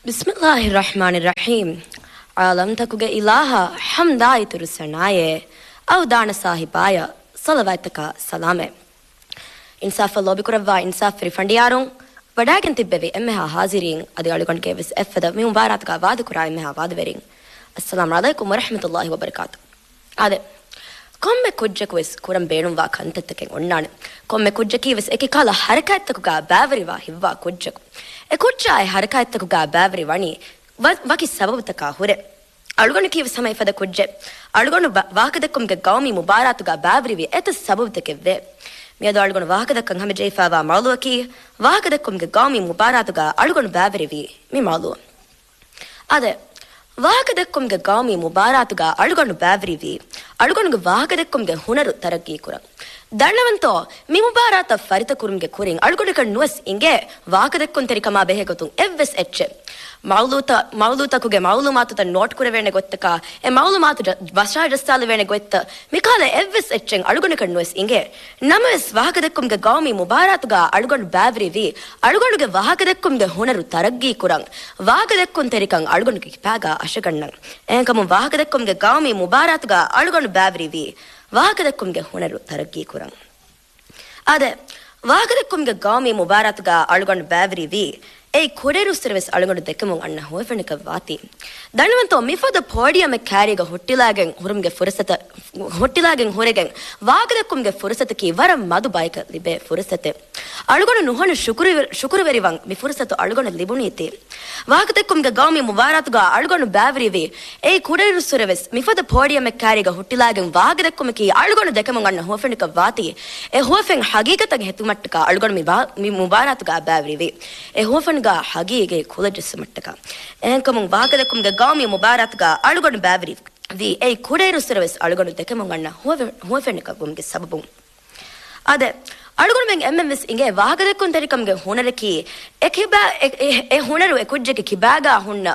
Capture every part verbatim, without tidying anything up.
ބިސްމިއްލާހި ރަޙްމާނި ރަޙީމް. ޢާލަމްތަކުގެ އިލާހަށް ޙަމްދާ އިތުރު ސަނާއެއް، އަވްދާނަ ސާހިބާޔަށް ޞަލަވާތްތަކާ ސަލާމެއް. އިންސާފަށް ލޯބިކުރައްވާ އިންސާފްވެރި ފަނޑިޔާރުން، ވަޑާގެން ތިއްބެވި އެންމެހާ ޙާޟިރީން، އަދި އަޅުގަނޑުގެ ވެސް އެއްފަދަ މި މުބާރާތުގަ ވާދަކުރާ އެންމެހާ ވާދަވެރިން، އައްސަލާމް ޢަލައިކުމް ވަރަޙްމަތުﷲ ވަބަރަކާތު. އާދެ، ކޮންމެ ކުއްޖަކު ވެސް ކުރަން ބޭނުންވާ ކަންތައްތަކެއް އޮންނާނެ. ކޮންމެ ކުއްޖަކީ ވެސް އެކި ކަހަލަ ޙަރަކާތްތަކުގަ ބައިވެރިވާ ހިތްވާ ކުއްޖަކު. އެ ކުއްޖާ އެ ޙަރަކާތްތަކުގަ ބައިވެރިވަނީ ވަ-، ވަކި ސަބަބުތަކާ ހުރެ. އަޅުގަނޑަކީ ވެސް ހަމަ އެފަދަ ކުއްޖެއް. އަޅުގަނޑު ވަ-، ވާހަކަދެއްކުމުގެ ގައުމީ މުބާރާތުގަ ބައިވެރިވި އެތައް ސަބަބުތަކެއްވޭ. މިއަދު އަޅުގަނޑު ވާހަކަދައްކަން ހަމަޖެހިފައިވާ މައުޟޫޢަކީ، ވާހަކަދެއްކުމުގެ ގައުމީ މުބާރާތުގަ އަޅުގަނޑު ބައިވެރިވި މި މައުޟޫޢު. އާދެ، ވާހަކަދެއްކުމުގެ ގައުމީ މުބާރާތުގަ އަޅުގަނޑު ބައިވެރިވީ، އަޅުގަނޑުގެ ވާހަކަދެއްކުމުގެ ހުނަރު ތަރައްގީކުރަން. ދަންނަވަންތޯ، މި މުބާރާތަށް ފަރިތަކުރުމުގެ ކުރިން އަޅުގަނޑަކަށް ނުވެސް އިނގޭ ވާހަކަދެއްކުންތެރިކަމާ ބެހޭގޮތުން އެއްވެސް އެއްޗެއް. މައުޟޫޢުތަ-، މައުޟޫޢުތަކުގެ މަޢުލޫމާތުތައް ނޯޓްކުރެވޭނެ ގޮތްތަކާ، އެ މަޢުލޫމާތު ޖަ-، ވަށާޖައްސާލެވޭނެ ގޮތްތައް، މިކަހަލަ އެއްވެސް އެއްޗެއް އަޅުގަނޑަކަށް ނުވެސް އިނގޭ. ނަމަވެސް، ވާހަކަދެއްކުމުގެ ގައުމީ މުބާރާތުގަ އަޅުގަނޑު ބައިވެރިވީ، އަޅުގަނޑުގެ ވާހަކަދެއްކުމުގެ ހުނަރު ތަރައްގީކުރަން، ވާހަކަދެއްކުންތެރިކަން އަޅުގަނޑުގެ ކިބާގަ އަށަގަންނަން. އެހެންކަމުން، ވާހަކަދެއްކުމުގެ ގައުމީ މުބާރާތުގަ އަޅުގަނޑު ބައިވެރިވީ، ވާހަކަދެއްކުމުގެ ހުނަރު ތަރައްގީކުރަން. އާދެ، ވާހަކަދެއްކުމުގެ ގައުމީ މުބާރާތުގަ އަޅުގަނޑު ބައިވެރިވީ، އެއީ ކުޑައިރުއްސުރެ ވެސް އަޅުގަނޑު ދެކެމުން އަންނަ ހުވަފެނަކަށް ވާތީ. ދަންނަވަންތޯ، މިފަދަ ޕޯޑިއަމެއް ކާރީގަ ހުއްޓިލާގެން ހުރުމުގެ ފުރުސަތަށް، ހުއްޓިލާގެން ހުރެގެން ވާހަކަދެއްކުމުގެ ފުރުސަތަކީ ވަރަށް މަދު ބަޔަކަށް ލިބޭ ފުރުސަތެއް. އަޅުގަނޑު ނުހަނު ޝުކުރުވެ-، ޝުކުރުވެރިވަން މި ފުރުސަތު އަޅުގަނޑަށް ލިބުނީތީ. ވާހަކަދެއްކުމުގެ ގައުމީ މުބާރާތުގަ އަޅުގަނޑު ބައިވެރިވީ، އެއީ ކުޑައިރުއްސުރެ ވެސް މިފަދަ ޕޯޑިއަމެއް ކާރީގަ ހުއްޓިލާގެން ވާހަކަދެއްކުމަކީ އަޅުގަނޑު ދެކެމުން އަންނަ ހުވަފެނަކަށް ވާތީ. އެ ހުވަފެން ހަގީގަތަށް ހެދުމަށްޓަކާ އަޅުގަނޑު މި ބާ-، މި މުބާރާތުގަ ބައިވެރިވީ. އެ ހުވަފެންގަ ހަގީގަތް ކުލަ ޖެއްސުމަށްޓަކާ. އެހެންކަމުން ވާހަކަދެއްކުމުގެ ގައުމީ މުބާރާތުގަ އަޅުގަނޑު ބައިވެރިވީ، އެއީ ކުޑައިރުއްސުރެ ވެސް އަޅުގަނޑު ދެކެމުން އަންނަ ހުވަ-، ހުވަފެނަކަށް ވުމުގެ ސަބަބުން. އާދެ، އަޅުގަނޑުމެން އެންމެން ވެސް އިނގޭ ވާހަކަދެއްކުންތެރިކަމުގެ ހުނަރަކީ، އެ ކިބާ-، އެ، އެ، އެ ހުނަރު އެ ކުއްޖެއްގެ ކިބާގަ ހުންނަ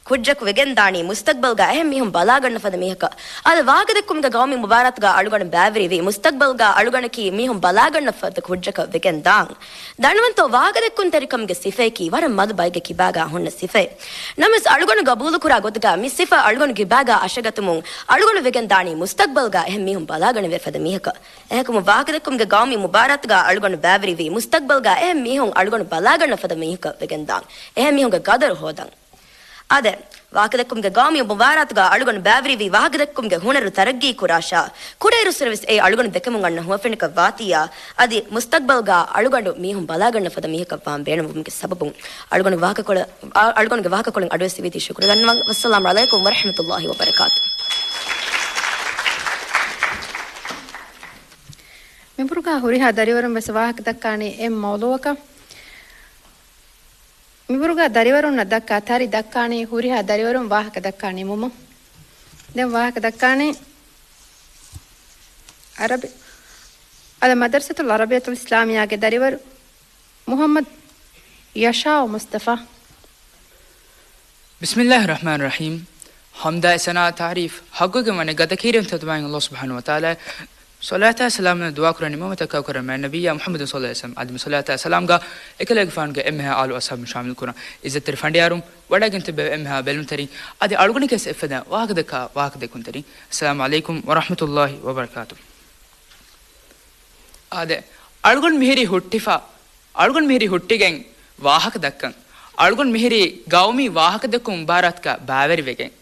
ކުއްޖަކު ވެގެން ދާނީ މުސްތަގްބަލްގަ އެހެން މީހުން ބަލާގަންނަ ފަދަ މީހަކަށް. އާދެ، ވާހަކަދެއްކުމުގެ ގައުމީ މުބާރާތުގަ އަޅުގަނޑު ބައިވެރިވީ، މުސްތަގްބަލްގަ އަޅުގަނޑަކީ މީހުން ބަލާގަންނަ ފަދަ ކުއްޖަކަށް ވެގެން ދާން. ދަންނަވަންތޯ، ވާހަކަދެއްކުންތެރިކަމުގެ ސިފައަކީ ވަރަށް މަދު ބައެއްގެ ކިބާގަ ހުންނަ ސިފައެއް. ނަމަވެސް، އަޅުގަނޑު ގަބޫލުކުރާ ގޮތުގަ މި ސިފަ އަޅުގަނޑު ކިބާގަ އަށަގަތުމުން އަޅުގަނޑު ވެގެން ދާނީ މުސްތަގްބަލްގަ އެހެން މީހުން ބަލާގަނެވޭ ފަދަ މީހަކަށް. އެހެންކަމުން ވާހަކަދެއްކުމުގެ ގައުމީ މުބާރާތުގަ އަޅުގަނޑު ބައިވެރިވީ، މުސްތަގްބަލްގަ އެހެން މީހުން އަޅުގަނޑު ބަލާގަންނަ ފަދަ މީހަކަށް ވެގެން ދާން. އެހެން މީހުންގެ ގަދަރު ހޯދަން. އާދެ، ވާހަކަދެއްކުމުގެ ގައުމީ މުބާރާތުގަ އަޅުގަނޑު ބައިވެރިވީ ވާހަކަދެއްކުމުގެ ހުނަރު ތަރައްގީ ކުރާށާ، ކުޑައިރުއްސުރެ ވެސް އެއީ އަޅުގަނޑު ދެކެމުން އަންނަ ހުވަފެނަކަށް ވާތީއާ، އަދި މުސްތަގްބަލްގަ އަޅުގަނޑު މީހުން ބަލާގަންނަ ފަދަ މީހަކަށް ވާން ބޭނުންވުމުގެ ސަބަބުން، އަޅުގަނޑު ވާހަކަކޮޅަށް، އަ، އަޅުގަނޑުގެ ވާހަކަކޮޅުން އަޑުއެއްސިވީތީ ޝުކުރު ދަންނަވަން. ވައްސަލާމް ޢަލައިކުމް ވަރަޙްމަތުﷲ ވަބަރަކާތު. މިބުރުގަ ހުރިހާ ދަރިވަރުން ވެސް ވާހަކަ ދައްކާނީ އެއް މައުޟޫޢަކަށް. މިބުރުގަ ދަރިވަރުންނަށް ދައްކާ ތަރި ދައްކާނީ ހުރިހާ ދަރިވަރުން ވާހަކަ ދައްކާ ނިމުމުން. ދެން ވާހަކަ ދައްކާނީ ޢަރަބި، އަލް މަދްރަސަތުލް ޢަރަބިއްޔަތުލް އިސްލާމިއްޔާގެ ދަރިވަރު މުޙައްމަދު ޔަޝާއު މުޞްޠަފާ. ބިސްމިއްލާހި ރަޙްމާނި ރަޙީމް. ޙަމްދާއި ސަނާ ތަޢުރީފް ޙައްޤުވެގެން ވަނީ ގަދަ ކީރިތި ތަދުމާއިން ﷲ ސުބްޙާނަހޫ ވަތަޢާލާ. ޞަލާތާ ސަލާމް ދުޢާ ކުރަން ނިމުމަށް ކައުކުރަން މާތް ނަބިއްޔާ މުޙައްމަދު ޞައްލަﷲ ޢަލައިހި ވަސައްލަމް. އަދި މި ޞަލާތާ ސަލާމްގަ އެކަލޭގެފާނުގެ އެންމެހާ އާލު އަޞްޙާބު ޝާމިލް ކުރަން. ޢިއްޒަތްތެރި ފަނޑިޔާރުން، ވަޑައިގެން ތިއްބެވި އެންމެހާ ބެލުންތެރިން، އަދި އަޅުގަނޑުގެ އެއްފަދަ ވާހަކަދައްކާ ވާހަކަދެއްކުންތެރިން. އައްސަލާމު ޢަލައިކުމް ވަރަޙްމަތުﷲ ވަބަރަކާތު. އާދެ، އަޅުގަނޑު މިހިރީ ހުއްޓިފަ، އަޅުގަނޑު މިހިރީ ހުއްޓިގެން ވާހަކަ ދައްކަން. އަޅުގަނޑު މިހިރީ ގައުމީ ވާހަކަދެއްކުމު މުބާރާތުގަ ބައިވެރިވެގެން.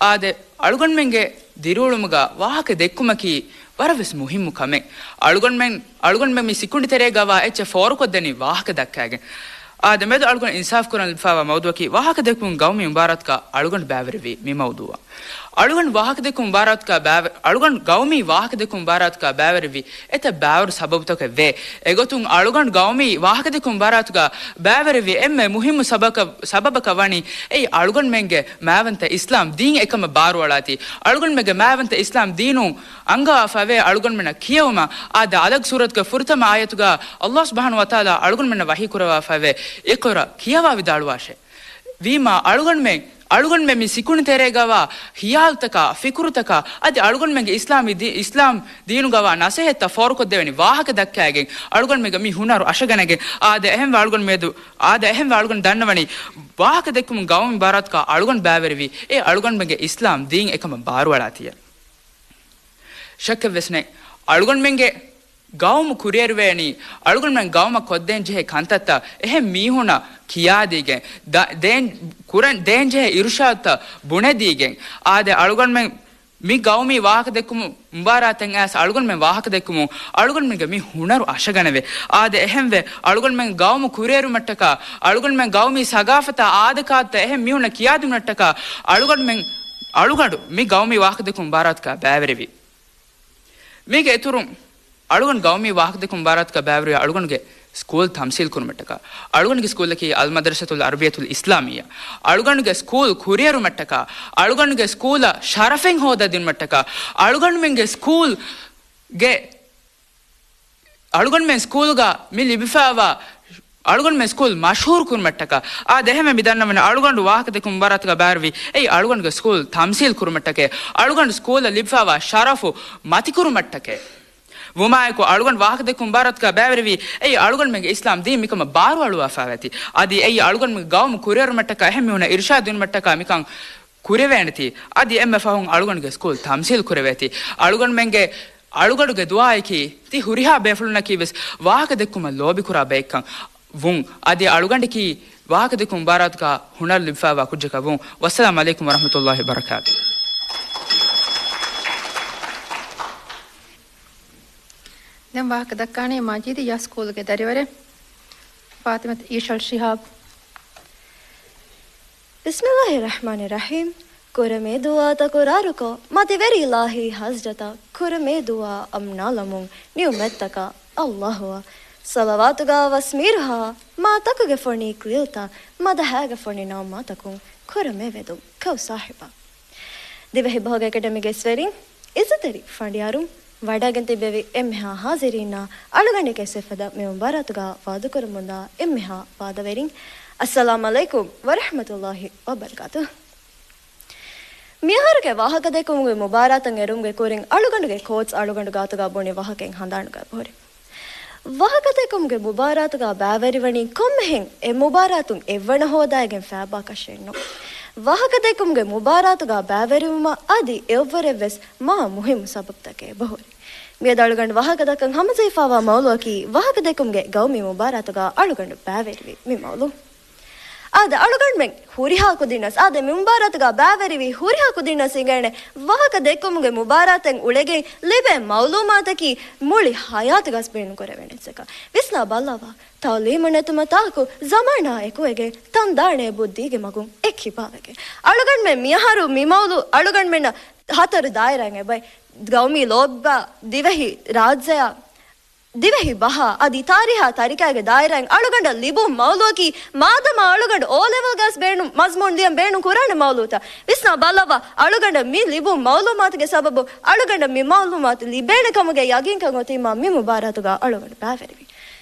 އާދެ، އަޅުގަނޑުމެންގެ ދިރިއުޅުމުގަ ވާހަކަ ދެއްކުމަކީ ވަރަށް ވެސް މުހިއްމު ކަމެއް. އަޅުގަނޑުމެން، އަޅުގަނޑުމެން މި ސިކުނޑި ތެރޭގަވާ އެއްޗެއް ފޯރުކޮށްދެނީ ވާހަކަ ދައްކައިގެން. އާދެ، މިއަދު އަޅުގަނޑު އިންސާފް ކުރަން ލިބިފައިވާ މައުޟޫޢަކީ ވާހަކަ ދެއްކުމުން ގައުމީ މުބާރާތުގަ އަޅުގަނޑު ބައިވެރިވީ މި މައުޟޫޢަށް. އަޅުގަނޑު ވާހަކަދެއްކުމު މުބާރާތުގަ ބައިވެ-، އަޅުގަނޑު ގައުމީ ވާހަކަދެއްކުމު މުބާރާތުގަ ބައިވެރިވި އެތައް ބައިވަރު ސަބަބުތަކެއް ވޭ. އެގޮތުން އަޅުގަނޑު ގައުމީ ވާހަކަދެއްކުމު މުބާރާތުގަ ބައިވެރިވި އެންމެ މުހިއްމު ސަބަބަކަށް، ސަބަބަކަށް ވަނީ އެއީ އަޅުގަނޑުމެންގެ މާވަންތަ އިސްލާމް ދީން އެކަމަށް ބާރުއަޅާތީ. އަޅުގަނޑުމެންގެ މާވަންތަ އިސްލާމް ދީނު އަންގަވާފައިވޭ އަޅުގަނޑުމެންނަށް ކިޔެވުމަށް. އާދެ، އަލަގް ސޫރަތުގެ ފުރަތަމަ އާޔަތުގަ ﷲ ސުބްޙާނަހޫ ވަތަޢާލާ އަޅުގަނޑުމެންނަށް ވަޙީ ކުރައްވާފައިވޭ، "اقرأ، ކިޔަވާ ވިދާޅުވާށޭ." ވީމާ، އަޅުގަނޑުމެން، އަޅުގަނޑުމެން މި ސިކުނޑި ތެރޭގަވާ ހިޔާލުތަކާ، ފިކުރުތަކާ، އަދި އަޅުގަނޑުމެންގެ އިސްލާމީ ދީ-، އިސްލާމް ދީނުގަވާ ނަސޭހަތްތައް ފޯރުކޮށްދެވެނީ ވާހަކަ ދައްކައިގެން، އަޅުގަނޑުމެންގެ މި ހުނަރު އަށަގަނެގެން. އާދެ، އެހެންވެ އަޅުގަނޑު މިއަދު، އާދެ، އެހެންވެ އަޅުގަނޑު ދަންނަވަނީ، ވާހަކަ ދެއްކުމުން ގައުމީ މުބާރާތުގަ އަޅުގަނޑު ބައިވެރިވީ، އެ އަޅުގަނޑުމެންގެ އިސްލާމް ދީން އެކަމަށް ބާރުއަޅާތީއޭ. ޝައްކެއްވެސް ނެތް. އަޅުގަނޑުމެންގެ ގައުމު ކުރިއެރުވޭނީ، އަޅުގަނޑުމެން ގައުމަށް ކޮށްދޭން ޖެހޭ ކަންތައްތައް އެހެން މީހުންނަށް ކިޔާދީގެން، ދ-، ދޭން، ކުރަން، ދޭން ޖެހޭ އިރުޝާދުތައް ބުނެދީގެން. އާދެ، އަޅުގަނޑުމެން މި ގައުމީ ވާހަކަދެއްކުމު މުބާރާތަށް އައިސް އަޅުގަނޑުމެން ވާހަކަދެއްކުމުން އަޅުގަނޑުމެންގެ މި ހުނަރު އަށަގަނެވޭ. އާދެ، އެހެންވެ، އަޅުގަނޑުމެން ގައުމު ކުރިއެރުމަށްޓަކާ، އަޅުގަނޑުމެން ގައުމީ ސަގާފަތާ އާދަކާދަތައް އެހެން މީހުންނަށް ކިޔާދިނުމަށްޓަކާ، އަޅުގަނޑުމެން، އަޅުގަނޑު މި ގައުމީ ވާހަކަދެއްކުމު މުބާރާތުގަ ބައިވެރިވީ. މީގެ އިތުރުން، އަޅުގަނޑު ގައުމީ ވާހަކަދެއްކުމު މުބާރާތުގަ ބައިވެރިވީ އަޅުގަނޑުގެ ސްކޫލް ތަމްސީލް ކުރުމަށްޓަކާ. އަޅުގަނޑުގެ ސްކޫލަކީ އަލްމަދްރަސަތުލް އަރަބިއްޔަތުލް އިސްލާމިއްޔާ. އަޅުގަނޑުގެ ސްކޫލް ކުރިއެރުމަށްޓަކާ، އަޅުގަނޑުގެ ސްކޫލަށް ޝަރަފެއް ހޯދައިދިނުމަށްޓަކާ، އަޅުގަނޑުމެންގެ ސްކޫލްގެ، އަޅުގަނޑުމެން ސްކޫލްގަ މި ލިބިފައިވާ، އަޅުގަނޑުމެން ސްކޫލް މަޝްހޫރު ކުރުމަށްޓަކާ. އާދެ، އެހެންވެ މި ދަންނަވަނީ އަޅުގަނޑު ވާހަކަދެއްކުމު މުބާރާތުގަ ބައިވެރިވީ އެއީ އަޅުގަނޑުގެ ސްކޫލް ތަމްސީލް ކުރުމަށްޓަކައި. އަޅުގަނޑު ސްކޫލަށް ލިބިފައިވާ ޝަރަފު މަތިކުރުމަށްޓަކައި. ވުމާއެކު، އަޅުގަނޑު ވާހަކަދެއްކުމު މުބާރާތުގަ ބައިވެރިވީ އެއީ އަޅުގަނޑުމެންގެ އިސްލާމް ދީން މިކަމަށް ބާރުއަޅުވާފައިވޭތީ. އަދި އެއީ އަޅުގަނޑުމެންގެ ގައުމު ކުރިއެރުމަށްޓަކާ، އެހެން މީހުންނަށް އިރުޝާދު ދިނުމަށްޓަކާ މިކަން ކުރެވޭނެތީ. އަދި އެންމެ ފަހުން އަޅުގަނޑުގެ ސްކޫލް ތަމްސީލް ކުރެވޭތީ. އަޅުގަނޑުމެންގެ، އަޅުގަނޑުގެ ދުޢާއަކީ، ތި ހުރިހާ ބޭފުޅުންނަކީވެސް ވާހަކަދެއްކުމަށް ލޯބިކުރާ ބައެއްކަން ވުން. އަދި އަޅުގަނޑަކީ ވާހަކަދެއްކުމު މުބާރާތުގަ ހުނަރު ލިބިފައިވާ ކުއްޖަކަށް ވުން. ވައްސަލާމް ޢަލައިކުމް ވަރަޙްމަތުﷲ ވަބަރަކާތު. ދެން ވާހަކަ ދައްކާނީ މަޖީދިއްޔާ ސްކޫލުގެ ދަރިވަރެއް ފާތިމަތު އީޝަލް ޝިހާބް. ބިސްމިއްލާހި ރަޙްމާނި ރަޙީމް. ކުރަމޭ ދުޢާ ތަކުރާރުކޮށް، މަތިވެރި އިލާހީ ޙަޟްރަތަށް ކުރަމޭ ދުޢާ އަމްނާލަމުން، ނިޢުމަތްތަކަށް ﷲ އަށް ޞަލަވާތުގަ ވަސް މީރުހާ، މާތަކުގެ ފޮނި ކުލިތައް، މަދަހާގެ ފޮނި ނަމާތަކުން ކުރަމޭ ވެދުން ކައު ސާހިބާ. ދިވެހި ބަހުގެ އެކަޑަމީގެ އިސްވެރިން، އިއްޒަތްތެރި ފަނޑިޔާރުން، ވަޑައިގެން ތިއްބެވި އެންމެހާ ޙާޟިރީންނާ، އަޅުގަނޑެކޭ ސިފަދަ މި މުބާރާތުގަ ވާދަކުރަމުންދާ އެންމެހާ ވާދަވެރިން، އައްސަލާމް ޢަލައިކުމް ވަރަޙްމަތުﷲ ވަބަރަކާތުހު. މިއަހަރުގެ ވާހަކަދެއްކުމުގެ މުބާރާތަށް އެރުމުގެ ކުރިން އަޅުގަނޑުގެ ކޯޗް އަޅުގަނޑު ގާތުގަ ބުނި ވާހަކައިން ހަނދާނުގަ އެބަހުރި. ވާހަކަދެއްކުމުގެ މުބާރާތުގަ ބައިވެރިވަނީ ކޮންމެހެން އެ މުބާރާތުން އެއްވަނަ ހޯދައިގެން ފައިބާކަށެއްނު. ވާހަކަދެއްކުމުގެ މުބާރާތުގަ ބައިވެރިވުމަށް އަދި އެއަށްވުރެވެސް މާ މުހިއްމު ސަބަބުތަކެއް އެބަހުރި. މިއަދު އަޅުގަނޑު ވާހަކަދައްކަން ހަމަޖެހިފައިވާ މައުޟޫއަކީ ވާހަކަދެއްކުމުގެ ގައުމީ މުބާރާތުގަ އަޅުގަނޑު ބައިވެރިވި މި މައުޟޫ. އާދެ، އަޅުގަނޑުމެން ހުރިހާ ކުދިންނަސް، އާދެ، މި މުބާރާތުގަ ބައިވެރިވި ހުރިހާ ކުދިންނަސް އިނގޭނެ ވާހަކަ ދެއްކުމުގެ މުބާރާތެއް އުޅެގެން ލިބޭ މައުލޫމާތަކީ މުޅި ހަޔާތުގަސް ބޭނުންކުރެވޭނެ އެއްޗަކަށް. ވިސްނާ ބައްލަވާ، ތަޢުލީމު ނެތުމަށް ތާކު ޒަމާނާ އެކުވެގެން ތަން ދާނެ ބުއްދީގެ މަގުން އެ ކިބާވެގެން. އަޅުގަނޑުމެން މިއަހަރު މި މައުލޫ އަޅުގަނޑުމެންނަށް ހަތަރު ދާއިރާއިން އެބައި ގައުމީ ލޯބިވާ ދިވެހި ރާއްޖެއާ ދިވެހި ބަހާ އަދި ތާރީހާ ތަރިކައިގެ ދާއިރާއިން އަޅުގަނޑަށް ލިބުން މައުލޫއަކީ، މާދަމާ އަޅުގަނޑު އޯ ލެވެލްގަސް ބޭނުން މަޒްމޫން ލިޔަން ބޭނުން ކުރާނެ މައުލޫތައް. ވިސްނާ ބައްލަވާ، އަޅުގަނޑަށް މި ލިބުން މައުލޫމާތުގެ ސަބަބު އަޅުގަނޑަށް މި މައުލޫމާތު ލިބޭނެ ކަމުގެ ޔަގީންކަން އޮތީމާ މި މުބާރާތުގަ އަޅުގަނޑު ބައިވެރިވި.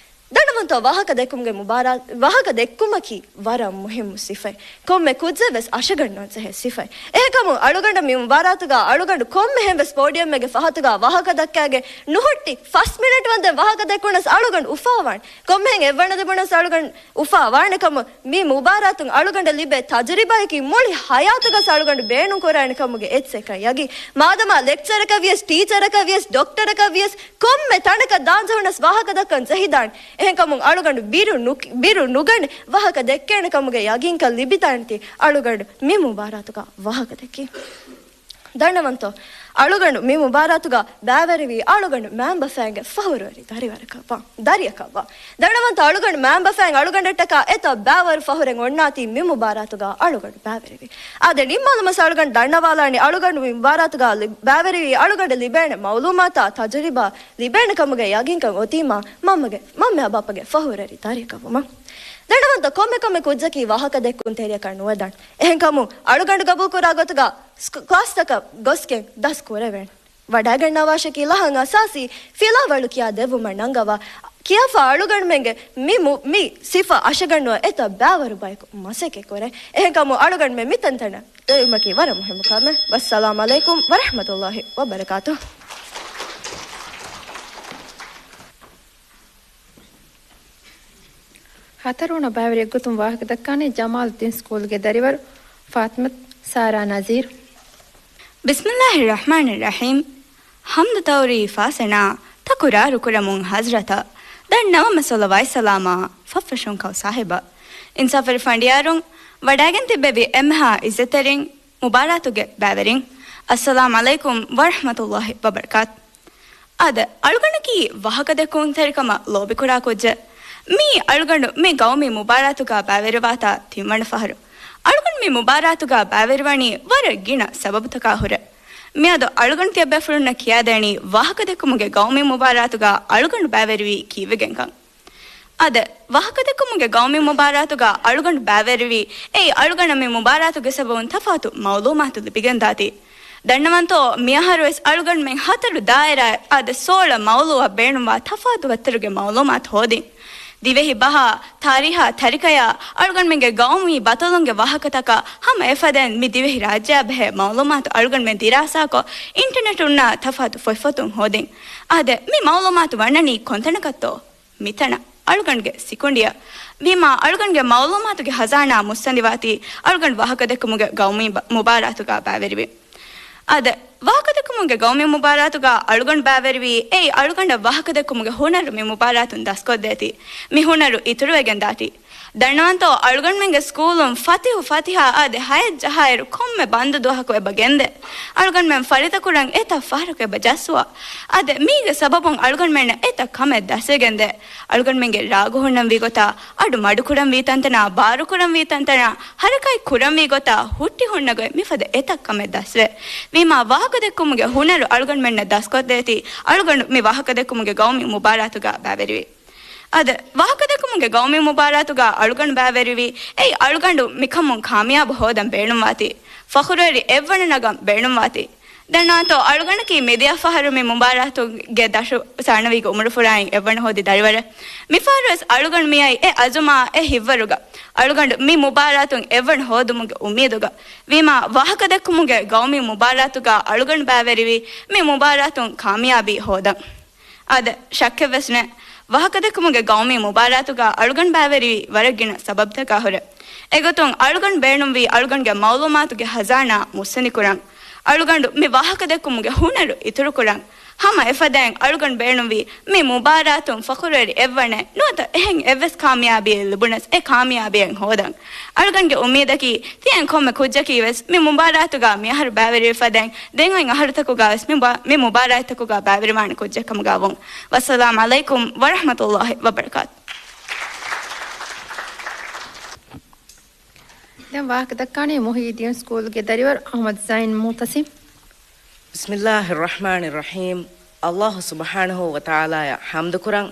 ދަންނަވަންތޯ، ވާހަކަ ދެއްކުމުގެ މުބާރާ-، ވާހަކަ ދެއްކުމަކީ ވަރަށް މުހިއްމު ސިފައެއް. ކޮންމެ ކުއްޖެއް ވެސް އަށަގަންނަން ޖެހޭ ސިފައެއް. އެހެންކަމުން އަޅުގަނޑަށް މި މުބާރާތުގަ އަޅުގަނޑު ކޮންމެހެން ވެސް ޕޯޑިއަމްއެއްގެ ފަހަތުގަ ވާހަކަ ދައްކައިގެން ނުހުއްޓި ފަސް މިނެޓް ވަންދެން ވާހަކަ ދެއްކުނަސް އަޅުގަނޑު އުފާވާނެ. ކޮންމެހެން އެއްވަނަ ލިބުނަސް އަޅުގަނޑު އުފާވާނެ ކަމަށް މި މުބާރާތުން އަޅުގަނޑަށް ލިބޭ ތަޖުރިބާއަކީ މުޅި ހަޔާތުގަސް އަޅުގަނޑު ބޭނުން ކުރާނެ ކަމުގެ އެއްޗެއްކަން ޔަގީން. މާދަމާ ލެކްޗަރަކަށް ވިޔަސް، ޓީޗަރަކަށް ވިޔަސް، ޑޮކްޓަރަކަށް ވިޔަސް، ކޮންމެ ތަނަކަށް ދާން ޖެހުނަސް ވާހަކަ ދައްކަން ޖެހިދާނެ. އެހެންކަމުން އަޅުގަނޑު ބިރު ނު-، ބިރު ނުގަނެ ވާހަކަ ދެއްކޭނެ ކަމުގެ ޔަގީންކަން ލިބިދާނެތީ އަޅުގަނޑު މި މުބާރާތުގަ ވާހަކަ ދެއްކީ. ދަންނަވަންތޯ، އަޅުގަނޑު މި މުބާރާތުގަ ބައިވެރިވީ އަޅުގަނޑު މައިންބަފައިންގެ ފަހުރުވެރި ދަރިވަރަކަށްވާ، ދަރިއަކަށްވާ. ދަންނަވަންތޯ، އަޅުގަނޑު މައިންބަފައިން އަޅުގަނޑަށްޓަކާ އެތައް ބައިވަރު ފަހުރެއް އޮންނާތީ މި މުބާރާތުގަ އަޅުގަނޑު ބައިވެރިވީ. އާދެ، ނިންމާލުމަސް އަޅުގަނޑު ދަންނަވާލާނީ އަޅުގަނޑު މި މުބާރާތުގަ ލި-، ބައިވެރިވީ އަޅުގަނޑަށް ލިބޭނެ މައުލޫމާތާ ތަޖުރިބާ ލިބޭނެ ކަމުގެ ޔަގީންކަން އޮތީމާ މަންމަގެ، މަންމައާ ބައްޕަގެ ފަހުރުވެރި ދަރިއަކަށްވުމަށް. ދަންނަވަންތޯ، ކޮންމެ ކޮންމެ ކުއްޖަކީ ވާހަކަ ދެއްކުން ތެރެއަކަށް ނުވަދާނެ. އެހެންކަމުން އަޅުގަނޑު ގަބޫލުކުރާ ގޮތުގަ ސް-، ކްލާސްތަކަށް ގޮސްގެން ދަސް ކުރެވޭނެ. ވަޑައިގަންނަވާށޭ ކިލަހަން އަސާސީ ފިލާވަޅު ކިޔާ ދެއްވުމަށް ނަންގަވާ. ކިޔާފަ އަޅުގަނޑުމެންގެ މި މު-، މި ސިފަ އަށަގަންނުވާ އެތައް ބައިވަރު ބަޔަކު މަސައްކަތް ކުރޭ. އެހެންކަމުން އަޅުގަނޑުމެން މި ތަންތަނަށް ދެވުމަކީ ވަރަށް މުހިއްމު ކަމެއް. ވައްސަލާމް ޢަލައިކުމް ވަރަޙްމަތުﷲި ވަބަރަކާތުހު. ހަތަރުވަނަ ބައިވެރިއެއްގޮތުން ވާހަކަ ދައްކާނީ ޖަމާލުއްދީން ސްކޫލްގެ ދަރިވަރު ފާތިމަތު ސާރާ ނަޒީރު. بسم الله الرحمن الرحيم. ޙަމްދު ތައުރީފާ ސެނާ، ތަކުރާރު ކުރަމުން ޙަޟްރަތަށް، ދަންނަވަމަ ޞަލަވާތް ސަލާމާ ފަށްފަށުން ކައު ޞާޙިބަށް. އިންސާފުވެރި ފަނޑިޔާރުން، ވަޑައިގެން ތިއްބެވި އެންމެހާ ޢިއްޒަތްތެރިން، މުބާރާތުގެ ބައިވެރިން، އައްސަލާމް ޢަލައިކުމް ވަރަޙްމަތުﷲި ވަބަރަކާތު. އާދެ، އަޅުގަނޑަކީ ވާހަކަދެއްކުންތެރިކަމަށް ލޯބިކުރާ ކުއްޖެއް. މީ އަޅުގަނޑު މި ގައުމީ މުބާރާތުގަ ބައިވެރިވާތާ ތިންވަނަ ފަހަރު. އަޅުގަނޑު މި މުބާރާތުގަ ބައިވެރިވަނީ ވަރަށް ގިނަ ސަބަބުތަކާ ހުރެ. މިއަދު އަޅުގަނޑު ތިޔަބޭފުޅުންނަށް ކިޔާދޭނީ ވާހަކަދެއްކުމުގެ ގައުމީ މުބާރާތުގަ އަޅުގަނޑު ބައިވެރިވީ ކީއްވެގެންކަން. އާދެ، ވާހަކަދެއްކުމުގެ ގައުމީ މުބާރާތުގަ އަޅުގަނޑު ބައިވެރިވީ، އެއީ އަޅުގަނޑަށް މި މުބާރާތުގެ ސަބަބުން ތަފާތު މައުލޫމާތު ލިބިގެންދާތީ. ދަންނަވަންތޯ، މިއަހަރުވެސް އަޅުގަނޑުމެން ހަތަރު ދާއިރާއެއް އާދެ، ސޯޅަ މައުޟޫޢަށް ބޭނުންވާ ތަފާތު ވައްތަރުގެ މައުލޫމާތު ހޯދިން. ދިވެހި ބަހާ، ތާރީހާ ތަރިކަޔާ، އަޅުގަނޑުމެންގެ ގައުމީ ބަތަލުންގެ ވާހަކަތަކާ ހަމަ އެފަދައިން މި ދިވެހި ރާއްޖެއާ ބެހޭ މައުލޫމާތު އަޅުގަނޑުމެން ދިރާސާކޮށް، އިންޓަރނެޓުންނާ ތަފާތު ފޮތްފޮތުން ހޯދިން. އާދެ، މި މައުލޫމާތު ވަންނަނީ ކޮންތަނަކަށްތޯ؟ މިތަނަށް، އަޅުގަނޑުގެ ސިކުނޑިއަށް. ވީމާ، އަޅުގަނޑުގެ މައުލޫމާތުގެ ހަޒާނާ މުއްސަނދިވާތީ، އަޅުގަނޑު ވާހަކަދެއްކުމުގެ ގައުމީ ބަ-، މުބާރާތުގަ ބައިވެރިވި. އާދެ، ވާހަކަދެއްކުމުގެ ގައުމީ މުބާރާތުގަ އަޅުގަނޑު ބައިވެރިވީ، އެއީ އަޅުގަނޑަށް ވާހަކަދެއްކުމުގެ ހުނަރު މި މުބާރާތުން ދަސްކޮށްދޭތީ. މި ހުނަރު އިތުރުވެގެންދާތީ. ދަންނަވަންތޯ، އަޅުގަނޑުމެންގެ ސްކޫލުން ފަތިހު ފަތިހާ އާދެ ހައެއް ޖަހާއިރު ކޮންމެ ބަންދު ދުވަހަކު އެބަ ގެންދޭ. އަޅުގަނޑުމެން ފަރިތަކުރަން އެތައް ފަހަރަކު އެބަ ޖައްސުވާ. އާދެ، މީގެ ސަބަބުން އަޅުގަނޑުމެންނަށް އެތައް ކަމެއް ދަސްވެގެންދޭ. އަޅުގަނޑުމެންގެ ރާގު ހުންނަންވީ ގޮތާ، އަޑު މަޑުކުރަންވީ ތަންތަނާ، ބާރުކުރަންވީ ތަންތަނާ، ހަރަކާތް ކުރަންވީ ގޮތާ، ހުއްޓި ހުންނަ ގޮތް މިފަދަ އެތައް ކަމެއް ދަސްވޭ. ވީމާ، ވާހަކަދެއްކުމުގެ ހުނަރު އަޅުގަނޑުމެންނަށް ދަސްކޮށްދޭތީ، އަޅުގަނޑު މި ވާހަކަދެއްކުމުގެ ގައުމީ މުބާރާތުގަ ބައިވެރިވި. އަދި، ވާހަކަދެއްކުމުގެ ގައުމީ މުބާރާތުގަ އަޅުގަނޑު ބައިވެރިވީ، އެއީ އަޅުގަނޑު މިކަމުން ކާމިޔާބު ހޯދަން ބޭނުންވާތީ، ފަޚުރުވެރި އެއްވަނަ ނަގަން ބޭނުންވާތީ. ދެންނާތޯ އަޅުގަނޑަކީ މިދިޔަ ފަހަރު މި މުބާރާތުގެ ދަށު ސާނަވީގެ އުމުރުފުރާއިން އެއްވަނަ ހޯދި ދަރިވަރެއް. މިފަހަރުވެސް އަޅުގަނޑު މިއައީ އެ އަޒުމާ އެ ހިތްވަރުގަ. އަޅުގަނޑު މި މުބާރާތުން އެއްވަނަ ހޯދުމުގެ އުއްމީދުގަ. ވީމާ ވާހަކަދެއްކުމުގެ ގައުމީ މުބާރާތުގަ އަޅުގަނޑު ބައިވެރިވީ މި މުބާރާތުން ކާމިޔާބީ ހޯދަން. އާދެ، ޝައްކެއްވެސް ނެތް. ވާހަކަދެއްކުމުގެ ގައުމީ މުބާރާތުގަ އަޅުގަނޑު ބައިވެރިވީ ވަރަށް ގިނަ ސަބަބުތަކާ ހުރެ. އެގޮތުން އަޅުގަނޑު ބޭނުންވީ އަޅުގަނޑުގެ މައުލޫމާތުގެ ހަޒާނާ މުއްސަނދިކުރަން. އަޅުގަނޑު މި ވާހަކަދެއްކުމުގެ ހުނަރު އިތުރުކުރަން. ހަމަ އެފަދައިން އަޅުގަނޑު ބޭނުންވީ މި މުބާރާތުން ފަޚުރުވެރި އެއްވަނެ، ނުވަތަ އެހެން އެއްވެސް ކާމިޔާބީއެއް ލިބުނަސް އެ ކާމިޔާބީއެއް ހޯދަން. އަޅުގަނޑުގެ އުއްމީދަކީ ތިޔަން ކޮންމެ ކުއްޖަކީވެސް މި މުބާރާތުގަ މިއަހަރު ބައިވެރިވި ފަދައިން ދެންވަން އަހަރުތަކުގަވެސް މި ބާ-، މި މުބާރާތްތަކުގަ ބައިވެރިވާނެ ކުއްޖެއް ކަމުގަ ވުން. ވައްސަލާމް ޢަލައިކުމް ވަރަޙްމަތުﷲި ވަބަރަކާތު. ދެން ވާހަކަ ދައްކާނީ މުޙިއްޔީއްދީން ސްކޫލްގެ ދަރިވަރު އަޙްމަދު ޒައިން މުޢުތަސިމް. بسم الله الرحمن الرحيم. އައްލާހު ސުބްޙާނަހޫ ވަތަޢާލާއަށް ޙަމްދުކުރަން،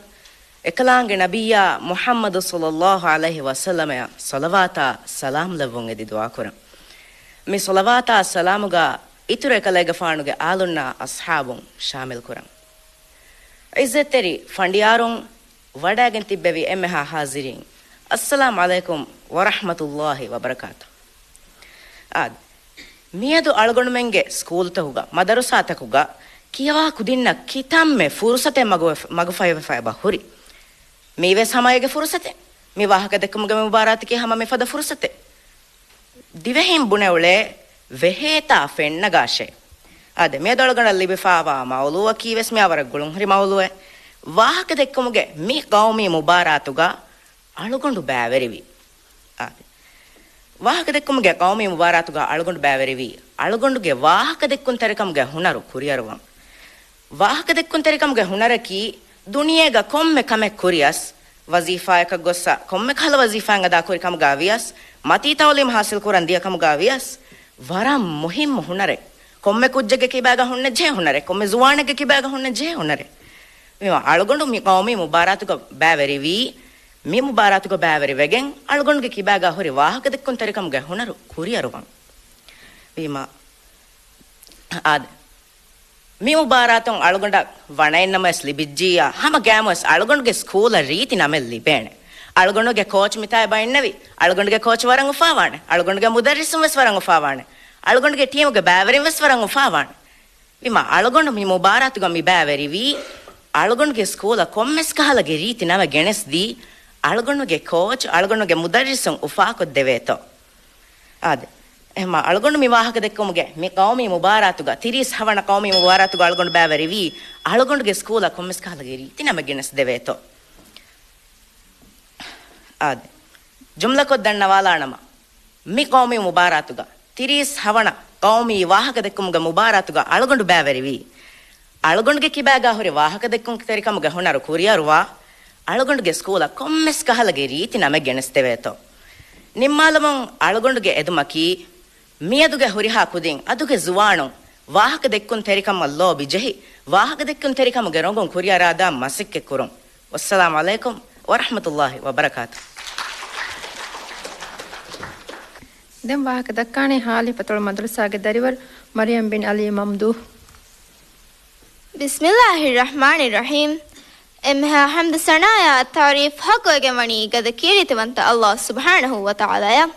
އެކަލާނގެ ނަބިއްޔާ މުޙައްމަދު ޞައްލައްލާހު ޢަލައިހި ވަސައްލަމައަށް ޞަލަވާތާ ސަލާމް ލެއްވުން އެދި ދުޢާކުރަން. މި ޞަލަވާތާ ސަލާމުގަ އިތުރު އެކަލޭގެފާނުގެ އާލުންނާ އަޞްޙާބުން ޝާމިލްކުރަން. ޢިއްޒަތްތެރި ފަނޑިޔާރުން، ވަޑައިގެން ތިއްބެވި އެންމެހާ ޙާޟިރީން، އައްސަލާމް ޢަލައިކުމް ވަރަޙްމަތުﷲި ވަބަރަކާތު. އާދެ، މިއަދު އަޅުގަނޑުމެންގެ ސްކޫލްތަކުގަ، މަދަރުސާތަކުގަ ކިޔަވާ ކުދިންނަށް ކިތަންމެ ފުރުޞަތެއް މަގު-، މަގުފަހިވެފަ އެބަ ހުރި. މީވެސް ހަމަ އޭގެ ފުރުޞަތެއް. މި ވާހަކަ ދެއްކުމުގެ މުބާރާތަކީ ހަމަ މިފަދަ ފުރުޞަތެއް. ދިވެހިން ބުނެ އުޅޭ ވެހޭތާ ފެންނަގާށޭ. އާދެ، މިއަދު އަޅުގަނޑަށް ލިބިފާވާ މައުޟޫޢަކީވެސް މިއާ ވަރަށް ގުޅުންހުރި މައުޟޫޢެއް. ވާހަކަ ދެއްކުމުގެ މި ގައުމީ މުބާރާތުގަ އަޅުގަނޑު ބައިވެރިވި. އާދެ، ވާހަކަ ދެއްކުމުގެ ގައުމީ މުބާރާތުގަ އަޅުގަނޑު ބައިވެރިވީ، އަޅުގަނޑުގެ ވާހަކަ ދެއްކުންތެރިކަމުގެ ހުނަރު ކުރިއަރުވަން. ވާހަކަ ދެއްކުންތެރިކަމުގެ ހުނަރަކީ، ދުނިޔޭގަ ކޮންމެ ކަމެއް ކުރިޔަސް، ވަޒީފާއަކަށް ގޮއްސަ، ކޮންމެ ކަހަލަ ވަޒީފާއެއް އަދާކުރި ކަމުގަ ވިޔަސް، މަތީ ތައުލީމް ޙާޞިލް ކުރަން ދިޔަ ކަމުގަ ވިޔަސް، ވަރަށް މުހިއްމު ހުނަރެއް. ކޮންމެ ކުއްޖެއްގެ ކިބާގަ ހުންނަން ޖެހޭ ހުނަރެއް، ކޮންމެ ޒުވާނެއްގެ ކިބާގަ ހުންނަން ޖެހޭ ހުނަރެއް. މި އަޅުގަނޑު މި ޤައުމީ މުބާރާތުގަ ބައިވެރިވީ، މި މުބާރާތުގަ ބައިވެރިވެގެން އަޅުގަނޑުގެ ކިބާގަ ހުރި ވާހަކަ ދެއްކުންތެރިކަމުގެ ހުނަރު ކުރިއަރުވަން. ވީމާ، އާދެ، މި މުބާރާތުން އަޅުގަނޑަށް ވަނައެއްނަމަވެސް ލިބިއްޖިއްޔާ، ހަމަ ގައިމުވެސް އަޅުގަނޑުގެ ސްކޫލަށް ރީތި ނަމެއް ލިބޭނެ. އަޅުގަނޑުގެ ކޯޗް މިތާއި ބައިންނެވި. އަޅުގަނޑުގެ ކޯޗް ވަރަށް އުފާވާނެ. އަޅުގަނޑުގެ މުދައްރިސުން ވެސް ވަރަށް އުފާވާނެ. އަޅުގަނޑުގެ ޓީމުގެ ބައިވެރިން ވެސް ވަރަށް އުފާވާނެ. ވީމާ، އަޅުގަނޑު މި މުބާރާތުގަ މި ބައިވެރިވީ، އަޅުގަނޑުގެ ސްކޫލަށް ކޮންމެސް ކަހަލަގެ ރީތި ނަމެއް ގެނެސްދީ، އަޅުގަނޑުގެ ކޯޗް، އަޅުގަނޑުގެ މުދައްރިސުން އުފާކޮށްދެވޭތޯ. އާދެ. އެހެމާ، އަޅުގަނޑު މި ވާހަކަ ދެއްކުމުގެ މި ޤައުމީ މުބާރާތުގަ، ތިރީސް ހަވަނަ ޤައުމީ މުބާރާތުގަ އަޅުގަނޑު ބައިވެރިވީ، އަޅުގަނޑުގެ ސްކޫލަށް ކޮންމެސް ކަހަލަގެ ރީތި ނަމެއް ގެނެސްދެވޭތޯ. އާދެ. ޖުމްލަކޮށް ދަންނަވާލާނަމަ، މި ޤައުމީ މުބާރާތުގަ، ތިރީސް ހަވަނަ ޤައުމީ ވާހަކަދެއްކުމުގެ މުބާރާތުގަ އަޅުގަނޑު ބައިވެރިވީ، އަޅުގަނޑުގެ ކިބާގާ ހުރި ވާހަކަދެއްކުންތެރިކަމުގެ ހުނަރު ކުރިއަރުވާ، އަޅުގަނޑުގެ ސްކޫލަށް ކޮންމެސް ކަހަލަގެ ރީތި ނަމެއް ގެނެސްދެވޭތޯ. ނިންމާލަމުން އަޅުގަނޑުގެ އެދުމަކީ، މިއަދުގެ ހުރިހާ ކުދިން އަދުގެ ޒުވާނުން ވާހަކަދެއްކުންތެރިކަމަށް ލޯބި ޖެހި، ވާހަކަދެއްކުންތެރިކަމުގެ ރޮނގުން ކުރިއަރާދާން މަސައްކަތްކުރުން. ވައްސަލާމު ޢަލައިކުމް ވަރަޙްމަތުﷲި ވަބަރަކާތު. ދެން ވާހަކަ ދައްކާނީ ހާލި ފަތޮޅު މަދަރުސާގެ ދަރިވަރު މަރިޔަމް ބިން ޢަލީ މަމްދޫޙް. ބިސްމިﷲިއްރަޙްމާނިއްރަޙީމް. އެންމެހާ ޙަމްދު ސަނާޔާ ތަޢުރީފް ޙައްޤުވެގެން ވަނީ ގަދަ ކީރިތިވަންތަ ﷲ ސުބްޙާނަހޫ ވަތަޢާލާއަށް.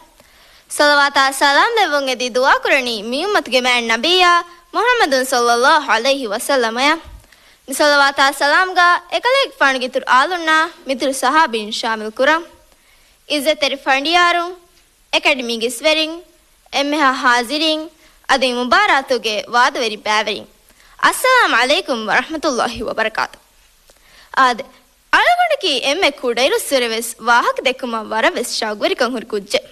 ޞަލަވާތާ ސަލާމް ލެއްވުން އެދި ދުޢާކުރަނީ މި އުއްމަތުގެ މާތް ނަބިއްޔާ މުޙައްމަދު ޞައްލަﷲު ޢަލައިހި ވަސައްލަމަޔަށް. މި ޞަލަވާތާ ސަލާމްގަ އެކަލޭގެފާނުގެ އިތުރު އާލުންނާ މިތުރު ޞަޙާބީން ޝާމިލް ކުރަން. ޢިއްޒަތްތެރި ފަނޑިޔާރުން، އެކަޑަމީގެ އިސްވެރިން، އެންމެހާ ޙާޟިރީން، އަދި މުބާރާތުގެ ވާދަވެރި ބައިވެރިން، އައްސަލާމް ޢަލައިކުމް ވަރަޙްމަތުﷲި ވަބަރަކާތު. އާދެ، އަޅުގަނޑަކީ އެންމެ ކުޑައިރުއްސުރެވެސް ވާހަކަދެއްކުމަށް ވަރަށްވެސް ޝައުގުވެރިކަން ހުރި ކުއްޖެއް.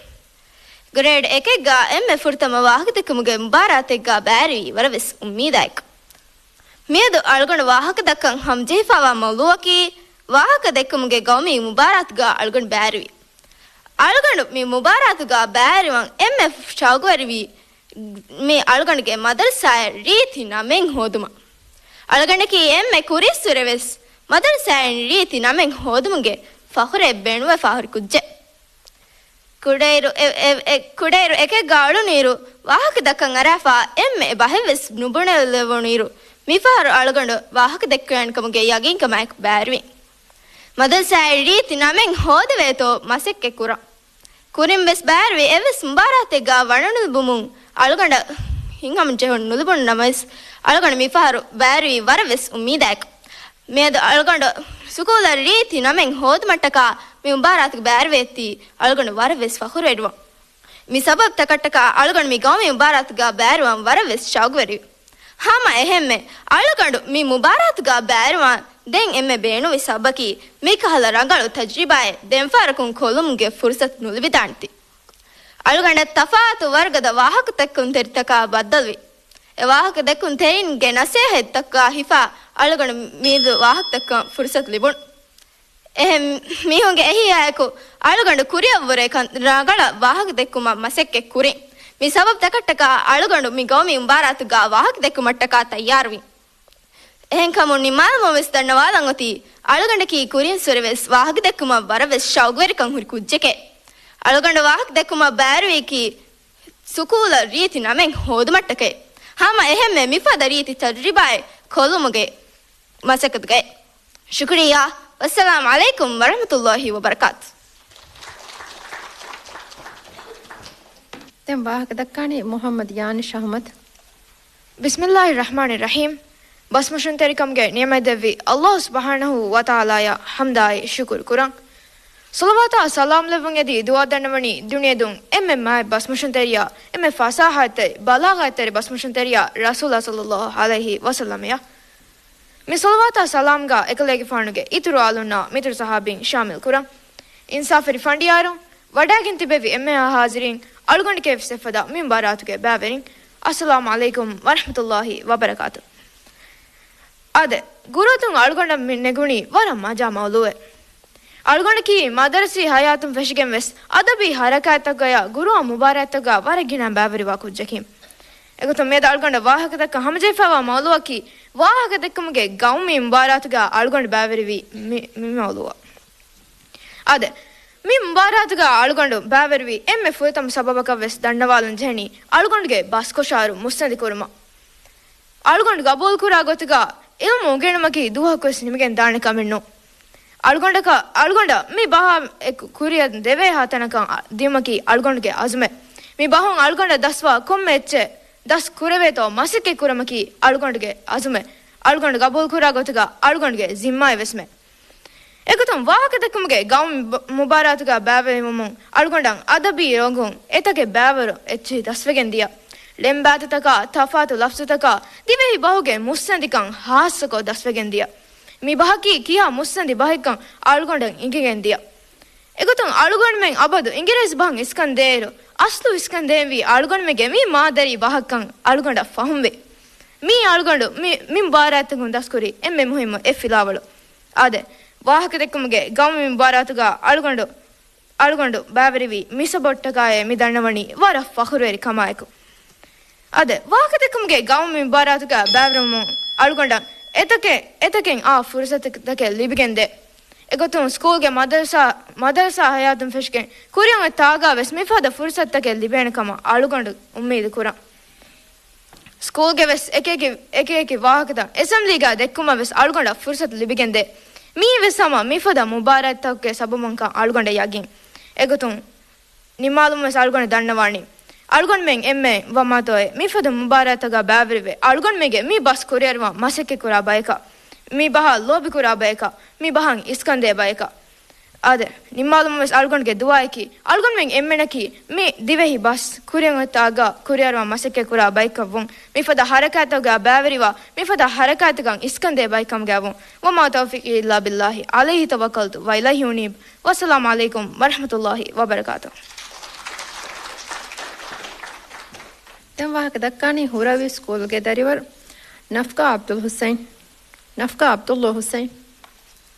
ގްރޭޑް އެކެއްގަ އެންމެ ފުރަތަމަ ވާހަކަދެއްކުމުގެ މުބާރާތެއްގަ ބައިވެރިވީ ވަރަށްވެސް އުއްމީދާއެކު. މިއަދު އަޅުގަނޑު ވާހަކަދައްކަން ހަމަޖެހިފައިވާ މައުޟޫޢަކީ، ވާހަކަދެއްކުމުގެ ގައުމީ މުބާރާތުގަ އަޅުގަނޑު ބައިވެރިވީ. އަޅުގަނޑު މި މުބާރާތުގަ ބައިވެރިވަން އެންމެ ޝައުގުވެރިވީ މި އަޅުގަނޑުގެ މަދަރުސާއަށް ރީތި ނަމެއް ހޯދުމަށް. އަޅުގަނޑަކީ އެންމެ ކުރިއްސުރެވެސް މަދަރުސާއިން ރީތި ނަމެއް ހޯދުމުގެ ފަޚުރެއް ބޭނުންވެފަ ހުރި ކުއްޖެއް. ކުޑައިރު އެ، އެ، އެ، ކުޑައިރު އެކެއްގަ އުޅުނުއިރު، ވާހަކަދައްކަން އަރާފަ އެންމެ ބަހެއްވެސް ނުބުނެލެވުނުއިރު، މިފަހަރު އަޅުގަނޑު ވާހަކަދެއްކެވޭނެ ކަމުގެ ޔަގީންކަމާއެކު ބައިވެރިވިން. މަދަރުސާއިން ރީތި ނަމެއް ހޯދެވޭތޯ މަސައްކަތް ކުރަން. ކުރިން ވެސް ބައިވެރިވި އެއްވެސް މުބާރާތެއްގަ ވަނަނުލިބުމުން އަޅުގަނޑަށް ހިތްހަމަޖެހުން ނުލިބުނު ނަމަވެސް، އަޅުގަނޑު މިފަހަރު ބައިވެރިވީ ވަރަށް ވެސް އުއްމީދާއެކު. މިއަދު އަޅުގަނޑު ސުކޫލަށް ރީތި ނަމެއް ހޯދުމަށްޓަކާ މި މުބާރާތުގަ ބައިވެރިވެއްތީ އަޅުގަނޑު ވަރަށް ވެސް ފަޚުރުވެރިވަން. މި ސަބަބުތަކަށްޓަކާ އަޅުގަނޑު މި ގައުމީ މުބާރާތުގަ ބައިވެރިވަން ވަރަށް ވެސް ޝައުގުވެރިވި. ހަމަ އެހެންމެ، އަޅުގަނޑު މި މުބާރާތުގަ ބައިވެރިވާން ދެން އެންމެ ބޭނުންވި ސަބަބަކީ، މިކަހަލަ ރަނގަޅު ތަޖްރިބާއެއް ދެންފަހަރަކުން ކޮށްލުމުގެ ފުރުސަތު ނުލިބިދާނެތީ. އަޅުގަނޑަށް ތަފާތު ވަރުގަދަ ވާހަކަދެއްކުންތެރިތަކާ ބައްދަލުވި. އެ ވާހަކަދެއްކުންތެރިންގެ ނަސޭހަތްތަކާ ހިފާ، އަޅުގަނޑު މިއަދު ވާހަކަދެއްކަން ފުރުސަތު ލިބުނު. އެހެން މީހުންގެ އެހީއާއެކު އަޅުގަނޑު ކުރިއަށްވުރެ ކަން ރަނގަޅަށް ވާހަކަދެއްކުމަށް މަސައްކަތް ކުރިން. މި ސަބަބުތަކަށްޓަކާ އަޅުގަނޑު މި ގައުމީ މުބާރާތުގަ ވާހަކަދެއްކުމަށްޓަކާ ތައްޔާރުވިން. އެހެންކަމުން ނިމާލުމުން ވެސް ދަންނަވާލަން އޮތީ، އަޅުގަނޑަކީ ކުރިންސުރެ ވެސް ވާހަކަދެއްކުމަށް ވަރަށް ވެސް ޝައުގުވެރިކަން ހުރި ކުއްޖެކޭ. އަޅުގަނޑު ވާހަކަދެއްކުމަށް ބައިވެރިވީކީ، ސުކޫލަށް ރީތި ނަމެއް ހޯދުމަށްޓަކައި. ހަމަ އެހެންމެ މިފަދަ ރީތި ތަޖުރިބާއެއް ކޮށްލުމުގެ މަސައްކަތުގައި. ޝުކުރިއްޔާ. ވައްސަލާމް ޢަލައިކުމް ވަރަޙްމަތުﷲި ވަބަރަކާތު. ދެން ވާހަކަ ދައްކާނީ މުޙައްމަދު ޔާނިޝް އަޙްމަދު. ބިސްމިﷲިއްރަޙްމާނިއްރަޙީމް. ބަސްމޮށުންތެރިކަމުގެ ނިޢުމަތް ދެއްވި ﷲ ސުބްޙާނަހޫ ވަތަޢާލާއަށް ޙަމްދާއި ޝުކުރު ކުރަން. ޞަލަވާތާ ސަލާމް ލެއްވުން އެދި ދުޢާ ދަންނަވަނީ ދުނިޔެދުން އެންމެ މާތް ބަސްމޮށުންތެރިޔާ، އެންމެ ފަސާހަތްތެރި، ބަލާޣަތްތެރި ބަސްމޮށުންތެރިޔާ ރަސޫލާ ޞައްލަﷲު ޢަލައިހި ވަސައްލަމަޔަށް. މި ޞަލަވާތާ ސަލާމްގަ އެކަލޭގެފާނުގެ އިތުރު އާލުންނާ މިތުރު ޞަޙާބީން ޝާމިލް ކުރަން. އިންސާފުވެރި ފަނޑިޔާރުން، ވަޑައިގެން ތިބެވި އެންމެހާ ޙާޟިރީން، އަޅުގަނޑުގެ ވެސް އެފަދަ މިންބަރާތުގެ ބައިވެރިން، އައްސަލާމު ޢަލައިކުމް ވަރަޙްމަތުﷲި ވަބަރަކާތު. އާދެ، ގުރޫއަތުން އަޅުގަނޑަށް މި ނެގުނީ ވަރަށް މަޖާ މައުޟޫޢެއް. އަޅުގަނޑަކީ މަދަރަސީ ޙަޔާތުން ފެށިގެން ވެސް އަދަބީ ޙަރަކާތްތަކުގަޔާ ގުރޫއާ މުބާރާތްތަކުގަ ވަރަށް ގިނަ ބައިވެރިވާ ކުއްޖަކީ. އެގޮތުން މިއަދު އަޅުގަނޑަށް ވާހަކަދައްކަން ހަމަޖެހިފައިވާ މައުޟޫޢަކީ، ވާހަކަދެއްކުމުގެ ގައުމީ މުބާރާތުގަ އަޅުގަނޑު ބައިވެރިވީ މި، މި މައުޟޫޢަށް. އާދެ، މި މުބާރާތުގަ އަޅުގަނޑު ބައިވެރިވި އެންމެ ފުރަތަމަ ސަބަބަކަށް ވެސް ދަންނަވާލަން ޖެހެނީ އަޅުގަނޑުގެ ބަސްކޮށާރު މުއްސަނދި ކުރުމަށް. އަޅުގަނޑު ގަބޫލުކުރާ ގޮތުގަ އިލްމު އުނގެނުމަކީ ދުވަހަކުވެސް ނިމިގެން ދާނެ ކަމެއް ނޫން. އަޅުގަނޑަކަށް، އަޅުގަނޑަށް މި ބަހާ އެކު ކުރިއަށް ދެވޭހާ ތަނަކަށް ދިޔުމަކީ އަޅުގަނޑުގެ އަޒުމެއް. މި ބަހުން އަޅުގަނޑަށް ދަސްވާ ކޮންމެ އެއްޗެއް ދަސް ކުރެވޭތޯ މަސައްކަތް ކުރުމަކީ އަޅުގަނޑުގެ އަޒުމެއް. އަޅުގަނޑު ގަބޫލުކުރާ ގޮތުގަ އަޅުގަނޑުގެ ޒިންމާއެއް ވެސްމެ. އެގޮތުން ވާހަކަދެއްކުމުގެ ގައުމީ މުބާރާތުގަ ބައިވެރިވުމުން އަޅުގަނޑަށް އަދަބީ ރޮނގުން އެތަކެއް ބައިވަރު އެއްޗެހި ދަސްވެގެން ދިޔަ. ޅެންބާތުތަކާ، ތަފާތު ލަފްޒުތަކާ، ދިވެހި ބަހުގެ މުއްސަނދިކަން ހާއްސަކޮށް ދަސްވެގެން ދިޔަ. މި ބަހަކީ ކިހާ މުއްސަނދި ބަހެއްކަން އަޅުގަނޑަށް އިނގިގެން ދިޔަ. އެގޮތުން އަޅުގަނޑުމެން އަބަދު އިނގިރޭސި ބަހަށް އިސްކަން ދޭއިރު، އަސްލު އިސްކަން ދޭންވީ އަޅުގަނޑުމެންގެ މި މާދަރީ ބަހަކަން އަޅުގަނޑަށް ފަހުންވޭ. މީ އަޅުގަނޑު މި، މި މުބާރާތަކުން ދަސްކުރި އެންމެ މުހިއްމު އެއް ފިލާވަޅު. އާދެ، ވާހަކަދެއްކުމުގެ ގައުމީ މުބާރާތުގަ އަޅުގަނޑު، އަޅުގަނޑު ބައިވެރިވި މި ސަބަބަށްޓަކާއޭ މި ދަންނަވަނީ ވަރަށް ފަޚުރުވެރި ކަމާއެކު. އާދެ، ވާހަކަދެއްކުމުގެ ގައުމީ މުބާރާތުގަ ބައިވެރިވުމުން އަޅުގަނޑަށް އެތަކެއް، އެތަކެއް އާ ފުރުސަތުތަކެއް ލިބިގެންދޭ. އެގޮތުން ސްކޫލްގެ މަދަރުސާ، މަދަރުސާ ހަޔާތުން ފެށިގެން ކުރިއަށް އޮތް ތާގަ ވެސް މިފަދަ ފުރުސަތުތަކެއް ލިބޭނެ ކަމަށް އަޅުގަނޑު އުއްމީދު ކުރަން. ސްކޫލްގެ ވެސް އެކި އެކި، އެކި އެކި ވާހަކަތައް އެސެމްބްލީގަ ދެއްކުމަށް ވެސް އަޅުގަނޑަށް ފުރުސަތު ލިބިގެންދޭ. މީ ވެސް ހަމަ މިފަދަ މުބާރާތްތަކުގެ ސަބަބުންކަން އަޅުގަނޑަށް ޔަގީން. އެގޮތުން ނިންމާލުމަށް ވެސް އަޅުގަނޑު ދަންނަވާނީ، އަޅުގަނޑުމެން އެންމެ ވަމާތޯއެ މިފަދަ މުބާރާތަކަށް ބައިވެރިވެ، އަޅުގަނޑުމެންގެ މި ބަސް ކުރިއަރުވަން މަސައްކަތް ކުރާ ބަޔަކަށް، މި ބަހަށް ލޯބި ކުރާ ބަޔަކަށް، މި ބަހަށް އިސްކަންދޭ ބަޔަކަށް. އާދެ، ނިންމާލުމަށް ވެސް އަޅުގަނޑުގެ ދުޢާއަކީ، އަޅުގަނޑުމެން އެންމެނަކީ މި ދިވެހި ބަސް ކުރިއަށް އޮތް ތާގަ ކުރިއަރުވަން މަސައްކަތް ކުރާ ބައެއްކަށް ވުން، މިފަދަ ހަރަކާތްތަކުގަ ބައިވެރިވާ، މިފަދަ ހަރަކާތްތަކަށް އިސްކަންދޭ ބައެއްކަމުގަ ވުން. وما توفيقي إلا بالله عليه توكلت وإليه أنيب. والسلام عليكم ورحمة الله وبركاته. ދެން ވާހަކަ ދައްކާނީ ހުރަވި ސްކޫލްގެ ދަރިވަރު ނަފްކާ ޢަބްދުލް ޙުސައިން. ނަފްކާ ޢަބްދުﷲ ޙުސައިން.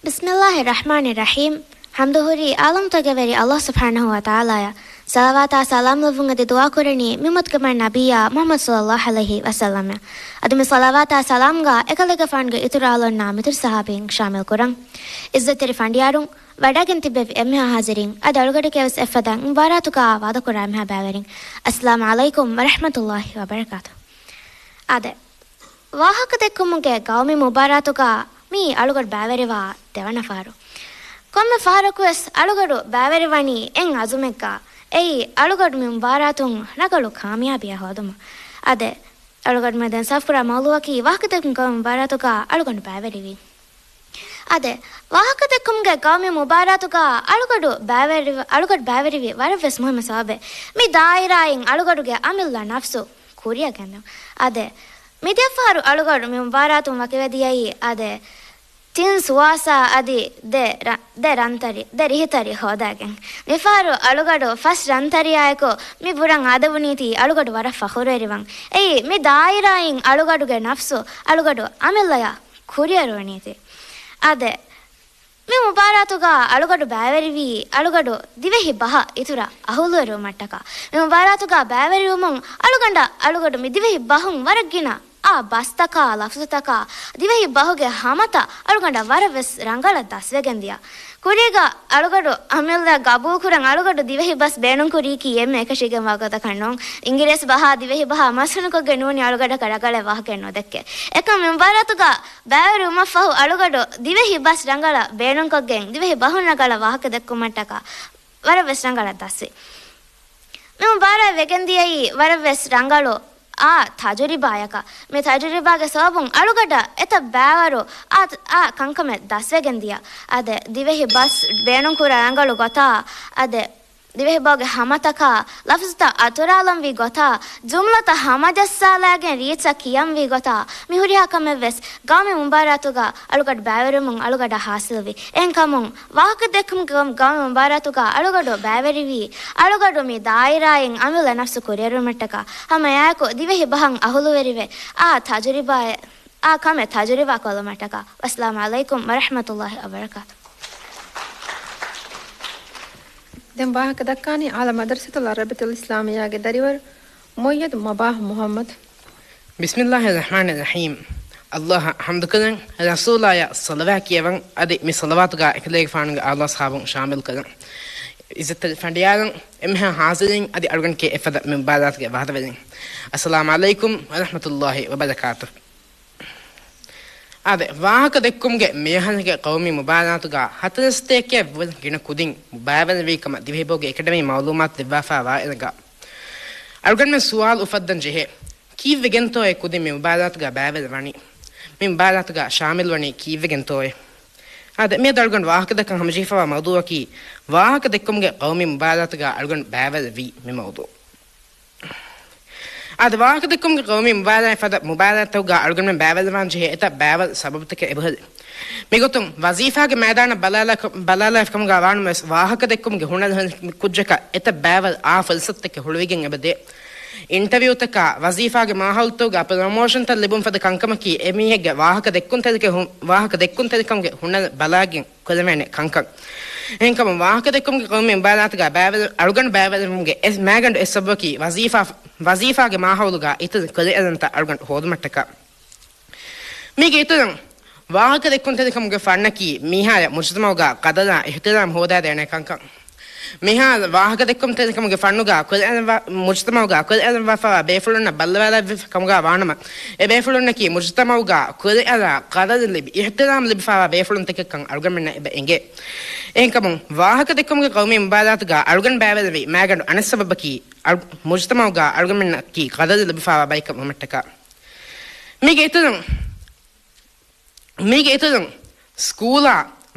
بسم الله الرحمن الرحيم. ޙަމްދު ހުރީ ޢާލަމްތަކުގެ ވެރި ﷲ ސުބްޙާނަހޫ ވަތަޢާލާއަށް. ޞަލަވާތާ ސަލާމް ލެއްވުން އެދި ދުޢާ ކުރަނީ މި އުއްމަތުގެ މާތް ނަބިއްޔާ މުޙައްމަދު ޞައްލަﷲ ޢަލައިހި ވަސައްލަމަށް. އަދި މި ޞަލަވާތާ ސަލާމްގަ އެކަލޭގެފާނުގެ އިތުރު އަހުލުންނާ މިތުރު ޞަޙާބީން ޝާމިލް ކުރަން. ޢިއްޒަތްތެރި ފަނޑިޔާރުން، ވަޑައިގެން ތިއްބެވި އެންމެހާ ޙާޟިރީން، އަދި އަޅުގަޑުގެ ވެސް އެއްފަދަ މުބާރާތުގަ ވާދަކުރާ އެންމެހާ ބައިވެރިން، އައްސަލާމް ޢަލައިކުމް ވަރަޙްމަތުﷲ ވަބަރަކާތު. އާދެ، ވާހަކަދެއްކުމުގެ ގައުމީ މުބާރާތުގަ މިއީ އަޅުގަޑު ބައިވެރިވާ ދެވަނަ ފަހަރު. ކޮންމެ ފަހަރަކުވެސް އަޅުގަޑު ބައިވެރިވަނީ އެއް އަޒުމެއްގަ. އެއީ އަޅުގަޑު މި މުބާރާތުން ރަނގަޅު ކާމިޔާބީއެއް ހޯދުމަށް. އާދެ، އަޅުގަޑު މި ދެން ސާފުކުރާ މައުޟޫޢަކީ ވާހަކަދެއްކުމުގެ ގައުމީ މުބާރާތުގަ އަޅުގަނޑު ބައިވެރިވީ. އާދެ، ވާހަކަދެއްކުމުގެ ގައުމީ މުބާރާތުގަ އަޅުގަޑު ބައިވެރި، އަޅުގަޑު ބައިވެރިވި ވަރަށްވެސް މުހިއްމު ސަބަބެއް. މި ދާއިރާއިން އަޅުގަޑުގެ އަމިއްލަ ނަފްސު ކުރިއަށް ގެންދަން. އާދެ، މިދިޔަ ފަހަރު އަޅުގަޑު މި މުބާރާތުން ވަކިވެދިޔައީ، އާދެ، ތިން ސުވާސާ އަދި ދެ ރަ-، ދެ ރަންތަރި، ދެ ރިހިތަރި ހޯދާގެން. މިފަހަރު އަޅުގަޑު ފަސް ރަންތަރިއާއެކު މި ބުރަން އާދެވުނީތީ އަޅުގަޑު ވަރަށް ފަޚުރުވެރިވަން. އެއީ، މި ދާއިރާއިން އަޅުގަޑުގެ ނަފްސު އަޅުގަޑު އަމިއްލަޔަށް ކުރިއަރުވަނީތީ. އާދެ، މި މުބާރާތުގަ އަޅުގަޑު ބައިވެރިވީ، އަޅުގަޑު ދިވެހި ބަހަށް އިތުރަށް އަހުލުވެރިވުމަށްޓަކާ. މި މުބާރާތުގަ ބައިވެރިވުމުން އަޅުގަނޑަށް އަޅުގަޑު މި ދިވެހި ބަހުން ވަރަށް ގިނަ އާ ބަސްތަކާ، ލަފްޒުތަކާ، ދިވެހި ބަހުގެ ހަމަތައް އަޅުގަނޑަށް ވަރަށް ވެސް ރަނގަޅަށް ދަސްވެގެން ދިޔަ. ކުރީގަ އަޅުގަޑު އަމިއްލަ ގަބޫލުކުރަން އަޅުގަޑު ދިވެހި ބަސް ބޭނުންކުރީކީ އެންމެ އެކަށީގެންވާ ގޮތަކަށް ނޫން. އިނގިރޭސި ބަހާ ދިވެހި ބަހާ މަސްހުނުކޮށްގެން ނޫނީ އަޅުގަޑަކަށް ރަނގަޅަށް ވާހަކައެއް ނުދެއްކޭ. އެކަމް މި މުބާރާތުގަ ބައިވެރިވުމަށްފަހު އަޅުގަޑު ދިވެހި ބަސް ރަނގަޅަށް ބޭނުންކޮށްގެން، ދިވެހި ބަހުން ރަނގަޅަށް ވާހަކަ ދެއްކުމަށްޓަކާ ވަރަށް ވެސް ރަނގަޅަށް ދަސްވި. މި މުބާރާތް ވެގެންދިޔައީ ވަރަށް ވެސް ރަނގަޅު އާ ތަޖުރިބާޔަކަށް. މި ތަޖުރިބާގެ ސަބަބުން އަޅުގަޑަށް އެތައް ބައިވަރު އާ، އާ ކަންކަމެއް ދަސްވެގެން ދިޔަ. އާދެ، ދިވެހި ބަސް ބޭނުންކުރާ ރަނގަޅު ގޮތާ، އާދެ، ދިވެހި ބަހުގެ ހަމަތަކާ، ލަފްޒުތައް އަތުރާލަންވީ ގޮތާ، ޖުމްލަތައް ހަމަޖައްސާލާގެން ރީއްޗަށް ކިޔަންވީ ގޮތާ، މި ހުރިހާ ކަމެއް ވެސް ގައުމީ މުބާރާތުގަ އަޅުގަޑު ބައިވެރިވުމުން އަޅުގަޑަށް ހާސިލްވި. އެހެންކަމުން، ވާހަކަދެއްކުމުގެ ގައުމީ މުބާރާތުގަ އަޅުގަޑު ބައިވެރިވީ، އަޅުގަޑު މި ދާއިރާއިން އަމިއްލަ ނަފްސު ކުރިއަރުވުމަށްޓަކާ، ހަމައެއާއެކު ދިވެހި ބަހަށް އަހުލުވެރިވެ، އާ ތަޖުރިބާއެއް، އާ ކަމެއް ތަޖުރިބާ ކޮށްލުމަށްޓަކާ. ވައްސަލާމް ޢަލައިކުމް ވަރަޙްމަތުﷲ ވަބަރަކާތު. ދެން ވާހަކަ ދައްކާނީ އާލަ މަދަރުސަތުލް ޢަރަބިއްޔަތުލް އިސްލާމިއްޔާގެ ދަރިވަރު މުއައްޔަދު މަބާހް މުޙައްމަދު. بسم الله الرحمن الرحيم. ﷲ އަށް ޙަމްދުކުރަން، ރަސޫލާޔަށް ޞަލަވާތް ކިޔަވަން، އަދި މި ޞަލަވާތުގަ އެކަލޭގެފާނުގެ އާލު އަޞްޙާބުން ޝާމިލް ކުރަން. ޢިއްޒަތްތެރި ފަނޑިޔާރުން، އެންމެހާ ޙާޟިރީން އަދި އަޅުގަނޑުގެ އެފަދަ މި މުބާރާތުގެ ވަހަރުވެރިން. އައްސަލާމް ޢަލައިކުމް ވަރަޙްމަތުﷲ ވަބަރަކާތު. އާދެ، ވާހަކަ ދެއްކުމުގެ މިއަހަރުގެ ޤައުމީ މުބާރާތުގަ ހަތަރުސަތޭކައަށްވުރެ ގިނަ ކުދިން މުބާރާތްވީ ކަމަށް ދިވެހިބަހުގެ އެކަޑަމީ މައުލޫމާތު ދެއްވާފާވާ އިރުގަ، އަޅުގަނޑުމެން ސުވާލު އުފައްދަން ޖެހޭ، ކީއްވެގެންތޯއޭ ކުދިން މި މުބާރާތުގަ ބައިވެރިވަނީ؟ މި މުބާރާތުގަ ޝާމިލްވަނީ ކީއްވެގެންތޯއޭ؟ އާދެ، މިއަދު އަޅުގަނޑު ވާހަކަދައްކަން ހަމަޖެހިފައިވާ މައުޟޫއަކީ، ވާހަކަ ދެއްކުމުގެ ޤައުމީ މުބާރާތުގަ އަޅުގަނޑު ބައިވެރިވީ މި މައުޟޫ. އާދެ، ވާހަކަދެއްކުމުގެ ޤައުމީ މުބާރާތް ފަދަ މުބާރާތްތަކުގަ އަޅުގަނޑުމެން ބައިވެރިވާން ޖެހޭ އެތައް ބައިވަރު ސަބަބުތަކެއް އެބަހުރި. މިގޮތުން ވަޒީފާގެ މައިދާނަށް ބަލާލާ، ބަލާލާފިކަމުގަ ވާނަމަވެސް، ވާހަކަދެއްކުމުގެ ހުނަރު ހެން ކުއްޖަކަށް އެތައް ބައިވަރު އާ ފުރުސަތުތަކެއް ހުޅުވިގެން އެބަދޭ. އިންޓަވިއުތަކާ، ވަޒީފާގެ މާހައުލުތަކުގަ ޕްރޮމޯޝަންތައް ލިބުން ފަދަ ކަންކަމަކީ، އެމީހެއްގެ ވާހަކަ ދެއްކުންތެރިކަ-، ވާހަކަ ދެއްކުންތެރިކަމުގެ ހުނަރު ބަލާގެން ކުރެވޭނެ ކަންކަން. އެހެންކަމުން، ވާހަކަދެއްކުމުގެ ޤައުމީ މުބާރާތުގަ ބައިވެރި، އަޅުގަނޑު ބައިވެރިވުމުގެ އެ މައިގަނޑު އެއް ސަބަބަކީ، ވަޒީފާ، ވަޒީފާގެ މާހައުލުގަ އިތުރު ކުރިއަރަންތައް އަޅުގަނޑު ހޯދުމަށްޓަކާ. މީގެ އިތުރުން، ވާހަކަދެއްކުންތެރިކަމުގެ ފަންނަކީ، މިހާރު މުޖުތަމައުގަ ޤަދަރާ އިޙްތިރާމް ހޯދާދޭނެ ކަންކަން. މިހާރު ވާހަކަދެއްކުންތެރިކަމުގެ ފަންނުގަ ކުރިއަރަންވާ، މުޖުތަމައުގަ ކުރިއަރަންވާފައިވާ ބޭފުޅުންނަށް ބައްލަވާލެއްވި ކަމުގަ ވާނަމަ، އެ ބޭފުޅުންނަކީ މުޖުތަމައުގަ ކުރިއަރާ ޤަދަރު ލިބި، އިޙްތިރާމް ލިބިފައިވާ ބޭފުޅުންތަކެއްކަން އަޅުގަނޑުމެންނަށް އެބަ އެނގޭ. އެހެންކަމުން، ވާހަކަދެއްކުމުގެ ޤައުމީ މުބާރާތުގަ އަޅުގަނޑު ބައިވެރިވި މައިގަނޑު އަނެއް ސަބަބަކީ، އަޅު-، މުޖުތަމައުގަ އަޅުގަނޑުމެންނަކީ ޤަދަރު ލިބިފައިވާ ބައެއްކަން ވުމަށްޓަކާ. މީގެ އިތުރުން، މީގެ އިތުރުން ސްކޫލާ،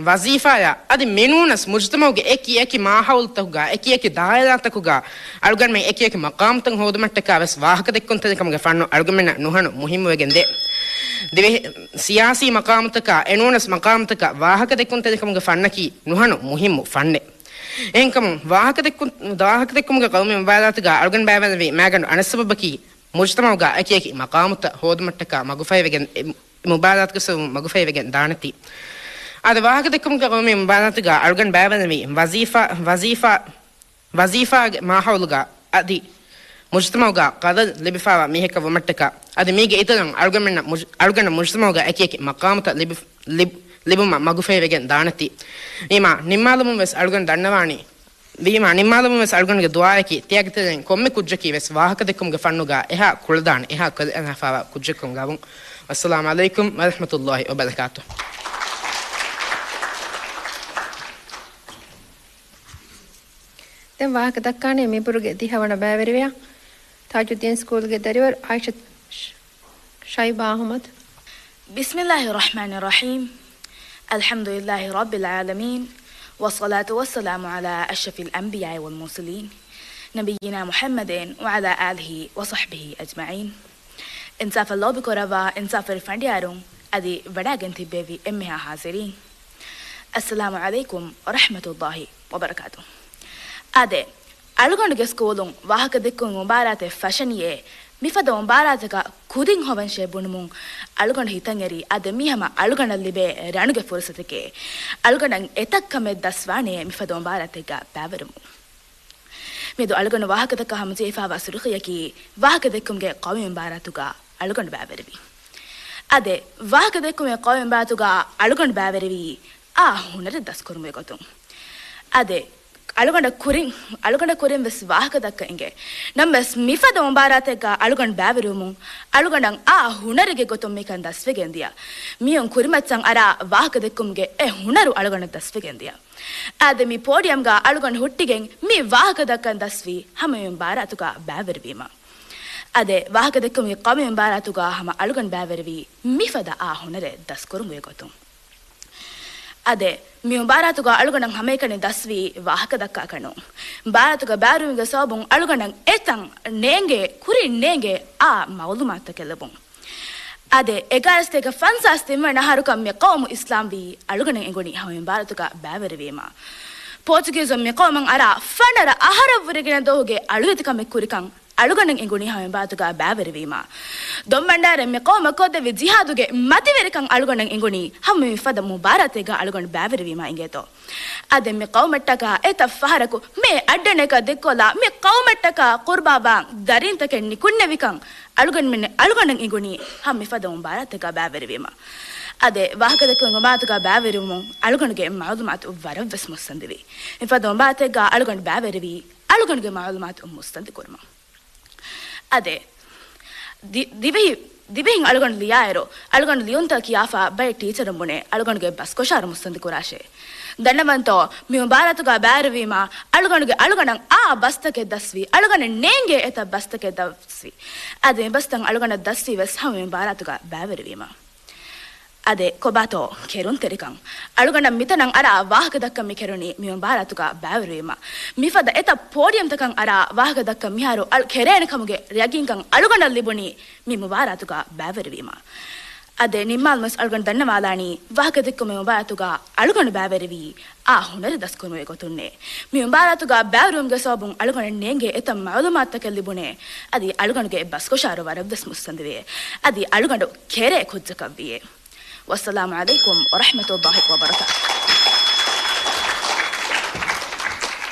ވަޒީފާޔާ، އަދި މިނޫނަސް މުޖުތަމައުގެ އެކި އެކި މާހައުލުތަކުގަ، އެކި އެކި ދާއިރާތަކުގަ އަޅުގަނޑުމެން އެކި އެކި މަޤާމުތައް ހޯދުމަށްޓަކާ ވެސް ވާހަކަދެއްކުންތެރިކަމުގެ ފަންނު އަޅުގަނޑުމެންނަށް ނުހަނު މުހިއްމުވެގެން ދޭ. ދިވެހި ސިޔާސީ މަޤާމުތަކާ، އެނޫނަސް މަޤާމުތަކަށް ވާހަކަދެއްކުންތެރިކަމުގެ ފަންނަކީ ނުހަނު މުހިއްމު ފަންނެއް. އެހެންކަމުން، ވާހަކަދެއްކުން-، ވާހަކަދެއްކުމުގެ ޤައުމީ މުބާރާތުގަ އަޅުގަނޑު ބައިވެރިވި މައިގަނޑު އަނެއް ސަބަބަކީ، މުޖުތަމައުގަ އެކި އެކި މަޤާމުތައް ހޯދުމަށްޓަކާ މަގުފަހިވެގެން، އެ މުބާރާތުގެ ސަބަބުން މަގުފަހިވެގެން ދާނެތީ. އަދި ވާހަކަދެއްކުމުގެ ޤައުމީ މުބާރާތުގަ އަޅުގަނޑު ބައިވެރިވީ ވަޒީފާ، ވަޒީފާ، ވަޒީފާގެ މާހައުލުގަ އަދި މުޖުތަމައުގަ ޤަދަރު ލިބިފައިވާ މީހަކަށް ވުމަށްޓަކާ. އަދި މީގެ އިތުރުން އަޅުގަނޑުމެންނަށް މުޖު-، އަޅުގަނޑަށް މުޖުތަމައުގަ އެކި އެކި މަޤާމުތައް ލިބި-، ލިބް-، ލިބުމަށް މަގުފަހިވެގެން ދާނެތީ. ވީމާ، ނިންމާލުމުން ވެސް އަޅުގަނޑު ދަންނަވާނީ، ވީމާ، ނިންމާލުމުން ވެސް އަޅުގަނޑުގެ ދުޢާއަކީ، ތިޔަގެ ތެރެއިން ކޮންމެ ކުއްޖަކީ ވެސް ވާހަކަދެއްކުމުގެ ފަންނުގަ އެހާ ކުޅަދާނެ، އެހާ ކުރިއަރާފައިވާ ކުއްޖަކުން ގަބުން. ވައްސަލާމު ޢަލައިކުމް ވަރަޙްމަތުﷲި ވަބަރަކާތު. ދެން ވާހަކަ ދައްކާނީ މިބުރުގެ ދިހަވަނަ ބައިވެރިވެޔާ، ތާޖުއްދީން ސްކޫލްގެ ދަރިވަރު ޢާއިޝަތު ޝައިބާ އަޙްމަދު. بسم الله الرحمن الرحيم. الحمد لله رب العالمين، والصلاة والسلام على أشرف الأنبياء والمرسلين، نبينا محمد وعلى آله وصحبه أجمعين. އިންސާފަށް ލޯބިކުރައްވާ އިންސާފުވެރި ފަނޑިޔާރުން އަދި ވަޑައިގެން ތިއްބެވި އެންމެހާ ޙާޟިރީން، އައްސަލާމު ޢަލައިކުމް ވަރަޙްމަތުﷲި ވަބަރަކާތު. އާދެ، އަޅުގަނޑުގެ ސްކޫލުން ވާހަކަދެއްކުން މުބާރާތެއް ފަށަނީއޭ، މިފަދަ މުބާރާތަކަށް ކުދިން ހޮވަންށޭ ބުނުމުން އަޅުގަނޑު ހިތަށްއެރި، އާދެ، މީ ހަމަ އަޅުގަނޑަށް ލިބޭ ރަނުގެ ފުރުސަތެކޭ. އަޅުގަނޑަށް އެތައް ކަމެއް ދަސްވާނެޔޭ މިފަދަ މުބާރާތެއްގަ ބައިވެރިވުމުން. މިއަދު އަޅުގަނޑު ވާހަކަދައްކާ ހަމަޖެހިފައިވާ ސުރުޚީއަކީ، ވާހަކަދެއްކުމުގެ ޤައުމީ މުބާރާތުގަ އަޅުގަނޑު ބައިވެރިވި. އާދެ، ވާހަކަދެއްކުމުގެ ޤައުމީ މުބާރާތުގަ އަޅުގަނޑު ބައިވެރިވީ އާ ހުނަރެއް ދަސްކުރުމުގެ ގޮތުން. އާދެ، އަޅުގަނޑަށް ކުރިން، އަޅުގަނޑަށް ކުރިން ވެސް ވާހަކަ ދައްކަން އެނގޭ. ނަމަވެސް، މިފަދަ މުބާރާތެއްގަ އަޅުގަނޑު ބައިވެރިވުމުން، އަޅުގަނޑަށް އާ ހުނަރެއްގެ ގޮތުން މިކަން ދަސްވެގެން ދިޔަ. މިއޮން ކުރިމައްޗަށް އަރާ ވާހަކަ ދެއްކުމުގެ އެ ހުނަރު އަޅުގަނޑަށް ދަސްވެގެން ދިޔަ. އާދެ، މި ޕޯޑިއަމްގަ އަޅުގަނޑު ހުއްޓިގެން މި ވާހަކަ ދައްކަން ދަސްވީ ހަމަ މި މުބާރާތުގަ ބައިވެރިވީމަ. އާދެ، ވާހަކަ ދެއްކުމުގެ ޤައުމީ މުބާރާތުގަ ހަމަ އަޅުގަނޑު ބައިވެރިވީ މިފަދަ އާ ހުނަރެއް ދަސްކުރުމުގެ ގޮތުން. އާދެ، މި މުބާރާތުގަ އަޅުގަނޑަށް ހަމައެކަނި ދަސްވީ ވާހަކަ ދައްކާކަށް ނޫން. މުބާރާތުގަ ބައިވެރިވުމުގެ ސަބަބުން އަޅުގަނޑަށް އެތަން ނޭނގޭ، ކުރިން ނޭނގޭ އާ މައުލޫމާތުތަކެއް ލިބުން. އާދެ، އެގާރަސްތޭކަ ފަންސާސް ތިންވަނަ އަހަރުކަން މި ޤައުމު އިސްލާމްވީ އަޅުގަނޑަށް އެނގުނީ ހަމަ މި މުބާރާތުގަ ބައިވެރިވީމަ. ޕޯޗުގީޒުން މި ޤައުމަށް އަރާ ފަނަރަ އަހަރަށްވުރެ ގިނަ ދުވަހުގެ އަޅުވެތިކަމެއް ކުރިކަން އަޅުގަނޑަށް އެނގުނީ ހަމަ މި މުބާރާތުގަ ބައިވެރިވީމަ. ދޮންބަންޑާރަ މި ޤައުމަށް ކޮށްދެއްވި ޖިހާދުގެ މަތިވެރިކަން އަޅުގަނޑަށް އެނގުނީ ހަމަ މިފަދަ މުބާރާތެއްގަ އަޅުގަނޑު ބައިވެރިވީމަ އިނގޭތޯ. އާދެ، މި ޤައުމަށްޓަކާ އެތައް ފަހަރަކު މި އައްޑަނަކަށް ދެއްކޮށްލާ، މި ޤައުމަށްޓަކާ ޤުރުބާވާން ދަރީންތަކެއް ނިކުންނެވިކަން އަޅުގަނޑުމެން، އަޅުގަނޑަށް އެނގުނީ ހަމަ މިފަދަ މުބާރާތެއްގަ ބައިވެރިވީމަ. އާދެ، ވާހަކަދެއްކުމުގެ މުބާރާތުގަ ބައިވެރިވުމުން އަޅުގަނޑުގެ މައުލޫމާތު ވަރަށްވެސް މުއްސަނދިވި. މިފަދަ މުބާރާތެއްގަ އަޅުގަނޑު ބައިވެރިވީ އަޅުގަނޑުގެ މައުލޫމާތު މުއްސަނދި ކުރުމަށް. އާދެ، ދި-، ދިވެހި-، ދިވެހިން އަޅުގަނޑު ލިޔާއިރު، އަޅުގަނޑު ލިޔުންތައް ކިޔާފަ ބައެއް ޓީޗަރުން ބުނޭ އަޅުގަނޑުގެ ބަސްކޮށާރު މުއްސަނދި ކުރާށޭ. ދަންނަވަންތޯ، މި މުބާރާތުގަ ބައިވެރިވީމަ، އަޅުގަނޑުގެ އަޅުގަނޑަށް އާ ބަސްތަކެއް ދަސްވީ، އަޅުގަނޑަށް ނޭނގޭ އެތައް ބަސްތަކެއް ދަސްވީ. އަދި މި ބަސްތައް އަޅުގަނޑަށް ދަސްވީ ވެސް ހަމަ މި މުބާރާތުގަ ބައިވެރިވީމަ. އާދެ، ކޮބާތޯ ކެރުންތެރިކަން؟ އަޅުގަނޑަށް މިތަނަށް އަރާ ވާހަކަ ދައްކަން މި ކެރުނީ މި މުބާރާތުގަ ބައިވެރިވީމަ. މިފަދަ އެތައް ޕޯޑިއަމްތަކަށް އަރާ ވާހަކަ ދައްކަން މިހާރު އަޅު ކެރޭނެ ކަމުގެ ޔަގީންކަން އަޅުގަނޑަށް ލިބުނީ މި މުބާރާތުގަ ބައިވެރިވީމަ. އާދެ، ނިންމާލުމަސް އަޅުގަނޑު ދަންނަވާލާނީ، ވާހަކަ ދެއްކުމުގެ މުބާރާތުގަ އަޅުގަނޑު ބައިވެރިވީ އާ ހުނަރު ދަސްކުރުމުގެ ގޮތުންނޭ. މި މުބާރާތުގަ ބައިވެރިވުމުގެ ސަބަބުން އަޅުގަނޑަށް ނޭނގޭ އެތައް މައުލޫމާތުތަކެއް ލިބުނޭ. އަދި އަޅުގަނޑުގެ ބަސްކޮށާރު ވަރަށްވެސް މުއްސަނދިވޭ. އަދި އަޅުގަނޑު ކެރޭ ކުއްޖަކަށްވީއޭ. ވައްސަލާމު ޢަލައިކުމް ވަރަޙްމަތުﷲި ވަބަރަކާތުހު.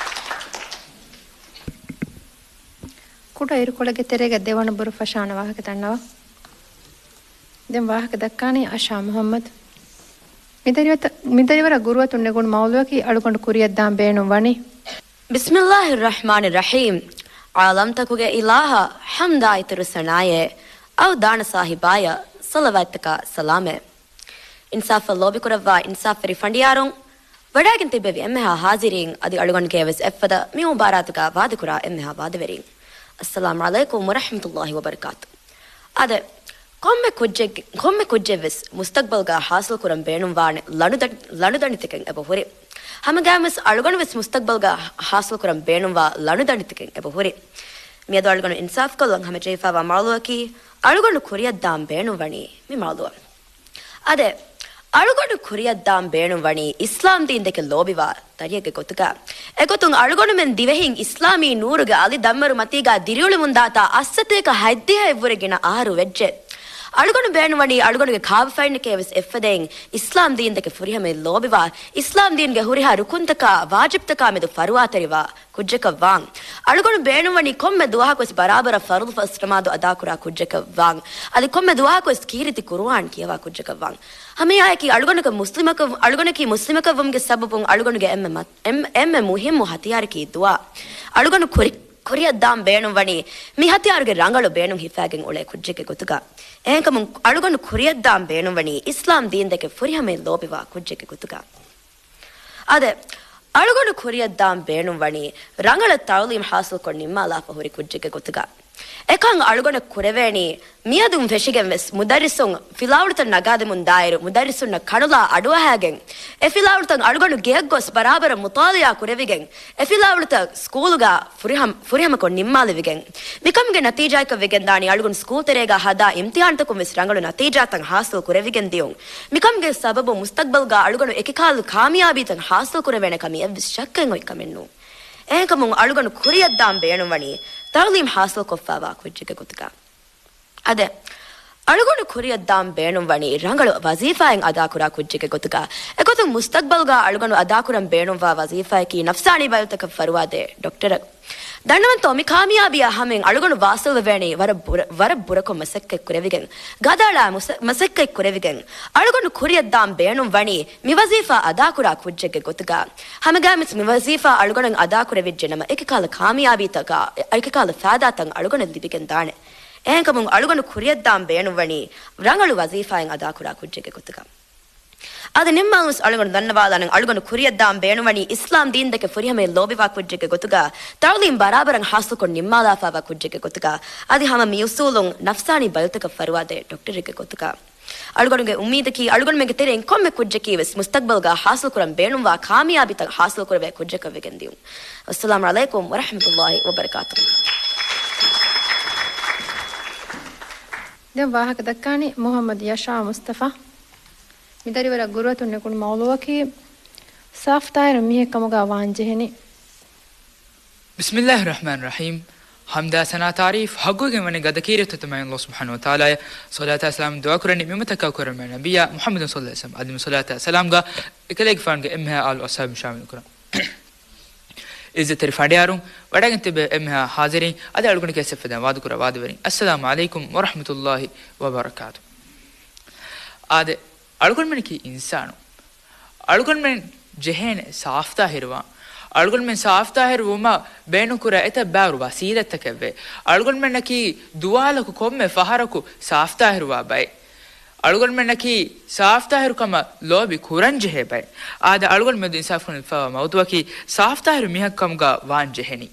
ކުޑަ އިރުކޮޅެއްގެ ތެރޭގަ ދެވަނަ ބުރު ފަށާނަ ވާހަކަ ދަންނަވާ. ދެން ވާހަކަ ދައްކާނީ އަޝާ މުޙައްމަދު. މިދަރިވަތަ-، މިދަރިވަރަށް ގުރުއަތުން ނެގުނު މައުޟޫޢަކީ އަޅުގަނޑު ކުރިއަށްދާން ބޭނުން ވަނީ. ބިސްމިﷲިއްރަޙްމާނިއްރަޙީމް. ޢާލަމްތަކުގެ އިލާހަށް ޙަމްދާއި ތިރުސަނާއޭ، އައުދާނަ ސާހިބާޔަށް ޞަލަވާތްތަކާ ސަލާމޭ. އިންސާފަށް ލޯބިކުރައްވާ އިންސާފުވެރި ފަނޑިޔާރުން، ވަޑައިގެން ތިއްބެވި އެންމެހާ ޙާޟިރީން އަދި އަޅުގަނޑުގެ ވެސް އެއްފަދަ މި މުބާރާތުގަ ވާދަކުރާ އެންމެހާ ވާދަވެރީން. އައްސަލާމު ޢަލައިކުމް ވަރަޙްމަތުﷲި ވަބަރަކާތު. އާދެ، ކޮންމެ ކުއްޖެއްގެ-، ކޮންމެ ކުއްޖެއް ވެސް މުސްތަޤްބަލްގަ ޙާޞިލް ކުރަން ބޭނުންވާނެ ލަނޑުދަން-، ލަނޑުދަނޑިތަކެއް އެބަ ހުރި. ހަމަގައިމުވެސް އަޅުގަނޑު ވެސް މުސްތަޤްބަލްގަ ޙާޞިލް ކުރަން ބޭނުންވާ ލަނޑުދަނޑިތަކެއް އެބަ ހުރި. މިއަދު އަޅުގަނޑު އިންސާފުކޮށްލަން ހަމަޖެހިފައިވާ މައުޟޫޢަކީ އަޅުގަނޑު ކުރިއަށްދާން ބޭނުންވަނީ މި މައުޟޫޢަށް. އާދެ، އަޅުގަނޑު ކުރިއަށްދާން ބޭނުންވަނީ އިސްލާމް ދީންދެކެ ލޯބިވާ ތަރިއަކެއް ގޮތުގަ. އެގޮތުން އަޅުގަނޑުމެން ދިވެހިން އިސްލާމީ ނޫރުގެ އަލި ދަންވަރު މަތީގަ ދިރިއުޅެމުންދާތާ އައްސަތޭކަ ހަތްދިހައެއް ވުރެ ގިނަ އަހަރު ވެއްޖެ. އަޅުގަނޑު ބޭނުންވަނީ އަޅުގަނޑުގެ ކާބަފައިންނެކޭ ވެސް އެއްފަދައިން އިސްލާމް ދީންދެކެ ފުރިހަމައިން ލޯބިވާ، އިސްލާމް ދީންގެ ހުރިހާ ރުކުންތަކާ ވާޖިބްތަކާމެދު ފަރުވާތެރިވާ، ކުއްޖަކަށް ވާން. އަޅުގަނޑު ބޭނުންވަނީ ކޮންމެ ދުވަހަކުވެސް ބަރާބަރަށް ފަރުޟު ފަސް ނަމާދު އަދާކުރާ ކުއްޖަކަށް ވާން. އަދި ކޮންމެ ދުވަހަކުވެސް ކީރިތި ޤުރުއާން ކިޔަވާ ކުއްޖަކަށް ވާން. ހަމައެއާއެކީ އަޅުގަނޑަކަށް މުސްލިމަކަށް، އަޅުގަނޑަކީ މުސްލިމަކަށް ވުމުގެ ސަބަބުން އަޅުގަނޑުގެ އެންމެ މަ-، އެން-، އެންމެ މުހިއްމު ހަތިޔާރަކީ ދުޢާ. އަޅުގަނޑު ކުރި-، ކުރިއަށްދާން ބޭނުންވަނީ މި ހަތިޔާރުގެ ރަނގަޅު ބޭނުން ހިފާގެން އުޅޭ ކުއްޖެއްގެ ގޮތުގަ. އެހެންކަމުން އަޅުގަނޑު ކުރިއަށްދާން ބޭނުންވަނީ އިސްލާމް ދީންދެކެ ފުރިހަމައިން ލޯބިވާ ކުއްޖެއްގެ ގޮތުގަ. އާދެ، އަޅުގަނޑު ކުރިއަށްދާން ބޭނުންވަނީ، ރަނގަޅަށް ތަޢުލީމް ޙާޞިލްކޮށް ނިންމާލާފަ ހުރި ކުއްޖެއްގެ ގޮތުގަ. އެކަން އަޅުގަނޑަށް ކުރެވޭނީ، މިއަދުން ފެށިގެން ވެސް މުދައްރިސުން ފިލާވަޅުތައް ނަގާދެމުން ދާއިރު، މުދައްރިސުންނަށް ކަނުލާ އަޑުއަހާގެން، އެ ފިލާވަޅުތައް އަޅުގަނޑު ގެޔަށް ގޮސް ބަރާބަރަށް މުޠާލަޢާ ކުރެވިގެން، އެ ފިލާވަޅުތައް ސްކޫލުގަ ފުރިހަމަ-، ފުރިހަމަކޮށް ނިންމާލެވިގެން، މިކަމުގެ ނަތީޖާއަކަށް ވެގެންދާނީ އަޅުގަނޑު ސްކޫލް ތެރޭގަ ހަދާ އިމްތިޙާންތަކުން ވެސް ރަނގަޅު ނަތީޖާތައް ޙާޞިލް ކުރެވިގެން ދިޔުން. މިކަމުގެ ސަބަބުން މުސްތަޤްބަލްގަ އަޅުގަނޑު އެކިކަހަލަ ކާމިޔާބީތައް ޙާޞިލް ކުރެވޭނެ ކަމީ އެއްވެސް ޝައްކެއް އޮތް ކަމެއް ނޫން. އެހެންކަމުން އަޅުގަނޑު ކުރިއަށްދާން ބޭނުންވަނީ ތަޢުލީމް ޙާޞިލްކޮށްފައިވާ ކުއްޖެއްގެ ގޮތުގަ. އާދެ، އަޅުގަނޑު ކުރިއަށްދާން ބޭނުންވަނީ ރަނގަޅު ވަޒީފާއެއް އަދާކުރާ ކުއްޖެއްގެ ގޮތުގަ. އެގޮތުން މުސްތަޤްބަލްގަ އަޅުގަނޑު އަދާކުރަން ބޭނުންވާ ވަޒީފާއަކީ ނަފްސާނީ ބައިވެރިތަކަށް ފަރުވާދޭ ޑޮކްޓަރެއް. ދަންނަވަންތޯ، މި ކާމިޔާބީއާ ހަމައިން އަޅުގަނޑު ވާސިލްވެވޭނީ ވަރަށް ބުރަ-، ވަރަށް ބުރަކޮށް މަސައްކަތް ކުރެވިގެން، ގަދައަޅާ މުސަ-، މަސައްކަތް ކުރެވިގެން، އަޅުގަނޑު ކުރިއަށްދާން ބޭނުން ވަނީ މި ވަޒީފާ އަދާކުރާ ކުއްޖެއްގެ ގޮތުގަ. ހަމަގައިމުވެސް މި ވަޒީފާ އަޅުގަނޑަށް އަދާކުރެވިއްޖެ ނަމަ، އެކިކަހަލަ ކާމިޔާބީތަކާ، އެކިކަހަލަ ފައިދާތައް އަޅުގަނޑަށް ލިބިގެން ދާނެ. އެހެންކަމުން އަޅުގަނޑު ކުރިއަށްދާން ބޭނުންވަނީ ރަނގަޅު ވަޒީފާއެއް އަދާކުރާ ކުއްޖެއްގެ ގޮތުގަ. އަދި ނިންމާލުން އަޅުގަނޑު ދަންނަވާލާނަން، އަޅުގަނޑު ކުރިއަށްދާން ބޭނުންވަނީ އިސްލާމް ދީންދެކެ ފުރިހަމައިން ލޯބިވާ ކުއްޖެއްގެ ގޮތުގަ، ތަޢުލީމް ބަރާބަރަށް ޙާޞިލްކޮށް ނިންމާލާފައިވާ ކުއްޖެއްގެ ގޮތުގަ، އަދި ހަމަ މިއުސޫލުން ނަފްސާނީ ބައިވެރިތަކަށް ފަރުވާދޭ ޑޮކްޓަރެއްގެ ގޮތުގަ. އަޅުގަނޑުގެ އުއްމީދަކީ، އަޅުގަނޑުމެންގެ ތެރެއިން ކޮންމެ ކުއްޖަކީ ވެސް މުސްތަޤްބަލްގަ ޙާޞިލްކުރަން ބޭނުންވާ ކާމިޔާބީތައް ޙާޞިލްކުރެވޭ ކުއްޖަކަށް ވެގެން ދިޔުން. ވައްސަލާމު ޢަލައިކުމް ވަރަޙްމަތުﷲި ވަބަރަކާތުހު. ދެން ވާހަކަ ދައްކާނީ މުޙައްމަދު ޔަޝާ މުޞްޠަފާ. މިދަރިވަރަށް ގުރުއަތުން ނެގުނު މައުޟޫޢަކީ ސާފުތާއިރު މީހެއް ކަމުގަ ވާން ޖެހެނީ. ބިސްމިﷲިއްރަޙްމާނިއްރަޙީމް. ޙަމްދާ ސަނާ ތާރީފް ޙައްޤުވެގެން ވަނީ ގަދަ ކީރިތި އުތުމާ ﷲ ސުބްޙާނަހޫ ވަތަޢާލާއަށް ޞަލާތާ ސަލާމް ދުޢާ ކުރަނީ މި އުއްމަތަކާ ކުރަންވާ ނަބިއްޔާ މުޙައްމަދު ޞައްލަﷲު ޢަލައިހި ވަސައްލަމް. އަދި މި ޞަލާތާ ސަލާމްގަ އެކަލޭގެފާނުގެ އެންމެހާ އާލު އަޞްޙާބު ޝާމިލް ކުރަން. ޢިއްޒަތްތެރި ފަނޑިޔާރުން، ވަޑައިގެން ތިބޭ އެންމެހާ ޙާޟިރީން، އަދި އަޅުގަނޑުގެ ސެފަދަން ވާދަކުރާ ވާދަވެރިން، އައްސަލާމު ޢަލައިކުމް ވަރަޙްމަތުﷲި ވަބަރަކާތު. އާދެ، އަޅުގަނޑުމެންނަކީ އިންސާނު. އަޅުގަނޑުމެން ޖެހޭނެ ސާފުތާ ހިރުވާން. އަޅުގަނޑުމެން ސާފްތާހިރު ވުމަށް ބޭނުންކުރާ އެތައް ބާރު ވަސީލަތްތަކެއްވޭ. އަޅުގަނޑުމެންނަކީ ދުވާލަކު ކޮންމެ ފަހަރަކު ސާފްތާހިރުވާ ބައެއް. އަޅުގަނޑުމެންނަކީ ސާފްތާހިރުކަމަށް ލޯބި ކުރަންޖެހޭ ބައެއް. އާދެ، އަޅުގަނޑުމެން އިންސާފުކުރަން ލިބިފައިވާ މައުޟޫއަކީ ސާފްތާހިރު މީހެއްކަމުގަ ވާން ޖެހެނީ.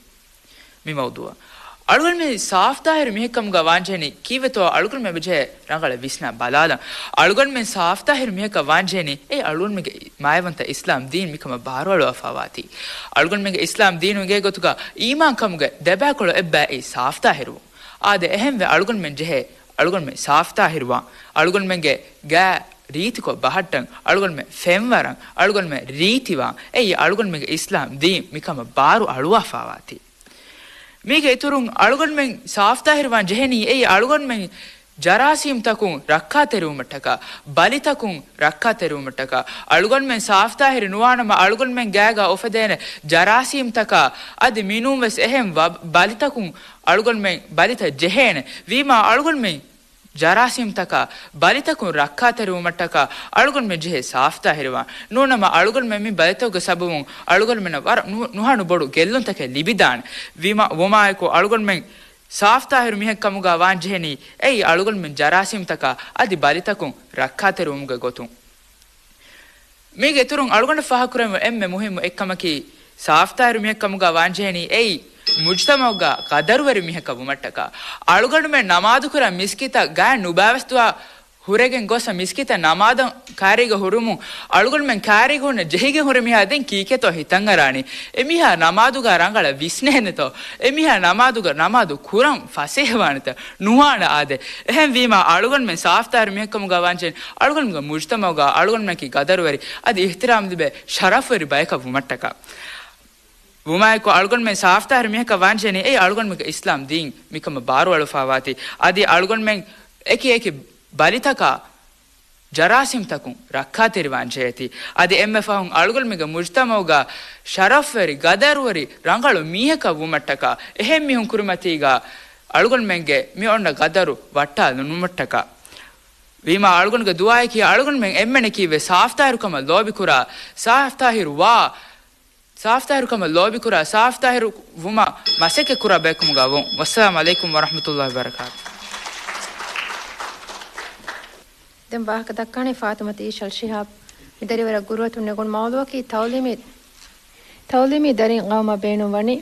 މި މައުޟޫއަށް. އަޅުގަނޑުމެން ސާފްތާހިރު މީހެއްކަމުގަ ވާންޖެހެނީ ކީއްވެތޯ އަޅުގަނޑުމެން އެބަޖެހޭ ރަނގަޅަށް ވިސްނާ ބަލާލަން. އަޅުގަނޑުމެން ސާފްތާހިރު މީހަކަށް ވާންޖެހެނީ އެއީ އަޅުގަނޑުމެންގެ މާތްވަންތަ އިސްލާމް ދީން މިކަމަށް ބާރުއަޅުވާފަވާތީ. އަޅުގަނޑުމެންގެ އިސްލާމް ދީނު އިނގޭ ގޮތުގަ އީމާންކަމުގެ ދެބައިކުޅަ އެއްބައި ސާފްތާހިރުވުން. އާދެ، އެހެންވެ އަޅުގަނޑުމެން ޖެހޭ އަޅުގަނޑުމެން ސާފްތާހިރުވާން. އަޅުގަނޑުމެންގެ ގާ ރީތިކޮށް ބަހައްޓަން، އަޅުގަނޑުމެން ފެންވަރަން، އަޅުގަނޑުމެން ރީތިވާން. އެއީ އަޅުގަނޑުމެންގެ އިސްލާމް ދީން މިކަމަށް ބާރު އަޅުވާފާވާތީ. މީގެ އިތުރުން އަޅުގަނޑުމެން ސާފްތާހިރުވާން ޖެހެނީ އެއީ އަޅުގަނޑުމެން ޖަރާސީމްތަކުން ރައްކާތެރިވުމަށްޓަކާ، ބަލިތަކުން ރައްކާތެރިވުމަށްޓަކާ. އަޅުގަނޑުމެން ސާފްތާހިރު ނުވާނަމަ އަޅުގަނޑުމެން ގާގަ އުފެދޭނެ ޖަރާސީމްތަކާ އަދި މިނޫންވެސް އެހެން ވަ-، ބަލިތަކުން އަޅުގަނޑުމެން ބަލިތައް ޖެހޭނެ. ވީމާ އަޅުގަނޑުމެން ޖަރާސީމްތަކާ ބަލިތަކުން ރައްކާތެރިވުމަށްޓަކާ އަޅުގަނޑުމެން ޖެހޭ ސާފްތާހިރުވާން. ނޫނަމަ އަޅުގަނޑުމެން މި ބަލިތަކުގެ ސަބަބުން އަޅުގަނޑުމެންނަށް ވަރަށް ނު-، ނުހަނު ބޮޑު ގެއްލުންތަކެއް ލިބިދާނެ. ވީމާ، ވުމާއެކު އަޅުގަނޑުމެން ސާފްތާހިރު މީހެއްކަމުގަ ވާންޖެހެނީ އެއީ އަޅުގަނޑުމެން ޖަރާސީމްތަކާ އަދި ބަލިތަކުން ރައްކާތެރިވުމުގެ ގޮތުން. މީގެ އިތުރުން އަޅުގަނޑަށް ފާހަގަކުރެވުނު އެންމެ މުހިއްމު އެއްކަމަކީ، ސާފްތާހިރު މީހެއްކަމުގަ ވާންޖެހެނީ އެއީ، މުޖްތަމަޢުގަ ގަދަރުވެރި މީހަކަށް ވުމަށްޓަކާ. އަޅުގަނޑުމެން ނަމާދުކުރާ މިސްކިތަށް ގާތް ނުބައިވެސް ދުވާ ހުރެގެން ގޮސް މިސްކިތަށް ނަމާދަށް ކާރީގަ ހުރުމުން، އަޅުގަނޑުމެން ކާރީގަ ހުންނަ ޖެހިގެން ހުރި މީހާ ދެން ކީކޭތޯ ހިތަށް އަރާނީ؟ އެ މީހާ ނަމާދުގަ ރަނގަޅަށް ވިސްނޭނެތޯ؟ އެ މީހާ ނަމާދުގަ ނަމާދު ކުރަން ފަސޭހަވާނެތަ؟ ނުވާނެ އާދެ. އެހެންވީމާ، އަޅުގަނޑުމެން ސާފްތާހިރު މީހެއްކަމުގަ ވާންޖެހެނީ، އަޅުގަނޑުމެންގެ މުޖްތަމަޢުގަ އަޅުގަނޑުމެންނަކީ ގަދަރުވެރި، އަދި އިޙްތިރާމް ލިބޭ ޝަރަފްވެރި ބަޔަކަށް ވުމަށްޓަކާ. ވުމާއެކު އަޅުގަނޑުމެން ސާފްތާހިރު މީހަކަށް ވާންޖެހެނީ، އެއީ އަޅުގަނޑުމެންގެ އިސްލާމް ދީން މިކަމަށް ބާރުއަޅުފާވާތީ. އަދި އަޅުގަނޑުމެން އެކި އެކި ބަލިތަކާ، ޖަރާސީމްތަކުން ރައްކާތެރިވާން ޖެހޭތީ. އަދި އެންމެ ފަހުން އަޅުގަނޑުމެންގެ މުޖްތަމަޢުގަ ޝަރަފްވެރި، ގަދަރުވެރި، ރަނގަޅު މީހަކަށް ވުމަށްޓަކާ، އެހެން މީހުން ކުރިމަތީގަ އަޅުގަނޑުމެންގެ މި އޮންނަ ގަދަރު ވައްޓާލުނުމަށްޓަކާ. ވީމާ އަޅުގަނޑުގެ ދުޢާއަކީ، އަޅުގަނޑުމެން އެންމެނަކީވެ ސާފްތާހިރުކަމަށް ލޯބިކުރާ، ސާފްތާހިރުވާ، ސާފްތާހިރުކަމަށް ލޯބިކުރާ، ސާފްތާހިރު ވުމަށް މަސައްކަތްކުރާ ބަޔަކުމުގަ ވުން. ވައްސަލާމް ޢަލައިކުމް ވަރަޙްމަތުﷲ ވަބަރަކާތު. ދެން ވާހަކަ ދައްކާނީ ފާތިމަތު އީޝަލް ޝިހާބް. މިދަރިވަރަށް ގުރުއަތުން ނެގުނު މައުޟޫއަކީ ތަޢުލީމީ، ތަޢުލީމީ ދަރިން ގައުމަށް ބޭނުންވަނީ.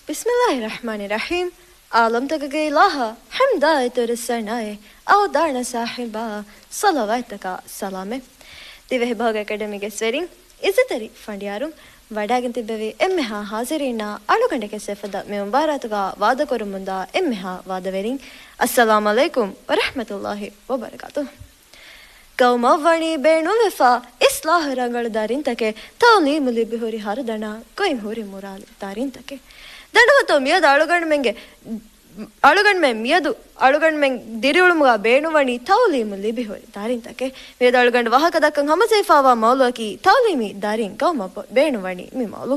ބިސްމިﷲ ރަޙްމާނި ރަޙީމް. ޢާލަމްތަކުގެ އިލާހާ ޙަމްދާ އިތުރު ސަނާއެއް، އަވަދާނަ ސާހިބާ ޞަލަވާތްތަކާ ސަލާމެއް. ދިވެހި ބަހުގެ އެކަޑަމީގެ އިސްވެރިން، އިއްޒަތްތެރި ފަނޑިޔާރުން، ވަޑައިގެން ތިއްބެވި އެންމެހާ ޙާޟިރީންނާ އަޅުގަނޑެކެސް އެފަދަ މި މުބާރާތުގަ ވާދަކުރަމުންދާ އެންމެހާ ވާދަވެރިން، އައްސަލާމް ޢަލައިކުމް ވަރަޙްމަތުﷲ ވަބަރަކާތުހު. ގައުމަށް ވަނީ ބޭނުންވެފަ އިޞްލާޙު ރަނގަޅު ދަރިންތަކެއް، ތަޢުލީމު ލިބިހުރި ހަރުދަނާ ގޮތް ހުރި މުރާލި ދަރިންތަކެއް. ދަނޑުވަތޯ މިއަދު އަޅުގަނޑުމެންގެ، އަޅުގަނޑުމެން މިއަދު އަޅުގަނޑުމެން ދިރިއުޅުމުގަ ބޭނުންވަނީ ތަޢުލީމު ލިބިހުރި ދަރިންތަކެއް. މިއަދު އަޅުގަނޑު ވާހަކަ ދައްކަން ހަމަޖެހިފައިވާ މައުޟޫއަކީ ތަޢުލީމީ ދަރިން ގައުމަށް ބޭނުންވަނީ މި މައުޟޫ.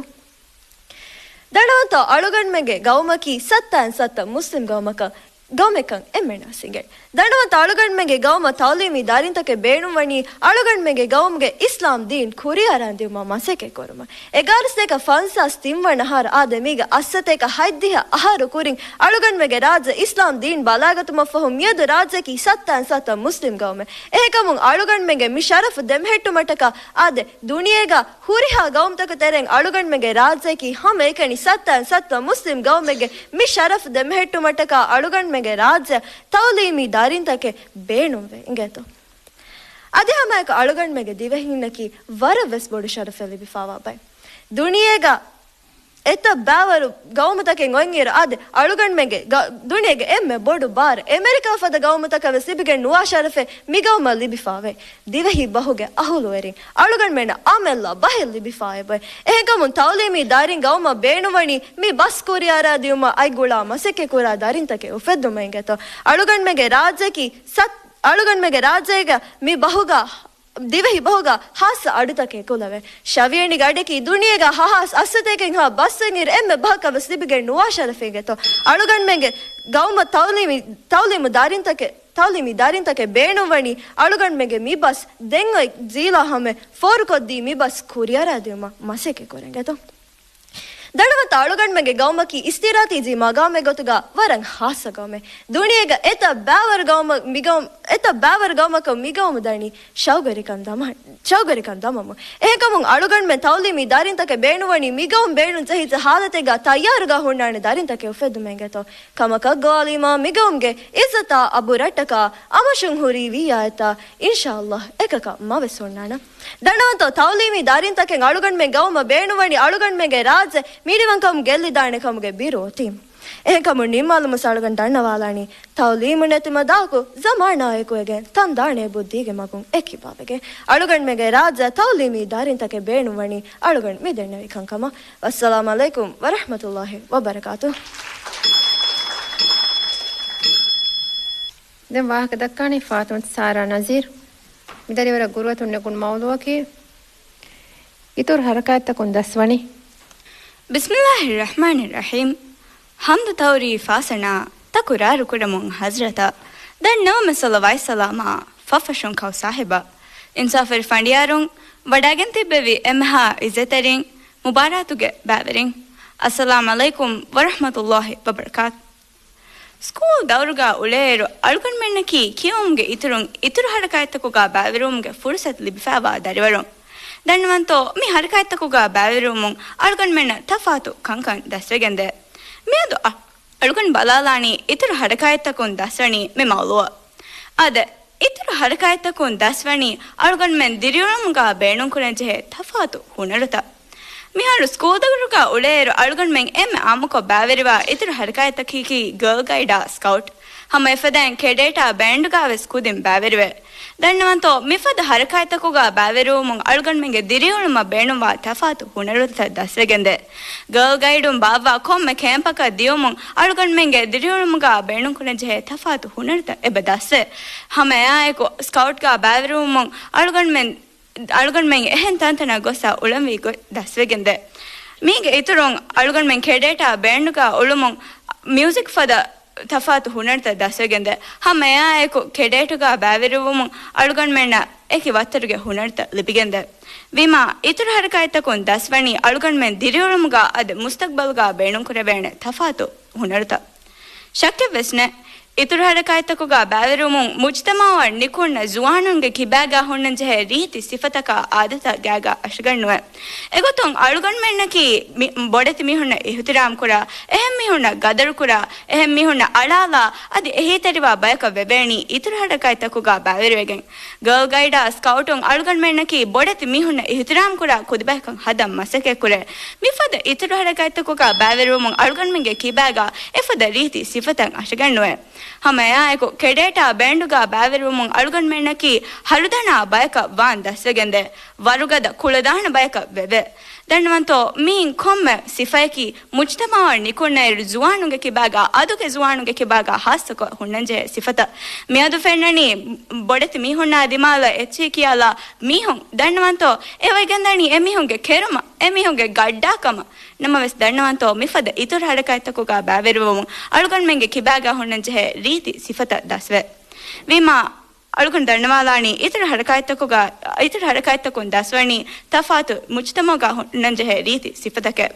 ދަނޑުވަންތަ އަޅުގަނޑުމެންގެ ގައުމަކީ ސައްތައިން ސައްތަ މުސްލިމް ގައުމަކަށް، ގައުމެއްކަން އެންމެނަށް ވެސް އިނގޭ. ދަނޑުވަންތަ އަޅުގަނޑުމެންގެ ގައުމަށް ތަޢުލީމީ ދަރިންތަކެއް ބޭނުންވަނީ އަޅުގަނޑުމެންގެ ގައުމުގެ އިސްލާމް ދީން ކުރިއަރާން ދިއުމަށް މަސައްކަތް ކުރުމަށް. އެގާރަ ސަތޭކަ ފަންސާސް ތިންވަނަ އަހަރު އާދެ، މީގެ އަށް ސަތޭކަ ހަތްދިހަ އަހަރު ކުރިން އަޅުގަނޑުމެންގެ ރާއްޖެ އިސްލާމް ދީން ބަލާގަތުމަށްފަހު މިއަދު ރާއްޖެއަކީ ސައްތައިން ސައްތަ މުސްލިމް ގައުމެއް. އެހެންކަމުން އަޅުގަނޑުމެންގެ މި ޝަރަފު ދެމެހެއްޓުމަށްޓަކާ އާދެ، ދުނިޔޭގަ ހުރިހާ ގައުމުތަކުގެ ތެރެއިން އަޅުގަނޑުމެންގެ ރާއްޖެއަކީ ހަމައެކަނި ސައްތައިން ސައްތަ މުސްލިމް ގައުމެއްގެ މި ޝަރަފު ދެމެހެއްޓުމަށްޓަކާ އަޅުގަނޑުމެންގެ ރާއްޖެއަށް ތަޢުލީމީ ދަރިންތަކެއް ބޭނުންވެ އިނގޭތޯ. އަދި ހަމައެކު އަޅުގަނޑުމެންގެ ދިވެހީންނަކީ ވަރަށް ވެސް ބޮޑު ޝަރަފެއް ލިބިފައިވާ ބައެއް. ދުނިޔޭގަ އެތައް ބައިވަރު ގައުމުތަކެއް އޮތްއިރު އާދެ، އަޅުގަނޑުމެންގެ ގަ-، ދުނިޔޭގެ އެންމެ ބޮޑު ބާރު އެމެރިކާ ފަދަ ގައުމުތަކަށް ވެސް ލިބިގެން ނުވާ ޝަރަފެއް މި ގައުމަށް ލިބިފައިވޭ. ދިވެހި ބަހުގެ އަހުލުވެރިން، އަޅުގަނޑުމެންނަށް އަމިއްލަ ބަހެއް ލިބިފައިވޭ. އެހެންކަމުން ތަޢުލީމީ ދަރިން ގައުމަށް ބޭނުންވަނީ މި ބަސް ކުރިއަރާދިއުމަށް އަތްގުޅާ މަސައްކަތް ކުރާ ދަރިންތަކެއް އުފެއްދުމަށް އިނގޭތޯ. އަޅުގަނޑުމެންގެ ރާއްޖެއަކީ ސަތް-، އަޅުގަނޑުމެންގެ ރާއްޖޭގަ މި ބަހުގަ ދިވެހި ބަހުގަ ހާއްސަ އަޑުތަކެއް ކުލަވޭ. ޝަވިޔަނިގެ އަޑަކީ ދުނިޔޭގަ ހަ-، ހާސް އަށްސަތޭކައިން ހާ ބަސްއިން އިރު އެންމެ ބަހަކަށް ވެސް ލިބިގެން ނުވާ ޝަރަފެއް އިނގޭތޯ. އަޅުގަނޑުމެންގެ ގައުމަށް ތަޢުލީމީ، ތަޢުލީމު ދަރިންތަކެއް ތައުލީމީ ދަރިންތަކެއް ބޭނުންވަނީ އަޅުގަނޑުމެންގެ މި ބަސް ދެން އޮތް ޖީލާ ހަމަ ފޯރުކޮށްދީ މި ބަސް ކުރިއަރާދިއުމަށް މަސައްކަތް ކުރަން އެނގޭތޯ. ދަންނަވަންތޯ އަޅުގަނޑުމެންގެ ގައުމަކީ އިސްތިރާތީޖީ މަގާމެއް ގޮތުގަ ވަރަށް ހާއްސަ ގައުމެއް. ދުނިޔޭގަ އެތައް ބައިވަރު ގައުމަށް މި ގައުމު، އެތައް ބައިވަރު ގައުމަކަށް މި ގައުމު ދަނީ ޝައުގުވެރިކަން ދަމަ، ޝައުގުވެރިކަން ދަމަމުން. އެހެންކަމުން އަޅުގަނޑުމެން ތައުލީމީ ދަރިންތަކެއް ބޭނުންވަނީ މި ގައުމު ބޭނުން ޖެހިއްޖެ ހާލަތެއްގަ ތައްޔާރުގަ ހުންނާނެ ދަރިންތަކެއް އުފެއްދުމަށް އެނގޭތޯ. ކަމަކަށް ގޮވާލީމާ މި ގައުމުގެ އިއްޒަތާ އަބުރަށްޓަކާ އަމަށުން ހުރީ ވިއްޔާއެއްތާ އިންޝާﷲ އެކަކަށް މަވެސް ހުންނާނަން. ދަންނަވަންތޯ ތައުލީމީ ދަރިންތަކެއް އަޅުގަނޑުމެން ގައުމަށް ބޭނުންވަނީ އަޅުގަނޑުމެންގެ ރާއްޖެ މިނިވަންކަމުން ގެއްލިދާނެ ކަމުގެ ބިރު އޮތީމު. އެހެންކަމުން ނިންމާލުމުން އަޅުގަނޑު ދަންނަވާލާނީ ތައުލީމު ނެތި މަދާކު ޒަމާނާއެކު އެގެން ތަން ދާނެ ބުއްދީގެ މަގުން އެކިބާވެގެން އަޅުގަނޑުމެންގެ ރާއްޖެ ތައުލީމީ ދަރިންތަކެއް ބޭނުންވަނީ އަޅުގަނޑު މި ދެންނެވި ކަންކަމަށް. ވައްސަލާމް ޢަލައިކުމް ވަރަޙްމަތުﷲ ވަބަރަކާތު. ދެން ވާހަކަ ދައްކާނީ ފާތިމަތު ސާރާ ނަޒީރު. މިދަނީވަރަށް ގުރުއަތުން ނެގުނު މައުޟޫޢަކީ އިތުރު ޙަރަކާތްތަކުން ދަސްވަނީ. بسم الله الرحمن الرحيم. ޙަމްދު ތައުރީފާ ސަނާ ތަކުރާރު ކުރަމުން ޙަޟްރަތަށް ދަންނަވަމެ ޞަލަވާތް ސަލާމާ ފަށްފަށުން ކައު ސާހިބަށް. އިންސާފުވެރި ފަނޑިޔާރުން ވަޑައިގެން ތިއްބެވި އެންމެހާ އިއްޒަތްތެރިން މުބާރާތުގެ ބައިވެރިން. އައްސަލާމް ޢަލައިކުމް ވަރަޙްމަތުﷲ ވަބަރަކާތު. ސްކޫލް ދައުރުގަ އުޅޭއިރު އަޅުގަނޑުމެންނަކީ ކިޔެވުމުގެ އިތުރުން އިތުރު ޙަރަކާތްތަކުގަ ބައިވެރިވުމުގެ ފުރުޞަތު ލިބިފައިވާ ދަރިވަރުން. ދަންނަވަންތޯ މި ޙަރަކާތްތަކުގަ ބައިވެރިވުމުން އަޅުގަނޑުމެންނަށް ތަފާތު ކަންކަން ދަސްވެގެންދޭ. މިއަދު އަ-، އަޅުގަނޑު ބަލާލާނީ އިތުރު ޙަރަކާތްތަކުން ދަސްވަނީ މި މައުޟޫޢަށް. އާދެ، އިތުރު ޙަރަކާތްތަކުން ދަސްވަނީ އަޅުގަނޑުމެން ދިރިއުޅުމުގަ ބޭނުންކުރަންޖެހޭ ތަފާތު ހުނަރުތައް. މިހާރު ސްކޫލް ދައުރުގަ އުޅޭއިރު އަޅުގަނޑުމެން އެންމެ އާއްމުކޮށް ބައިވެރިވާ އިތުރު ޙަރަކާތްތަކަކީ ގާލް ގައިޑާ ސްކައުޓް. ހަމަ އެފަދައިން ކެޑޭޓާ ބޭންޑުގަވެސް ކުދިން ބައިވެރިވޭ. ދަންނަވަންތޯ މިފަދަ ޙަރަކާތްތަކުގަ ބައިވެރިވުމުން އަޅުގަނޑުމެންގެ ދިރިއުޅުމަށް ބޭނުންވާ ތަފާތު ހުނަރުތައް ދަސްވެގެންދޭ. ގާލް ގައިޑުން ބާއްވާ ކޮންމެ ކޭމްޕަކަށް ދިޔުމުން އަޅުގަނޑުމެންގެ ދިރިއުޅުމުގަ ބޭނުންކުރަންޖެހޭ ތަފާތު ހުނަރުތައް އެބަ ދަސްވޭ. ހަމައެއާއެކު ސްކައުޓްގަ ބައިވެރިވުމުން އަޅުގަނޑުމެން އަޅުގަނޑުމެން އެހެން ތަންތަނަށް ގޮސް އުޅެންވީ ގޮތް ދަސްވެގެންދޭ. މީގެ އިތުރުން އަޅުގަނޑުމެން ކެޑޭޓާ ބޭންޑުގަ އުޅުމުން މިއުޒިކް ފަދަ ތަފާތު ހުނަރުތައް ދަސްވެގެންދޭ. ހަމައެއާއެކު ކެޑޭޓުގަ ބައިވެރިވުމުން އަޅުގަނޑުމެންނަށް އެކި ވައްތަރުގެ ހުނަރުތައް ލިބިގެންދޭ. ވީމާ، އިތުރު ޙަރަކާތްތަކުން ދަސްވަނީ އަޅުގަނޑުމެން ދިރިއުޅުމުގަ އަދި މުސްތަޤްބަލުގަ ބޭނުންކުރެވޭނެ ތަފާތު ހުނަރުތައް. ޝައްކެއްވެސް ނެތް. އިތުރު ޙަރަކާތްތަކުގަ ބައިވެރިވުމުން މުޖްތަމަޢަށް ނިކުންނަ ޒުވާނުންގެ ކިބާގަ ހުންނަންޖެހޭ ރީތި ސިފަތަކާ އާދަތާ ގާގަ އަށަގަންނުވޭ. އެގޮތުން އަޅުގަނޑުމެންނަކީ މި-، ބޮޑެތި މީހުންނަށް އިޙުތިރާމް ކުރާ، އެހެން މީހުންނަށް ގަދަރު ކުރާ، އެހެން މީހުންނަށް އަޅާލާ، އަދި އެހީތެރިވާ ބަޔަކަށް ވެވޭނީ އިތުރު ޙަރަކާތްތަކުގަ ބައިވެރިވެގެން. ގާލް ގައިޑާ ސްކައުޓުން އަޅުގަނޑުމެންނަކީ ބޮޑެތި މީހުންނަށް އިޙުތިރާމް ކުރާ ކުދިބަޔަކަށް ހަދަން މަސައްކަތް ކުރޭ. މިފަދަ އިތުރު ޙަރަކާތްތަކުގަ ބައިވެރިވުމުން އަޅުގަނޑުމެންގެ ކިބާގަ އެފަދަ ރީތި ސިފަތައް އަށަގަންނުވޭ. ހަމައެއާއެކު ކެޑޭޓާ ބޭންޑުގަ ބައިވެރިވުމުން އަޅުގަނޑުމެންނަކީ ހަރުދަނާ ބަޔަކަށް ވާން ދަސްވެގެންދޭ. ވަރުގަދަ ކުޅަދާނަ ބަޔަކަށް ވެވޭ. ދަންނަވަންތޯ މިއިން ކޮންމެ ސިފަޔަކީ މުޖްތަމަޢަށް ނިކުންނައިރު ޒުވާނުންގެ ކިބާގަ އަދުގެ ޒުވާނުންގެ ކިބާގަ ހާއްސަކޮށް ހުންނަންޖެހޭ ސިފަތައް. މިއަދު ފެންނަނީ ބޮޑެތި މީހުންނާ ދިމާލަށް އެއްޗިހި ކިޔާލާ މީހުން. ދަންނަވަންތޯ އެ ވައިގެންދަނީ އެމީހުންގެ ކެރުމަށް، އެމީހުންގެ ގައްޑާކަމަށް. ނަމަވެސް ދަންނަވަންތޯ މިފަދަ އިތުރު ޙަރަކާތްތަކުގަ ބައިވެރިވުމުން އަޅުގަނޑުމެންގެ ކިބާގަ ހުންނަންޖެހޭ ރީތި ސިފަތައް ދަސްވޭ. ވީމާ، އަޅުގަނޑު ދަންނަވާލާނީ އިތުރު ޙަރަކާތްތަކުގަ، އިތުރު ޙަރަކާތްތަކުން ދަސްވަނީ ތަފާތު މުޖްތަމަޢުގަ ހުންނަންޖެހޭ ރީތި ސިފަތަކެއް.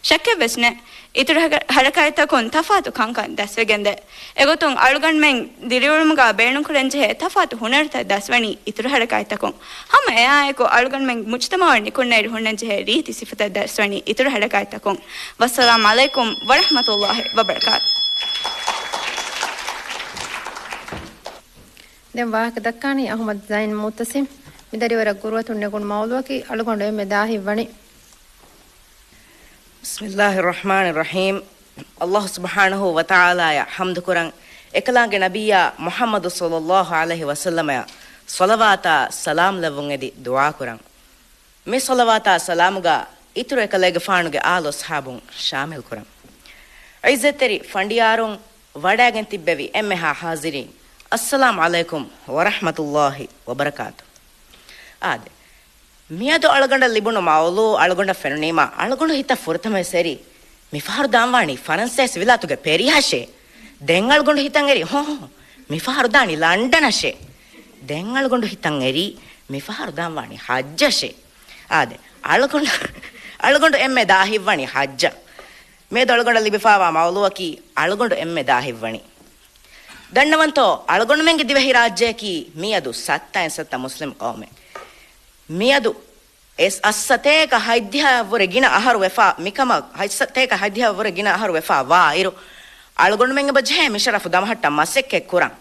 ޝައްކެއްވެސް ނެތް. އިތުރު ހަރަ-، ޙަރަކާތްތަކުން ތަފާތު ކަންކަން ދަސްވެގެންދޭ. އެގޮތުން އަޅުގަނޑުމެން ދިރިއުޅުމުގަ ބޭނުންކުރަންޖެހޭ ތަފާތު ހުނަރުތައް ދަސްވަނީ އިތުރު ޙަރަކާތްތަކުން. ހަމަ އެއާއެކު އަޅުގަނޑުމެން މުޖްތަމަޢުން ނިކުންނައިރު ހުންނަންޖެހޭ ރީތި ސިފަތައް ދަސްވަނީ އިތުރު ޙަރަކާތްތަކުން. ވައްސަލާމް ޢަލައިކުމް ވަރަޙްމަތުﷲ ވަބަރަކާތު. ދެން ވާހަކަ ދައްކާނީ އަޙްމަދު ޒައިން މުއްތަސިމް. މިދަނީވަރަށް ގުރުއަތުން ނެގުނު މައުޟޫޢަކީ އަޅުގަނޑު އެންމެ ދާހިތްވަނީ. بسم الله الرحمن الرحيم. ﷲ ސުބްޙާނަހޫ ވަތަޢާލާއަށް ޙަމްދުކުރަން، އެކަލާނގެ ނަބިއްޔާ މުޙައްމަދު ޞައްލައްލާހު ޢަލައިހި ވަސައްލަމައަށް ޞަލަވާތާ ސަލާމް ލެއްވުން އެދި ދުޢާކުރަން. މި ޞަލަވާތާ ސަލާމުގަ އިތުރު އެކަލޭގެފާނުގެ އާލު އަޞްޙާބުން ޝާމިލްކުރަން. ޢިއްޒަތްތެރި ފަނޑިޔާރުން، ވަޑައިގެން ތިއްބެވި އެންމެހާ ޙާޟިރީން، އައްސަލާމް ޢަލައިކުމް ވަރަޙްމަތުﷲ ވަބަރަކާތު. އާދެ، މިއަދު އަޅުގަނޑަށް ލިބުނު މައުޟޫޢު އަޅުގަނޑަށް ފެނުނީމާ، އަޅުގަނޑު ހިތަށް ފުރަތަމަވެސް އެރީ، މިފަހަރު ދާންވާނީ ފަރަންސޭސި ވިލާތުގެ ޕެރިހަށޭ. ދެން އަޅުގަނޑު ހިތަށް އެރީ، ހޯ، ހޯ، މިފަހަރު ދާނީ ލަންޑަނަށޭ. ދެން އަޅުގަނޑު ހިތަށް އެރީ، މިފަހަރު ދާން ވާނީ ޙައްޖަށޭ. އާދެ، އަޅުގަނޑު، އަޅުގަނޑު އެންމެ ދާހިތްވަނީ ޙައްޖަށް. މިއަދު އަޅުގަނޑަށް ލިބިފާވާ މައުޟޫޢަކީ އަޅުގަނޑު އެންމެ ދާހިތްވަނީ. ދަންނަވަންތޯ، އަޅުގަނޑުމެންގެ ދިވެހިރާއްޖެއަކީ މިއަދު ސައްތައިން ސައްތަ މުސްލިމް ޤައުމެއް. މިއަދު އެސް އައްސަތޭކަ ހަތްދިހައަށްވުރެ ގިނަ އަހަރު ވެފާ، މިކަމަށް ހަތްސަތޭކަ ހަތްދިހައަށްވުރެ ގިނަ އަހަރު ވެފާ ވާއިރު، އަޅުގަނޑުމެން އެބަ ޖެހޭ މިޝަރަފު ދަމަހައްޓަން މަސައްކަތް ކުރަން.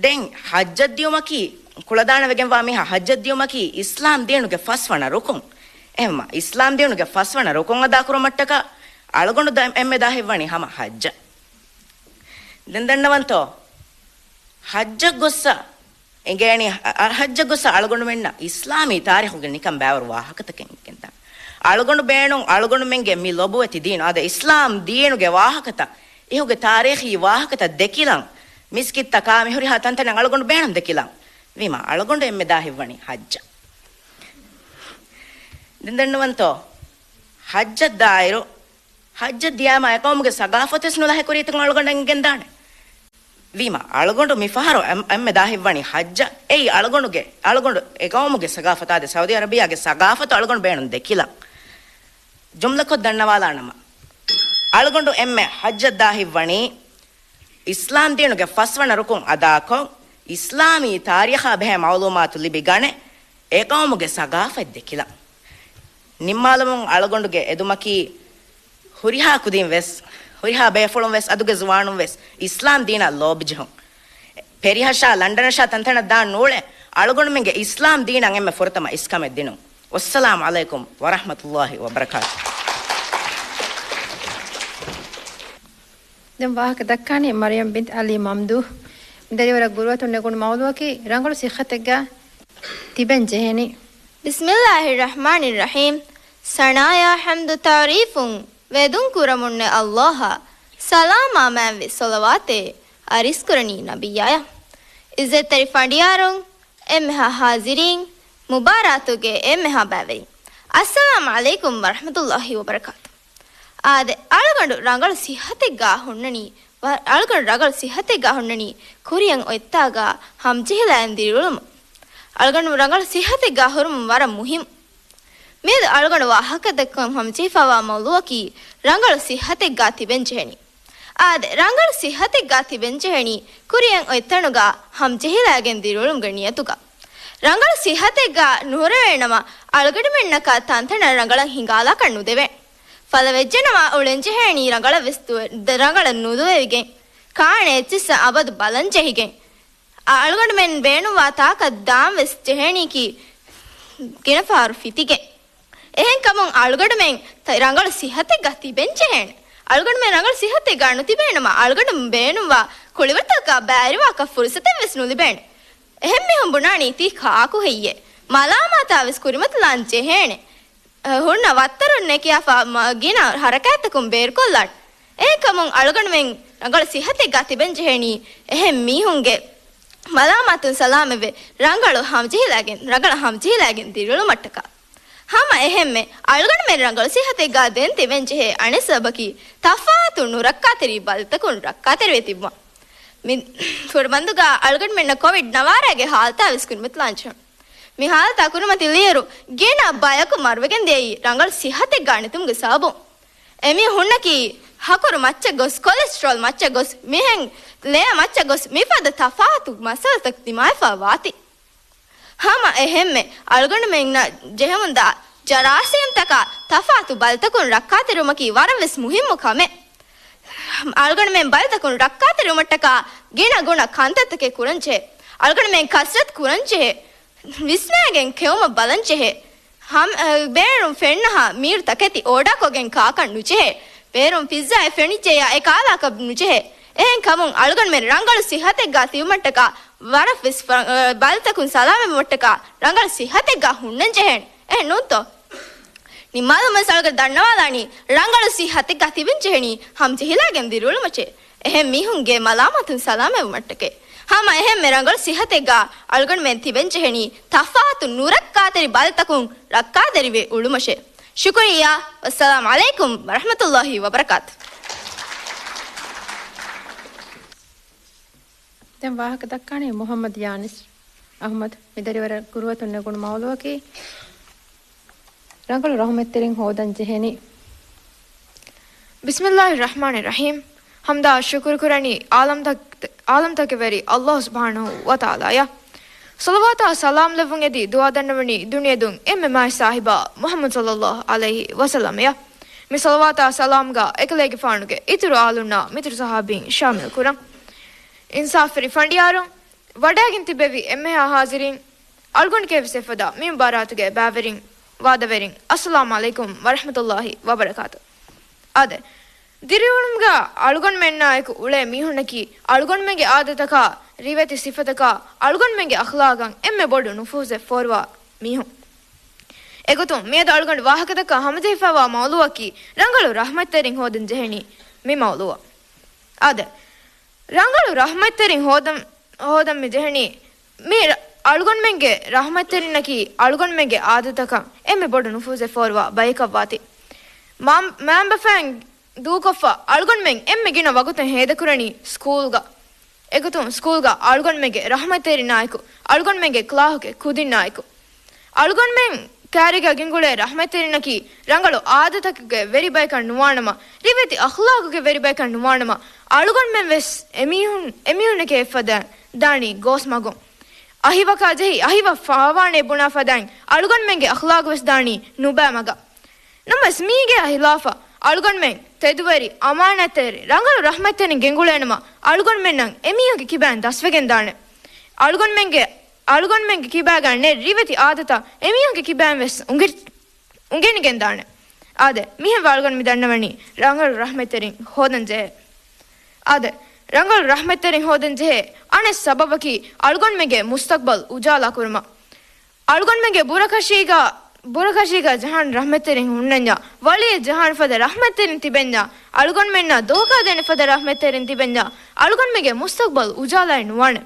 ދެން ޙައްޖަށް ދިޔުމަކީ، ކުޅަދާނަވެގެންވާ މީހާ ޙައްޖަށް ދިޔުމަކީ އިސްލާމް ދީނުގެ ފަސްވަނަ ރުކުން. އެހެންމަ، އިސްލާމް ދީނުގެ ފަސްވަނަ ރުކުން އަދާކުރުމަށްޓަކާ އަޅުގަނޑު ދަ-، އެންމެ ދާހިތްވަނީ ހަމަ ޙައްޖަށް. ދެން ދަންނަވަންތޯ؟ ޙައްޖަށް ގޮއްސަ އެނގޭނީ، އަ-، އަ-، ޙައްޖަށް ގޮއްސަ އަޅުގަނޑުމެންނަށް އިސްލާމީ ތާރީޚުގެ ނިކަން ބައިވަރު ވާހަކަތަކެއް އެނގިގެންދާނެ. އަޅުގަނޑު ބޭނުން އަޅުގަނޑުމެންގެ މި ލޮބުވެތި ދީނު، އާދެ، އިސްލާމް ދީނުގެ ވާހަކަތައް، އިހުގެ ތާރީޚީ ވާހަކަތައް ދެކިލަން، މިސްކިތްތަކާ މި ހުރިހާ ތަންތަނަށް އަޅުގަނޑު ބޭނުން ދެކިލަން. ވީމާ، އަޅުގަނޑު އެންމެ ދާހިތްވަނީ ޙައްޖަށް. ދެން ދަންނަވަންތޯ؟ ޙައްޖަށް ދާއިރު، ޙައްޖަށް ދިޔާމަ އެ ޤައުމުގެ ސަގާފަތުވެސް ނުލަހިކުރީތަކުން އަޅުގަނޑަށް އެނގިގެންދާނެ. ވީމާ، އަޅުގަނޑު މިފަހަރު އެން-، އެންމެ ދާހިތްވަނީ ޙައްޖަށް. އެއީ އަޅުގަނޑުގެ، އަޅުގަނޑު އެ ޤައުމުގެ ސަގާފަތާ ދެ ސައުދީ އަރަބިއްޔާގެ ސަގާފަތު އަޅުގަނޑު ބޭނުން ދެކިލަން. ޖުމްލަކޮށް ދަންނަވާލާނަމަ، އަޅުގަނޑު އެންމެ ޙައްޖަށް ދާހިތްވަނީ އިސްލާމް ދީނުގެ ފަސްވަނަ ރުކުން އަދާކޮށް، އިސްލާމީ ތާރީޚާ ބެހޭ މަޢުލޫމާތު ލިބި ގަނެ، އެ ޤައުމުގެ ސަގާފަތް ދެކިލަން. ނިންމާލަމުން އަޅުގަނޑުގެ އެދުމަކީ، ހުރިހާ ކުދިން ވެސް، ހުރިހާ ބޭފުޅުން ވެސް، އަދުގެ ޒުވާނުން ވެސް އިސްލާމް ދީނަށް ލޯބިޖެހުން. ޕެރިހަށާ ލަންޑަނަށާ ތަންތަނަށް ދާން ނޫޅޭ، އަޅުގަނޑުމެންގެ އިސްލާމް ދީނަށް އެންމެ ފުރަތަމަ އިސްކަމެއް ދިނުން. ވައްސަލާމް ޢަލައިކުމް ވަރަޙްމަތުﷲި ވަބަރަކާތު. ދެން ވާހަކަ ދައްކާނީ މަރިޔަމް ބިންތް ޢަލީ މަމްދޫޙް. މި ދަރިވަރަށް ގުރުއަތުން ނެގުނު މައުޟޫޢަކީ ރަނގަޅު ޞިއްޙަތެއްގަ ތިބެން ޖެހެނީ. بسم الله الرحمن الرحيم. ސަނާޔާ ޙަމްދު ތަޢުރީފުން ވެދުން ކުރަމުންނެ ﷲ އަށް ސަލާމާ މާތްވި ޞަލަވާތެއް އަރިސްކުރަނީ ނަބިއްޔާޔަށް. އިއްޒަތްތެރި ފަނޑިޔާރުން، އެންމެހާ ޙާޟިރީން، މުބާރާތުގެ އެންމެހާ ބައިވެރިން، އައްސަލާމް ޢަލައިކުމް ވަރަޙްމަތުﷲި ވަބަރަކާތު. އާދެ، އަޅުގަނޑު ރަނގަޅު ޞިއްޙަތެއްގާ ހުންނަނީ، ވަ-، އަޅުގަނޑު ރަނގަޅު ޞިއްޙަތެއްގާ ހުންނަނީ ކުރިޔަށް އޮތްތާގާ ހަމަޖެހިލައިގެން ދިރިއުޅުމުން. އަޅުގަނޑު ރަނގަޅު ޞިއްޙަތެއްގާ ހުރުމުން ވަރަށް މުހިއްމު. މިއަދު އަޅުގަނޑު ވާހަކަދައްކަން ހަމަޖެހިފައިވާ މައުޟޫޢަކީ ރަނގަޅު ޞިއްޙަތެއްގާ ތިބެން ޖެހެނީ. އާދެ، ރަނގަޅު ޞިއްޙަތެއްގާ ތިބެން ޖެހެނީ ކުރިޔަށް އޮތް ތަނުގާ ހަމަޖެހިލައިގެން ދިރިއުޅުމުގެ ނިޔަތުގަ. ރަނގަޅު ޞިއްޙަތެއްގާ ނުހުރެވޭނަމަ، އަޅުގަނޑުމެންނަކަށް ތަންތަނަށް ރަނގަޅަށް ހިނގާލާކަށް ނުދެވޭނެ. ފަލަވެއްޖެނަމަ އުޅެންޖެހޭނީ ރަނގަޅަށް ވެސް ދުވެ-، ދަ-، ރަނގަޅަށް ނުދުވެވިގެން. ކާނެ އެއްޗިއްސަށް އަބަދު ބަލަން ޖެހިގެން. އަ-، އަޅުގަނޑުމެން ބޭނުންވާ ތާކަށް ދާން ވެސް ޖެހޭނީކީ ގިނަ ފަހަރު ފިތިގެން. އެހެންކަމުން އަޅުގަނޑުމެން ތަ-، ރަނގަޅު ޞިއްޙަތެއްގަ ތިބެން ޖެހޭނެ. އަޅުގަނޑުމެން ރަނގަޅު ޞިއްޙަތެއްގަ ނުތިބޭނަމަ، އަޅުގަނޑު ބޭނުންވާ ކުޅިވަރުތަކަށް ބައިވެރިވާކަށް ފުރުޞަތެއް ވެސް ނުލިބޭނެ. އެހެން މީހުން ބުނާނީ ތީ ކާކު ހެއްޔޭ؟ މަލާމާތާ ވެސް ކުރިމަތިލާން ޖެހޭނެ. އަ، ހުންނަ ވައްތަރުން ނެކިޔާފަ މަ-، ގިނަ ހަރަކާތްތަކުން ބޭރުކޮށްލާނެ. އެހެންކަމުން އަޅުގަނޑުމެން ރަނގަޅު ޞިއްޙަތެއްގަ ތިބެން ޖެހޭނީ އެހެން މީހުންގެ މަލާމާތުން ސަލާމަތްވެ، ރަނގަޅު ހަމަޖެހިލައިގެން، ރަނގަޅަށް ހަމަޖެހިލައިގެން ދިރިއުޅުމަށްޓަކާ. ހަމަ އެހެންމެ، އަޅުގަނޑުމެން ރަނގަޅު ޞިއްޙަތެއްގަ ދެން ތިބެން ޖެހޭ އަނެއް ސަބަބަކީ، ތަފާތު ނުރައްކާތެރި ބަލިތަކުން ރައްކާތެރިވެ ތިބުމަށް. މި ފުރަބަންދުގަ އަޅުގަނޑުމެންނަށް ކޮވިޑް ނަވާރައިގެ ހާލަތާ ވެސް ކުރިމަތިލާން ޖެހުނު. މި ހާލަތާ ކުރިމަތިލިއިރު، ގިނަ ބަޔަކު މަރުވެގެން ދިޔައީ ރަނގަޅު ޞިއްޙަތެއްގަ ނެތުމުގެ ސަބަބުން. އެމީހުންނަކީ ހަކުރު މައްޗަށް ގޮސް، ކޮލެސްޓްރޯލް މައްޗަށް ގޮސް، މިހެން ލޭ މައްޗަށް ގޮސް، މިފަދަ ތަފާތު މައްސަލަތައް ދިމާވެފަ ވާތީ. ހަމަ އެހެންމެ، އަޅުގަނޑުމެންނަށް ޖެހެމުންދާ ޖަރާސީމްތަކާ ތަފާތު ބަލިތަކުން ރައްކާތެރިވުމަކީ ވަރަށް ވެސް މުހިއްމު ކަމެއް. އަޅުގަނޑުމެން ބަލިތަކުން ރައްކާތެރިވުމަށްޓަކާ ގިނަ ގުނަ ކަންތައްތަކެއް ކުރަންޖެހޭ. އަޅުގަނޑުމެން ކަސްރަތު ކުރަންޖެހޭ. ވިސްނާގެން ކެއުމަށް ބަލަންޖެހޭ. ހަމް-، އަ، ބޭރުން ފެންނަހާ މީރު ތަކެތި އޯޑާކޮށްގެން ކާކަށް ނުޖެހޭ. ބޭރުން ފިއްޒާއެއް ފެނިއްޖެޔާ އެ ކާލާކަށް ނުޖެހޭ. އެހެން ކަމުން އަޅުގަނޑުމެން ރަނގަޅު ސިއްހަތެއްގާ ތިބުމަށްޓަކާ، ވަރަށް ވެސް ފަ-، އަ، ބަލިތަކުން ސަލާމަތްވުމަށްޓަކާ ރަނގަޅު ސިއްހަތެއްގާ ހުންނަން ޖެހޭނެ. އެހެން ނޫންތޯ؟ ނިންމާލުމަށް ސަޅުގަ ދަންނަވާލާނީ، ރަނގަޅު ސިއްހަތެއްގާ ތިބެން ޖެހެނީ ހަމަޖެހިލާގެން ދިރިއުޅުމަށޭ. އެހެން މީހުންގެ މަލާމާތުން ސަލާމަތްވުމަށްޓަކޭ. ހަމަ އެހެންމެ ރަނގަޅު ސިއްހަތެއްގާ އަޅުގަނޑުމެން ތިބެން ޖެހެނީ ތަފާތު ނުރައްކާތެރި ބަލިތަކުން ރައްކާތެރިވެ އުޅުމަށޭ. ޝުކުރިއްޔާ. ވައްސަލާމް ޢަލައިކުމް ވަރަޙްމަތުﷲި ވަބަރަކާތު. ދެން ވާހަކަ ދައްކާނީ މުޙައްމަދު ޔާނިސް އަޙްމަދު. މި ދަރިވަރަށް ގުރުއަތުން ނެގުނު މައުޟޫޢަކީ ރަނގަޅު ރަޙްމަތްތެރިން ހޯދަން ޖެހެނީ. ބިސްމިއްލާހި ރަޙްމާނި ރަޙީމް. ޙަމްދާ ޝުކުރު ކުރަނީ ޢާލަމްތަކް-، ޢާލަމްތަކެއް ވެރި ﷲ ސުބްޙާނަހޫ ވަތަޢާލާއަށް. ޞަލަވާތާ ސަލާމް ލެއްވުން އެދި ދުޢާ ދަންނަވަނީ ދުނިޔެދުން އެންމެ މާތް ސާހިބާ މުޙައްމަދު ޞައްލައްލާހު ޢަލައިހި ވަސައްލަމައަށް. މި ޞަލަވާތާ ސަލާމްގަ އެކަލޭގެފާނުގެ އިތުރު އާލުންނާ މިތުރު ޞަޙާބީން ޝާމިލް ކުރަން. އިންސާފުވެރި ފަނޑިޔާރުން، ވަޑައިގެން ތިއްބެވި އެންމެހާ ޙާޟިރީން، އަޅުގަނޑުގެ ވެސް އެފަދަ މި މުބާރާތުގެ ބައިވެރިން، ވާދަވެރިން، އައްސަލާމު ޢަލައިކުމް ވަރަޙްމަތުﷲ ވަބަރަކާތު. އާދެ، ދިރިއުޅުމުގަ އަޅުގަނޑުމެންނާއެކު އުޅޭ މީހުންނަކީ، އަޅުގަނޑުމެންގެ އާދަތަކާ، ރިވެތި ސިފަތަކާ، އަޅުގަނޑުމެންގެ އަޚްލާގަށް އެންމެ ބޮޑު ނުފޫޒެއް ފޯރުވާ މީހުން. އެގޮތުން، މިއަދު އަޅުގަނޑު ވާހަކަދައްކާ ހަމަޖެހިފައިވާ މައުޟޫޢަކީ، ރަނގަޅު ރަޙްމަތްތެރިން ހޯދަން ޖެހެނީ މި މައުޟޫޢަށް. އާދެ، ރަނގަޅު ރަޙްމަތްތެރިން ހޯދަން، ހޯދަން މި ޖެހެނީ، މި ރަ-، އަޅުގަނޑުމެންގެ ރަޙްމަތްތެރިންނަކީ އަޅުގަނޑުމެންގެ އާދަތަކަށް އެންމެ ބޮޑު ނުފޫޒެއް ފޯރުވާ ބަޔަކަށްވާތީ. މާ-، މައިންބަފައިން ދޫކޮށްފަ އަޅުގަނޑުމެން އެންމެ ގިނަ ވަގުތެއް ހޭދަކުރަނީ ސްކޫލްގަ. އެގޮތުން ސްކޫލްގަ އަޅުގަނޑުމެންގެ ރަޙްމަތްތެރިންނާއެކު، އަޅުގަނޑުމެންގެ ކްލާހުގެ ކުދިންނާއެކު. އަޅުގަނޑުމެން ކައިރީގަ ގެންގުޅޭ ރަޙްމަތްތެރިންނަކީ ރަނގަޅު އާދަތަކުގެ ވެރިބަޔަކަށް ނުވާނަމަ، ރިވެތި އަޚްލާގުގެ ވެރިބަޔަކަށް ނުވާނަމަ، އަޅުގަނޑުމެން ވެސް އެމީހުން، އެމީހުންނެކޭ އެއްފަދައިން ދާނީ ގޯސް މަގުން. އަހިވަކާ ޖެހި، އަހިވަ ފާވާނޭ ބުނާ ފަދައިން އަޅުގަނޑުމެންގެ އަޚްލާގު ވެސް ދާނީ ނުބައި މަގަށް. ނަމަވެސް މީގެ ހިލާފަށް އަޅުގަނޑުމެން ތެދުވެރި، އަމާނާތްތެރި، ރަނގަޅު ރަޙްމަތްތެރިން ގެންގުޅޭނަމަ، އަޅުގަނޑުމެންނަށް އެމީހުންގެ ކިބައިން ދަސްވެގެން ދާނެ. އަޅުގަނޑުމެންގެ، އަޅުގަނޑުމެންގެ ކިބާގަ ނެތް ރިވެތި އާދަތައް އެމީހުންގެ ކިބައިން ވެސް އުނގެ-، އުނގެނިގެން ދާނެ. އާދެ، މިހެން އަޅުގަނޑު މި ދަންނަވަނީ ރަނގަޅު ރަޙްމަތްތެރިން ހޯދަން ޖެހޭ. އާދެ، ރަނގަޅު ރަޙްމަތްތެރިން ހޯދަން ޖެހޭ އަނެއް ސަބަބަކީ އަޅުގަނޑުމެންގެ މުސްތަޤްބަލް އުޖާލާ ކުރުމަށް. އަޅުގަނޑުމެންގެ ބުރަކަށީގަ، ބުރަކަށީގަ ޖަހާން ރަޙްމަތްތެރިން ހުންނަންޏާ، ވަޅިއެއް ޖަހާން ފަދަ ރަޙްމަތްތެރިން ތިބެންޏާ، އަޅުގަނޑުމެންނަށް ދޯކާދޭނެ ފަދަ ރަޙްމަތްތެރިން ތިބެންޏާ، އަޅުގަނޑުމެންގެ މުސްތަޤްބަލް އުޖާލާއެއް ނުވާނެ.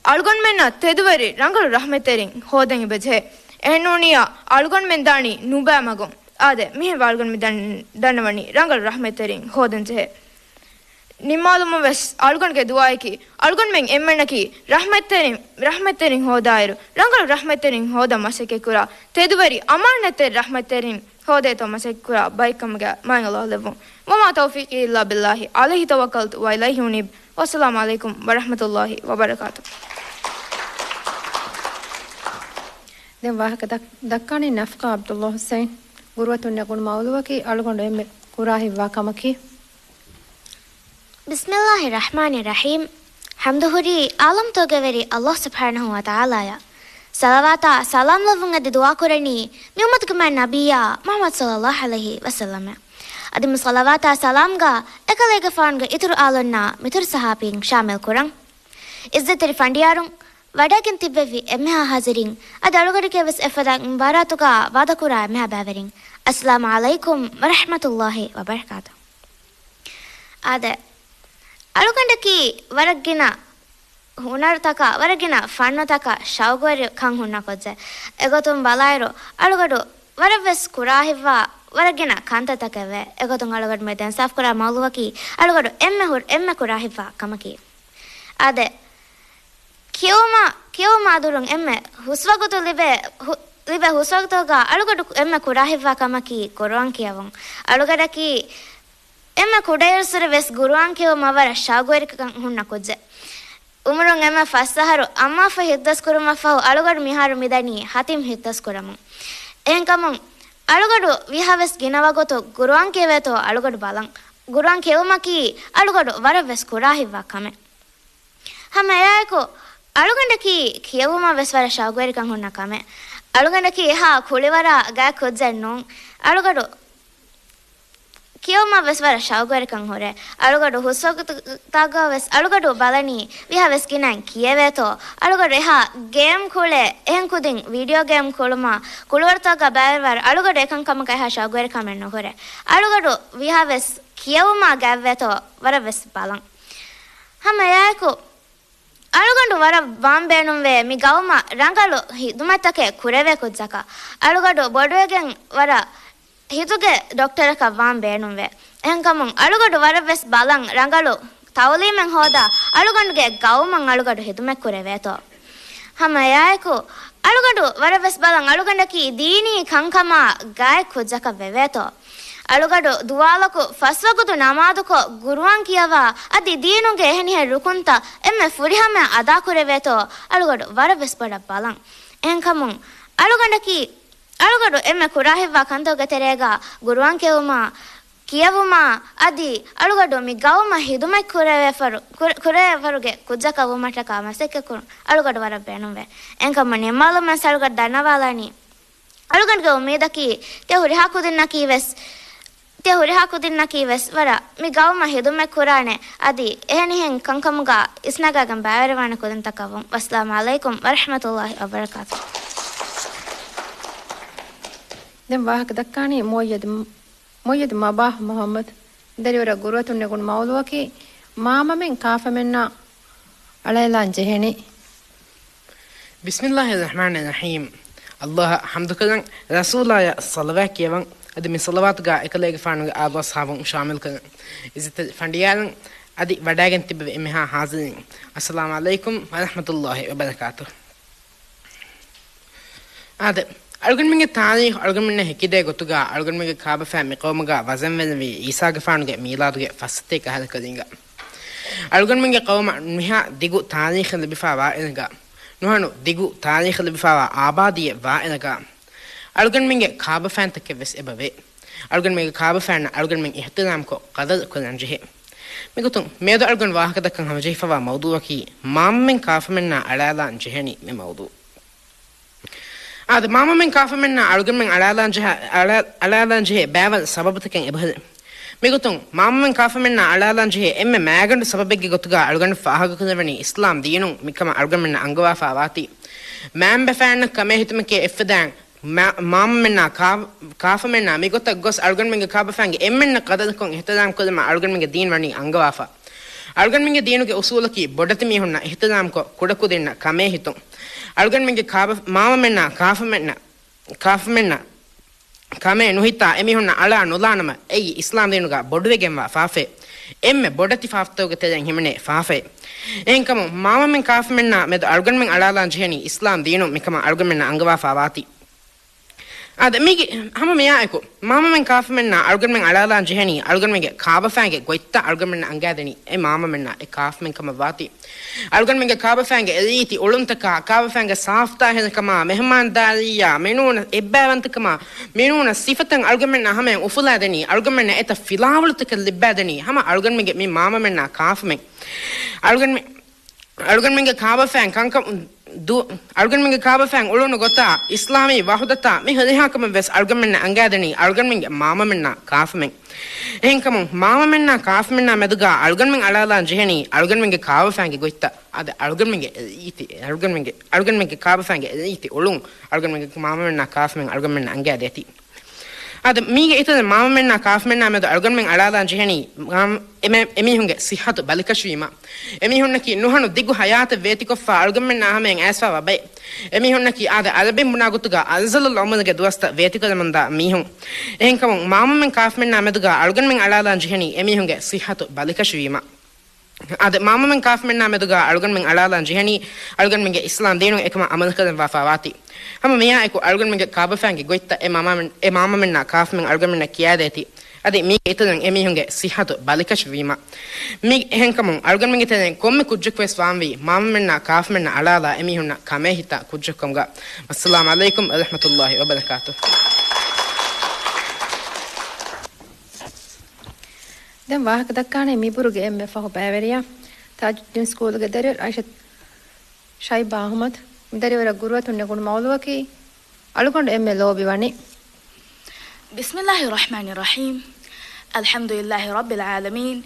އަޅުގަނޑުމެންނަށް ތެދުވެރި ރަނގަޅު ރަޙްމަތްތެރިން ހޯދަން އެބަޖެހޭ. އެހެންނޫނިއްޔާ، އަޅުގަނޑުމެން ދާނީ ނުބައި މަގުން. އާދެ، މިހެން އަޅުގަނޑު މި ދަން-، ދަންނަވަނީ ރަނގަޅު ރަޙްމަތްތެރިން ހޯދަން ޖެހޭ. ނިންމާލުމުން ވެސް އަޅުގަނޑުގެ ދުޢާއަކީ، އަޅުގަނޑުމެން އެންމެންނަކީ ރަޙްމަތްތެރިން، ރަޙްމަތްތެރިން ހޯދާއިރު، ރަނގަޅު ރަޙްމަތްތެރިން ހޯދަން މަސައްކަތްކުރާ، ތެދުވެރި އަމާނާތްތެރި ރަޙްމަތްތެރިން ހޯދޭތޯ މަސައްކަތްކުރާ ބައެއްކަމުގެ މާތް ﷲ ލެއްވުން. وما توفيقي إلا بالله، عليه توكلت وإليه أنيب. والسلام عليكم ورحمة الله وبركاته. ދެން ވާހަކަ ދައް-، ދައްކާނީ ނަފްޤާ ޢަބްދުﷲ ޙުސައިން. ގުރުއަތުން ނެގުނު މައުޟޫޢަކީ އަޅުގަނޑު އެންމެ ކުރާ ހިތްވާ ކަމަކީ. بسم الله الرحمن الرحيم. ޙަމްދު ހުރީ ޢާލަމްތަކުގެ ވެރި ﷲ ސުބްޙާނަހޫ ވަތަޢާލާއަށް. ޞަލަވާތާ ސަލާމް ލެއްވުން އެދި ދުޢާ ކުރަނީ މި އުއްމަތުގެ މާތް ނަބިއްޔާ މުޙައްމަދު ޞައްލައްލާހު ޢަލައިހި ވަސައްލަމަށް. އަދި މި ޞަލަވާތާ ސަލާމްގަ އެކަލޭގެފާނުގެ އިތުރު އާލުންނާ މިތުރު ޞަޙާބީން ޝާމިލް ކުރަން. ޢިއްޒަތްތެރި ފަނޑިޔާރުން، ވަޑައިގެން ތިއްބެވި އެންމެހާ ޙާޟިރީން، އަދި އަޅުގަޑުގެ ވެސް އެފަދަ މުބާރާތުގަ ވާދަކުރާ އެންމެހާ ބައިވެރިން، އައްސަލާމު ޢަލައިކުމް ވަރަޙްމަތުﷲ ވަބަރަކާތު. އާދެ، އަޅުގަނޑަކީ ވަރަށް ގިނަ ހުނަރުތަކާ، ވަރަށް ގިނަ ފަންނުތަކަށް ޝައުގުވެރިކަން ހުންނަ ކުއްޖެއް. އެގޮތުން ބަލާއިރު، އަޅުގަޑު ވަރަށް ވެސް ކުރާހިތްވާ ވަރަށް ގިނަ ކަންތައްތަކެވެ. އެގޮތުން އަޅުގަޑު މި ދެން ސާފުކުރާ މައުޟޫޢަކީ އަޅުގަޑު އެންމެ ހުރި، އެންމެ ކުރާހިތްވާ ކަމަކީ. އާދެ، ކިޔެވުމާ، ކިޔެވުމާ ދުރުން އެންމެ ހުސްވަގުތު ލިބޭ، ހު-، ލިބޭ ހުސްވަގުތުގަ އަޅުގަޑު އެންމެ ކުރާހިތްވާ ކަމަކީ ޤުރުއާން ކިޔެވުން. އަޅުގަޑަކީ އެންމެ ކުޑައިރުއްސުރެ ވެސް ޤުރުއާން ކިޔެވުމަށް ވަރަށް ޝައުގުވެރިކަން ހުންނަ ކުއްޖެއް. އުމުރުން އެންމެ ފަސް އަހަރު އައްމާފަ ހިއްދަސް ކުރުމަށްފަހު އަޅުގަޑު މިހާރު މިދަނީ ހަތިމް ހިއްދަސް ކުރަމުން. އެހެންކަމުން އަޅުގަޑު ވީހާވެސް ގިނަ ވަގުތު ޤުރުއާން ކިޔެވޭތޯ އަޅުގަޑު ބަލަން. ޤުރުއާން ކިޔެވުމަކީ އަޅުގަޑު ވަރަށް ވެސް ކުރާހިތްވާ ކަމެއް. ހަމަ އެއާއެކު، އަޅުގަނޑަކީ ކިޔެވުމަށް ވެސް ވަރަށް ޝައުގުވެރިކަން ހުންނަ ކަމެއް. އަޅުގަނޑަކީ އެހާ ކުޅިވަރާ ގާތް ކުއްޖެއް ނޫން. އަޅުގަޑު ކިޔެވުމަށް ވެސް ވަރަށް ޝައުގުވެރިކަން ހުރޭ. އަޅުގަޑު ހުސްވަގުތުތަކުގަ ވެސް އަޅުގަޑު ބަލަނީ ވީހާވެސް ގިނައިން ކިޔެވޭތޯ. އަޅުގަޑު އެހާ ގޭމް ކުޅޭ، އެހެން ކުދިން ވީޑިއޯ ގޭމް ކުޅުމާ ކުޅިވަރުތަކުގަ ބައިވެރިވާއިރު އަޅުގަޑު އެކަން ކަމަކަށް އެހާ ޝައުގުވެރިކަމެއް ނުހުރޭ. އަޅުގަޑު ވީހާވެސް ކިޔެވުމާ ގަތްވޭތޯ ވަރަށް ވެސް ބަލަން. ހަމަ އެއާއެކު، އަޅުގަނޑު ވަރަށް ވާން ބޭނުންވޭ މި ގައުމަށް ރަނގަޅު ހިދުމަތްތަކެއް ކުރެވޭ ކުއްޖަކަށް. އަޅުގަޑު ބޮޑުވެގެން ވަރަށް ހިތުގެ ޑޮކްޓަރަކަށް ވާން ބޭނުންވޭ. އެހެންކަމުން އަޅުގަޑު ވަރަށް ވެސް ބަލަން ރަނގަޅު ތައުލީމެއް ހޯދާ އަޅުގަނޑުގެ ގައުމަށް އަޅުގަނޑު ހިދުމަތް ކުރެވޭތޯ. ހަމައެއާއެކު، އަޅުގަނޑު ވަރަށް ވެސް ބަލަން އަޅުގަނޑަކީ ދީނީ ކަންކަމާ ގާތް ކުއްޖަކަށް ވެވޭތޯ. އަޅުގަނޑު ދުވާލަކު ފަސްވަގުތު ނަމާދުކޮށް، ގުރުއާން ކިޔަވާ، އަދި ދީނުގެ އެހެނިހެން ރުކުންތައް އެންމެ ފުރިހަމަޔަށް އަދާކުރެވޭތޯ، އަޅުގަނޑު ވަރަށް ވެސް ބޮޑަށް ބަލަން. އެހެންކަމުން، އަޅުގަނޑަކީ، އަޅުގަނޑު އެންމެ ކުރާހިތްވާ ކަންތަކުގެ ތެރޭގަ ގުރުއާން ކިޔެވުމާ، ކިޔެވުމާ، އަދި އަޅުގަނޑު މި ގައުމަށް ހިދުމަތް ކުރެވޭފަރު، ކުރެ-، ކުރެވޭފަރުގެ ކުއްޖަކަށް ވުމަށްޓަކާ މަސައްކަތްކުރުން އަޅުގަނޑު ވަރަށް ބޭނުންވޭ. އެހެންކަމުން ނިންމާލުމަށް އަޅުގަނޑު ދަންނަވާލަނީ، އަޅުގަނޑުގެ އުއްމީދަކީ، ތިޔަ ހުރިހާ ކުދިންނަކީ ވެސް، ތިޔަ ހުރިހާ ކުދިންނަކީ ވެސް ވަރަށް މި ގައުމަށް ހިދުމަތް ކުރާނެ، އަދި އެހެނިހެން ކަންކަމުގަ އިސްނަގާގެން ބައިވެރިވާނެ ކުދިންތަކަށް ވުން. ވައްސަލާމު ޢަލައިކުމް ވަރަޙްމަތުﷲި ވަބަރަކާތުހު. ދެން ވާހަކަ ދައްކާނީ މުއައްޔަދު، މުއައްޔަދު މަބާހް މުޙައްމަދު. ދަރިވަރަށް ގުރުއަތުން ނެގުނު މައުޟޫޢަކީ، މާމަމެން ކާފަމެންނާ އަޅާލާން ޖެހެނީ. ބިސްމިﷲިއްރަޙްމާނިއްރަޙީމް. ﷲ އަށް ޙަމްދުކަލަން، ރަސޫލާޔަށް ޞަލަވާތް ކިޔަވަން، އަދި މި ޞަލަވާތުގަ އެކަލޭގެފާނުގެ އާލު އަޞްޙާބުން ޝާމިލްކަލަން. ޢިއްޒަތްތެރި ފަނޑިޔާރުން އަދި ވަޑައިގެން ތިއްބެވި އެންމެހާ ޙާޟިރީން، އައްސަލާމު ޢަލައިކުމް ވަރަޙްމަތުﷲި ވަބަރަކާތުހު. އާދެ، އަޅުގަނޑުމެންގެ ތާރީޚު އަޅުގަނޑުމެންނަށް ހެކިދޭ ގޮތުގަ، އަޅުގަނޑުމެންގެ ކާބަފައިން މި ޤައުމުގަ ވަޒަންވެރިވީ ޢީސާގެފާނުގެ މީލާދުގެ ފަސްސަތޭކަ އަހަރަކަށް ރިނގަ. އަޅުގަނޑުމެންގެ ޤައުމަށް ނުހާ ދިގު ތާރީޚެއް ލިބިފައި ވާއިރަކަށް، ނުހަނު ދިގު ތާރީޚެއް ލިބިފައިވާ އާބާދީއެއް ވާއިރަކަށް، އަޅުގަނޑުމެންގެ ކާބަފައިންތަކެއް ވެސް އެބަވޭ. އަޅުގަނޑުމެންގެ ކާބަފައިންނަށް އަޅުގަނޑުމެން އިޙްތިރާމްކޮށް ޤަދަރު ކުރަން ޖެހޭ. މިގޮތުން މިއަދު އަޅުގަނޑު ވާހަކަދައްކަން ހަމަޖެހިފައިވާ މައުޟޫޢަކީ، މާމަމެން ކާފަމެންނާ އަޅާލާން ޖެހެނީ މި މައުޟޫޢު. އާދެ، މާމަމެން ކާފަމެންނާ އަޅުގަނޑުމެން އަޅާލާން ޖެހ-، އަޅާ-، އަޅާލާން ޖެހޭ ބައިވަރު ސަބަބުތަކެއް އެބަހުރި. މިގޮތުން މާމަމެން ކާފަމެންނާ އަޅާލާން ޖެހޭ އެންމެ މައިގަނޑު ސަބަބެއްގެ ގޮތުގަ އަޅުގަނޑު ފާހަގަކުރެވެނީ އިސްލާމް ދީނުން މިކަމަށް އަޅުގަނޑުމެންނަށް އަންގަވާފައިވާތީ. މާމަބެފާންނަށް ކަމޭހިތުމެކޭ އެއްފަދައިން މާ-، މާމަމެންނާ ކާ-، ކާފަމެންނާ މިގޮތަށް ގޮސް އަޅުގަނޑުމެންގެ ކާބަފައިންގެ އެންމެންނަށް ޤަދަރުކޮށް އިޙްތިރާމް ކުރުމަށް އަޅުގަނޑުމެންގެ ދީން ވަނީ އަންގަވާފަ. އަޅުގަނޑުމެންގެ ދީނުގެ އުޞޫލަކީ ބޮޑެތި މީހުންނަށް އިޙްތިރާމްކޮށް ކުޑަކުދިންނަށް ކަމޭހިތުން. އަޅުގަނޑުމެންގެ ކާބަ-، މާމަމެންނާ ކާފަމެންނަށް، ކާފަމެންނަށް ކަމޭ ނުހިތާ އެމީހުންނަށް އަޅާ ނުލާނަމަ، އެއީ އިސްލާމް ދީނުގަ ބޮޑުވެގެންވާ ފާފައެއް. އެންމެ ބޮޑެތި ފާފަތަކުގެ ތެރެއިން ހިމެނޭ ފާފައެއް. އެހެންކަމުން މާމަމެން ކާފަމެންނާ މެދު އަޅުގަނޑުމެން އަޅާލާން ޖެހެނީ އިސްލާމް ދީނުން މިކަމަށް އަޅުގަނޑުމެންނަށް އަންގަވާފައިވާތީ. އާދެ، މީގެ ހަމަ މިއާއެކު، މާމަމެން ކާފަމެންނާ އަޅުގަނޑުމެން އަޅާލާން ޖެހެނީ، އަޅުގަނޑުމެންގެ ކާބަފައިންގެ ގޮތްތައް އަޅުގަނޑުމެންނަށް އަންގާދެނީ އެ މާމަމެންނާ އެ ކާފަމެން ކަމަށް ވާތީ. އަޅުގަނޑުމެންގެ ކާބަފައިންގެ އެ ރީތި އުޅުންތަކާ، ކާބަފައިންގެ ސާފުތާހިރުކަމާ، މެހުމާންދާރީއާ، މިނޫނަސް އެއްބައިވަންތަކަމާ، މިނޫނަސް ސިފަތައް އަޅުގަނޑުމެންނަށް ހަމަޔަށް އުފުލާދެނީ، އަޅުގަނޑުމެންނަށް އެތައް ފިލާވަޅުތަކެއް ލިއްބާދެނީ، ހަމަ އަޅުގަނޑުމެންގެ މި މާމަމެންނާ ކާފަމެން. އަޅުގަނޑުމެ-، އަޅުގަނޑުމެންގެ ކާބަފައިން ކަންކަން ދު-، އަޅުގަނޑުމެންގެ ކާބަފައިން އުޅުނު ގޮތާ، އިސްލާމީ ވަޙުދަތާ، މި ހުރިހާ ކަމެއް ވެސް އަޅުގަނޑުމެންނަށް އަންގާދެނީ އަޅުގަނޑުމެންގެ މާމަމެންނާ ކާފަމެން. އެހެންކަމުން މާމަމެންނާ ކާފަމެންނާ މެދުގަ އަޅުގަނޑުމެން އަޅާލާން ޖެހެނީ އަޅުގަނޑުމެންގެ ކާބަފައިންގެ ގޮތްތައް. އަދި އަޅުގަނޑުމެންގެ ރީތި، އަޅުގަނޑުމެންގެ، އަޅުގަނޑުމެންގެ ކާބަފައިންގެ ރީތި އުޅުން އަޅުގަނޑުމެންގެ މާމަމެންނާ ކާފަމެން އަޅުގަނޑުމެންނަށް އަންގާދޭތީ. އަދި މީގެ އިތުރަށް މާމަމެންނާ ކާފަމެންނާ މެދު އަޅުގަނޑުމެން އަޅާލާން ޖެހެނީ، އެމެ-، އެމީހުންގެ ސިއްހަތު ބަލިކަށިވީމަ. އެމީހުންނަކީ ނުހަނު ދިގު ހަޔާތެއް ވޭތިކޮށްފަ އަޅުގަނޑުމެންނާ ހަމަޔަށް އައިސްފަވާ ބައެއް. އެމީހުންނަކީ އާދެ އަރަބިން ބުނާ ގޮތުގަ އަރްޒަލުލް އުމުރުގެ ދުވަސްތައް ވޭތިކުރަމުންދާ މީހުން. އެހެންކަމުން މާމަމެން ކާފަމެންނާ މެދުގަ އަޅުގަނޑުމެން އަޅާލާން ޖެހެނީ އެމީހުންގެ ސިއްހަތު ބަލިކަށިވީމަ. އާދެ، މާމަމެން ކާފަމެންނާ މެދުގަ އަޅުގަނޑުމެން އަޅާލާން ޖެހެނީ، އަޅުގަނޑުމެންގެ އިސްލާމް ދީނުން އެކަމަށް އަމަލުކުރަންވާފައިވާތީ. ހަމަ މިއާއެކު އަޅުގަނޑުމެންގެ ކާބަފައިންގެ ގޮތްތައް އެ މާމަމެން، އެ މާމަމެންނާ ކާފަމެން އަޅުގަނޑުމެންނަށް ކިޔާދޭތީ. އަދި މީގެ އިތުރުން އެމީހުންގެ ސިއްހަތު ބަލިކަށިވީމަ. މި އެހެންކަމުން އަޅުގަނޑުމެންގެ ތެރެއިން ކޮންމެ ކުއްޖަކުވެސް ވާންވީ މާމަމެންނާ ކާފަމެންނަށް އަޅާލާ އެމީހުންނަށް ކަމޭހިތާ ކުއްޖަކުކަމުގަ. އައްސަލާމު ޢަލައިކުމް ވަރަޙްމަތުﷲި ވަބަރަކާތުހު. ދެން ވާހަކަ ދައްކާނީ މިބުރުގެ އެންމެ ފަހު ބައިވެރިޔާ، ތާޖުއްދީން ސްކޫލުގެ ދަރިވަރު އައިޝަތު ޝައިބާ އަޙްމަދު. މި ދަރިވަރަށް ގުރުއަތުން ނެގުނު މައުޟޫޢަކީ، އަޅުގަނޑު އެންމެ ލޯބިވަނީ. بسم الله الرحمن الرحيم. الحمد لله رب العالمين،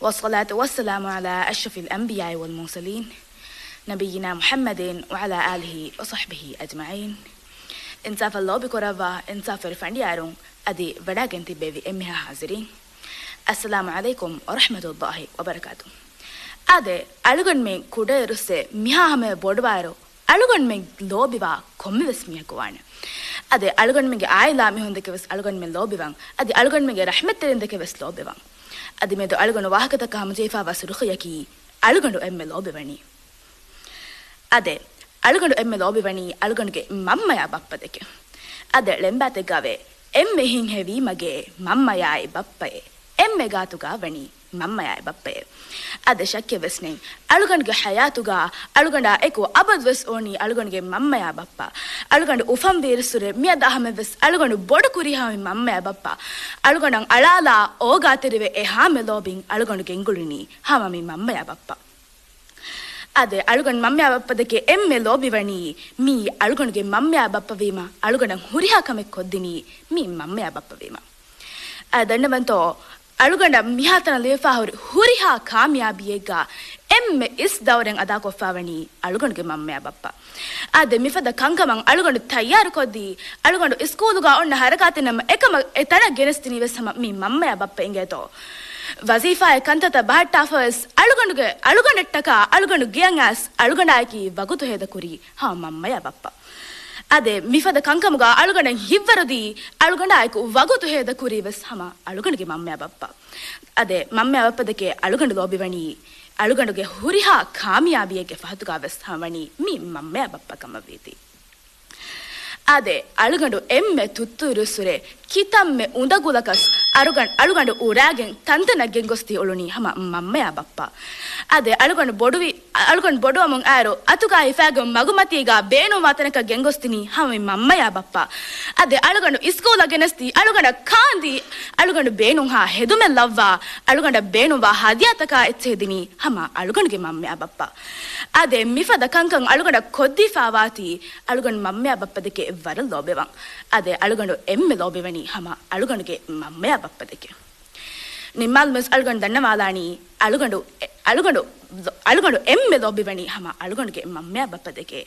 والصلاة والسلام على أشرف الأنبياء والمرسلين، نبينا محمد وعلى آله وصحبه أجمعين. އިންސާފަށް ލޯބި ކުރައްވާ އިންސާފުވެރި ފަނޑިޔާރުން، އަދި ވަޑައިގެން ތިއްބެވި އެންމެހާ ޙާޟިރީން، އައްސަލާމު ޢަލައިކުމް ވަރަޙްމަތުﷲި ވަބަރަކާތުހު. އާދެ، އަޅުގަނޑުމެން ކުޑައިރުއްސެ މިހާ ހަމަޔަށް ބޮޑުވާއިރު، އަޅުގަނޑުމެން ލޯބިވާ ކޮންމެވެސް މީހަކު ވާނެ. އަދި އަޅުގަނޑުމެންގެ އާއިލާ މީހުންދެކެ ވެސް އަޅުގަނޑުމެން ލޯބިވަން. އަދި އަޅުގަނޑުމެންގެ ރަޙްމަތްތެރިންދެކެ ވެސް ލޯބިވަން. އަދި މިއަދު އަޅުގަނޑު ވާހަކަދައްކާ ހަމަޖެހިފައިވާ ސުރުޚީއަކީ، އަޅުގަނޑު އެންމެ ލޯބިވަނީ. އާދެ، އަޅުގަނޑު އެންމެ ލޯބިވަނީ އަޅުގަނޑުގެ މަންމަޔާ ބައްޕަ ދެކެ. އާދެ، ޅެންބާތެއްގަވޭ، އެންމެ ހިތްހެވީ މަގޭ މަންމަޔާއި ބައްޕައޭ. އެންމެ ގާތުގަ ވަނީ މަންމަޔާއި ބައްޕައޭ. އާދެ، ޝައްކެއް ވެސް ނެތް. އަޅުގަނޑުގެ ޙަޔާތުގަ އަޅުގަނޑާ އެކު އަބަދު ވެސް އުޅުނީ އަޅުގަނޑުގެ މަންމަޔާ ބައްޕަ. އަޅުގަނޑު އުފަންވީއިރުއްސުރެ މިއަދާ ހަމަ ވެސް އަޅުގަނޑު ބޮޑު ކުރީ ހަމަ މި މަންމަޔާ ބައްޕަ. އަޅުގަނޑަށް އަޅާލާ އޯގާތެރިވެ އެހާމެ ލޯބިން އަޅުގަނޑު ގެންގުޅުނީ ހަމަ މި މަންމަޔާ ބައްޕަ. އާދެ، އަޅުގަނޑު މަންމަޔާ ބައްޕަ ދެކެ އެންމެ ލޯބިވަނީ މީ އަޅުގަނޑުގެ މަންމަޔާ ބައްޕަ ވީމަ، އަޅުގަނޑަށް ހުރިހާ ކަމެއް ކޮށްދިނީ މީ މަންމަޔާ ބައްޕަ ވީމަ. އާ، ދަންނަވަންތޯ، އަޅުގަނޑަށް މިހާތަނަށް ލިބިފާ ހުރި ހުރިހާ ކާމިޔާބީއެއްގަ އެންމެ އިސް ދައުރެއް އަދާކޮށްފާވަނީ އަޅުގަނޑުގެ މަންމަޔާ ބައްޕަ. އާދެ، މިފަދަ ކަންކަމަށް އަޅުގަނޑު ތައްޔާރުކޮށްދީ، އަޅުގަނޑު އިސްކޫލުގަ އޮންނަ ހަރަކާތެއް ނަމަ އެކަމަށް އެ ތަނަށް ގެނެސްދިނީ ވެސް ހަމަ މި މަންމަޔާ ބައްޕަ އިނގޭތޯ. ވަޒީފާއެއް ކަންތައްތައް ބަހައްޓާފަ ވެސް އަޅުގަނޑުގެ، އަޅުގަނޑަށްޓަކާ އަޅުގަނޑު ގެޔަށް އައިސް އަޅުގަނޑާއެކީ ވަގުތު ހޭދަކުރީ ހަމަ މަންމަޔާ ބައްޕަ. އާދެ، މިފަދަ ކަންކަމުގަ އަޅުގަނޑަށް ހިތްވަރުދީ، އަޅުގަނޑާއެކު ވަގުތު ހޭދަކުރީ ވެސް ހަމަ އަޅުގަނޑުގެ މަންމަޔާ ބައްޕަ. އާދެ، މަންމަޔާ ބައްޕަ ދެކެ އަޅުގަނޑު ލޯބިވަނީ، އަޅުގަނޑުގެ ހުރިހާ ކާމިޔާބީއެއްގެ ފަހަތުގަ ވެސް ހަމަވަނީ މި މަންމަޔާ ބައްޕަ ކަމަށްވީތީ. އާދެ، އަޅުގަނޑު އެންމެ ތުއްތުއިރުއްސުރެ ކިތަންމެ އުނދަގުލަކަސް އަރުގަނޑު، އަޅުގަނޑު އުރާގެން ތަންތަނަށް ގެންގޮސްދީ އުޅުނީ ހަމަ މަންމަޔާ ބައްޕަ. އާދެ، އަޅުގަނޑު ބޮޑުވި، އަޅުގަނޑު ބޮޑުވަމުން އައިރު އަތުގަ ހިފާގެން މަގުމަތީގަ ބޭނުންވާ ތަނަކަށް ގެންގޮސްދިނީ ހަމަ މި މަންމަޔާ ބައްޕަ. އާދެ، އަޅުގަނޑު އިސްކޫލަށް ގެނެސްދީ، އަޅުގަނޑަށް ކާންދީ، އަޅުގަނޑު ބޭނުންހާ ހެދުމެއް ލައްވާ، އަޅުގަނޑަށް ބޭނުންވާ ހަދިޔާތަކާ އެއްޗެހި ދިނީ ހަމަ އަޅުގަނޑުގެ މަންމަޔާ ބައްޕަ. އާދެ، މިފަދަ ކަންކަން އަޅުގަނޑަށް ކޮށްދީފާވާތީ، އަޅުގަނޑު މަންމަޔާ ބައްޕަ ދެކެ ވަރަށް ލޯބިވަން. އާދެ، އަޅުގަނޑު އެންމެ ލޯބިވަނީ ހަމަ އަޅުގަނޑުގެ މަންމަޔާ ބައްޕަ ދެކެ. ނިންމާލުމަސް އަޅުގަނޑު ދަންނަވާލާނީ، އަޅުގަނޑު، އެ، އަޅުގަނޑު، އަޅުގަނޑު އެންމެ ލޯބިވަނީ ހަމަ އަޅުގަނޑުގެ މަންމަޔާ ބައްޕަ ދެކެ.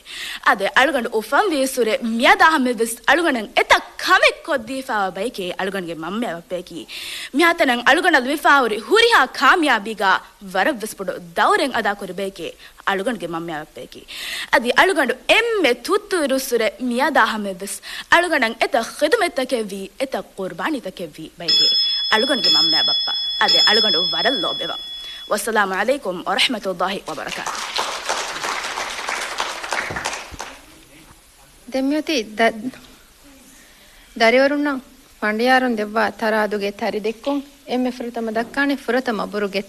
އާދެ، އަޅުގަނޑު އުފަންވީއްސުރެ މިއަދާ ހަމަ ވެސް އަޅުގަނޑަށް އެތައް ކަމެއް ކޮށްދީފާވާ ބައެކޭ އަޅުގަނޑުގެ މަންމަޔާ ބައްޕަޔަކީ. މިހާތަނަށް އަޅުގަނޑަށް ލިބިފާ ހުރި ހުރިހާ ކާމިޔާބީގަ ވަރަށްވެސް ބޮޑު ދައުރެއް އަދާކުރި ބައެކޭ އަޅުގަނޑުގެ މަންމަޔާ ބައްޕަޔަކީ. އަދި އަޅުގަނޑު އެންމެ ތުއްތުއިރުއްސުރެ މިއަދާ ހަމަ ވެސް އަޅުގަނޑަށް އެތައް ޚިދުމަތްތަކެއްވީ، އެތައް ޤުރްބާނީތަކެއްވީ ބައެކޭ އަޅުގަނޑުގެ މަންމަޔާ ބައްޕަ. އާދެ، އަޅުގަނޑު ވަރަށް ލޯބިވަން. ވައްސަލާމު ޢަލައިކުމް ވަރަޙްމަތުﷲި ވަބަރަކާތުހު. ދެން މިއޮތީ ދަ-، ދަރިވަރުންނަށް ފަނޑިޔާރުން ދެއްވާ ތަރާދުގެ ތަރި ދެއްކުން. އެންމެ ފުރަތަމަ ދައްކާނެ ފުރަތަމަ ބުރުގެ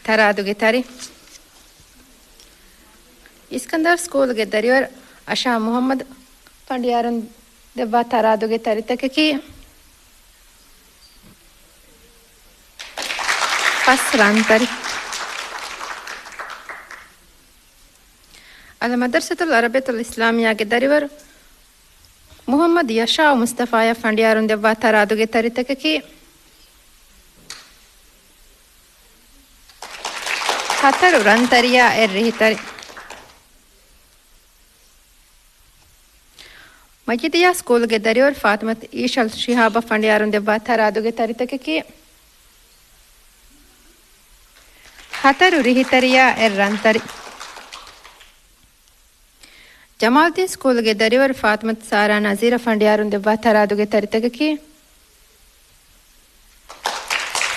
ތަރާދުގެ ތަރި. އިސްކަންދަރު ސްކޫލްގެ ދަރިވަރު އަޝާ މުޙައްމަދު ފަނޑިޔާރުން ދެއްވާ ތަރާދުގެ ތަރިތަކަކީ ފަސް ރަންތަރި. އަލް މަދަރްސަތުލް ޢަރަބިއްޔަތުލް އިސްލާމިއްޔާގެ ދަރިވަރު މުޙައްމަދު ޔަޝާއު މުޞްޠަފާޔަށް ފަނޑިޔާރުން ދެއްވާ ތަރާދުގެ ތަރިތަކަކީ ހަތަރު ރަންތަރިޔާ އެއް ރިހިތަރި. މަޖީދިއްޔާ ސްކޫލުގެ ދަރިވަރު ފާތިމަތު އީޝަލް ޝިހާބަށް ފަނޑިޔާރުން ދެއްވާ ތަރާދުގެ ތަރިތަކަކީ ހަތަރު ރިހިތަރިޔާ އެއް ރަންތަރި. ޖަމާލްދީން ސްކޫލުގެ ދަރިވަރު ފާތިމަތު ސާރާ ނަޒީރަށް ފަނޑިޔާރުން ދެއްވާ ތަރާދުގެ ތަރިތަކަކީ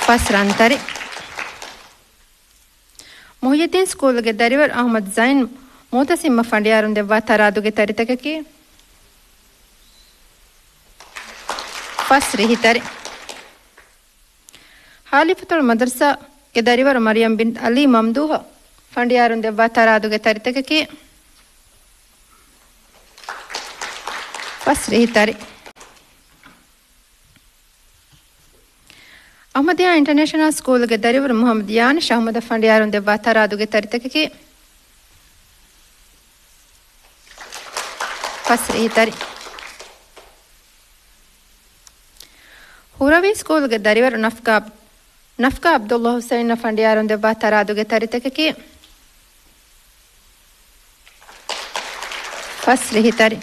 ފަސް ރަންތަރި. މުޙިއްޔައްދީން ސްކޫލުގެ ދަރިވަރު އަޙްމަދު ޒައިން މުޢުތަސިމްއަށް ފަނޑިޔާރުން ދެއްވާ ތަރާދުގެ ތަރިތަކަކީ ފަސް ރިހިތަރި. ހާލިފަތުލް މަދަރްސާގެ ދަރިވަރު މަރިޔަމް ބިން އަލީ މަމްދޫހަށް ފަނޑިޔާރުން ދެއްވާ ތަރާދުގެ ތަރިތަކަކީ ފަސް ރިހިތަރި. އަޙްމަދިއްޔާ އިންޓަރނޭޝަނަލް ސްކޫލުގެ ދަރިވަރު މުޙައްމަދު ޔާނިޝް އަޙްމަދަށް ފަނޑިޔާރުން ދެއްވާ ތަރާދުގެ ތަރިތަކަކީ ފަސް ރިހިތަރި. ހުރަވީ ސްކޫލުގެ ދަރިވަރު ނަފްގާ، ނަފްގާ ޢަބްދުﷲ ޙުސައިންއަށް ފަނޑިޔާރުން ދެއްވާ ތަރާދުގެ ތަރިތަކަކީ ފަސް ރިހިތަރި.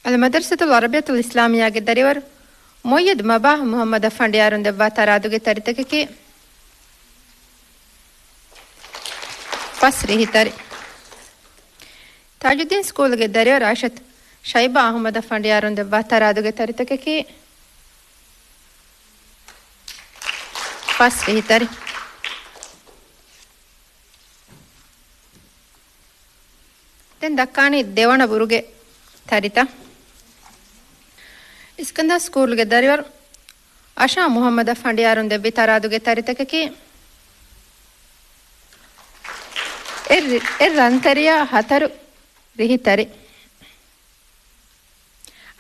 އަލް މަދަރްސަތުލް ޢަރަބިއްޔަތުލް އިސްލާމިއްޔާގެ ދަރިވަރު މުއައްޔަދު މަބާހް މުޙައްމަދަށް ފަނޑިޔާރުން ދެއްވާ ތަރާދުގެ ތަރިތަކަކީ ފަސް ރިހިތަރި. ތާޖުއްދީން ސްކޫލުގެ ދަރިވަރު އައިޝަތު ޝައިބާ އަޙްމަދަށް ފަނޑިޔާރުން ދެއްވާ ތަރާދުގެ ތަރިތަކަކީ ފަސް ރިހިތަރި. ދައްކާނީ ދެވަނަ ބުރުގެ ތަރިތައް. އިސްކަންދާ ސްކޫލްގެ ދަރިވަރު އަޝާ މުހައްމަދަށް ފަނޑިޔާރުން ދެއްވި ތަރާދުގެ ތަރިތަކަކީ އެއް ރި-، އެއް ރަންތަރިއާ ހަތަރު ރިހިތަރި.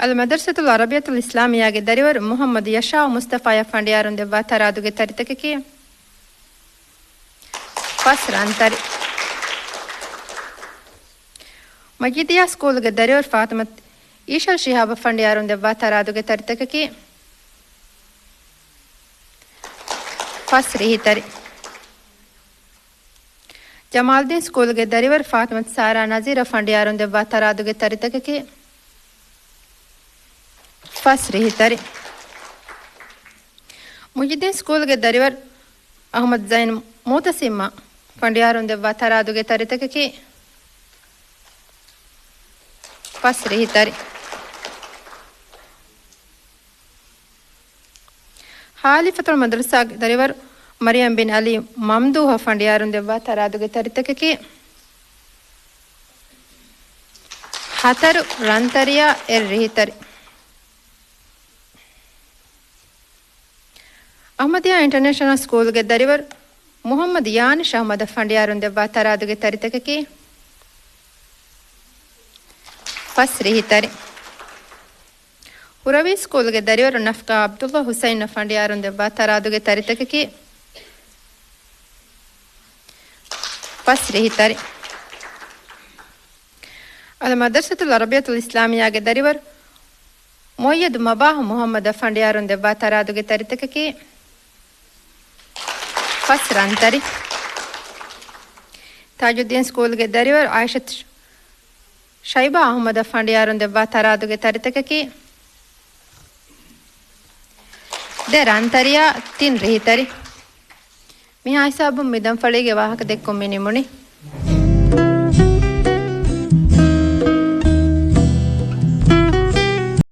އަލް މަދަރްސަތުލް ޢަރަބިއްޔަތުލް އިސްލާމިއްޔާގެ ދަރިވަރު މުހައްމަދު ޔަޝާއު މުސްތަފާޔަށް ފަނޑިޔާރުން ދެއްވާ ތަރާދުގެ ތަރިތަކަކީ ފަސް ރަންތަރި. މަޖީދިއްޔާ ސްކޫލްގެ ދަރިވަރު ފާތިމަތު އީޝަލް ޝިހާބަށް ފަނޑިޔާރުން ދެއްވާ ތަރާދުގެ ތަރިތަކަކީ ފަސް ރިހިތަރި. ޖަމާލްދީން ސްކޫލްގެ ދަރިވަރު ފާތިމަތު ސާރާ ނަޒީރަށް ފަނޑިޔާރުން ދެއްވާ ތަރާދުގެ ތަރިތަކަކީ ފަސް ރިހިތަރި. މުޖިދީން ސްކޫލްގެ ދަރިވަރު އަހުމަދު ޒައިން މުއުތަސިމްއަށް ފަނޑިޔާރުން ދެއްވާ ތަރާދުގެ ތަރިތަކަކީ ފަސް ރިހިތަރި. ހާލިފަތުލް މަދްރަސާގެ ދަރިވަރު މަރިޔަމް ބިން އަލީ މަމްދޫހަށް ފަނޑިޔާރުން ދެއްވާ ތަރާދުގެ ތަރިތަކަކީ ހަތަރު ރަންތަރިއާ އެއް ރިހިތަރި. އަޙްމަދިއްޔާ އިންޓަރނޭޝަނަލް ސްކޫލްގެ ދަރިވަރު މުޙައްމަދު ޔާނިޝް އަޙްމަދަށް ފަނޑިޔާރުން ދެއްވާ ތަރާދުގެ ތަރިތަކަކީ ފަސް ރިހިތަރި. ހުރަވީ ސްކޫލްގެ ދަރިވަރު ނަފްގާ ޢަބްދުﷲ ޙުސައިންއަށް ފަނޑިޔާރުން ދެއްވާ ތަރާދުގެ ތަރިތަކަކީ ފަސް ރިހިތަރި. އަލް މަދްރަސަތުލް ޢަރަބިއްޔަތުލް އިސްލާމިއްޔާގެ ދަރިވަރު މުއައްޔަދު މަބާހު މުޙައްމަދަށް ފަނޑިޔާރުން ދެއްވާ ތަރާދުގެ ތަރިތަކަކީ ފަސް ރަންތަރި. ތާޖުއްދީން ސްކޫލްގެ ދަރިވަރު ޢާއިޝަތު ޝައިބާ އަޙްމަދަށް ފަނޑިޔާރުން ދެއްވާ ތަރާދުގެ ތަރިތަކަކީ ދެ ރަންތަރިއާ ތިން ރިހިތަރި. މިހާ ހިސާބުން މި ދަންފަޅީގެ ވާހަކަ ދެއްކުން މި ނިމުނީ.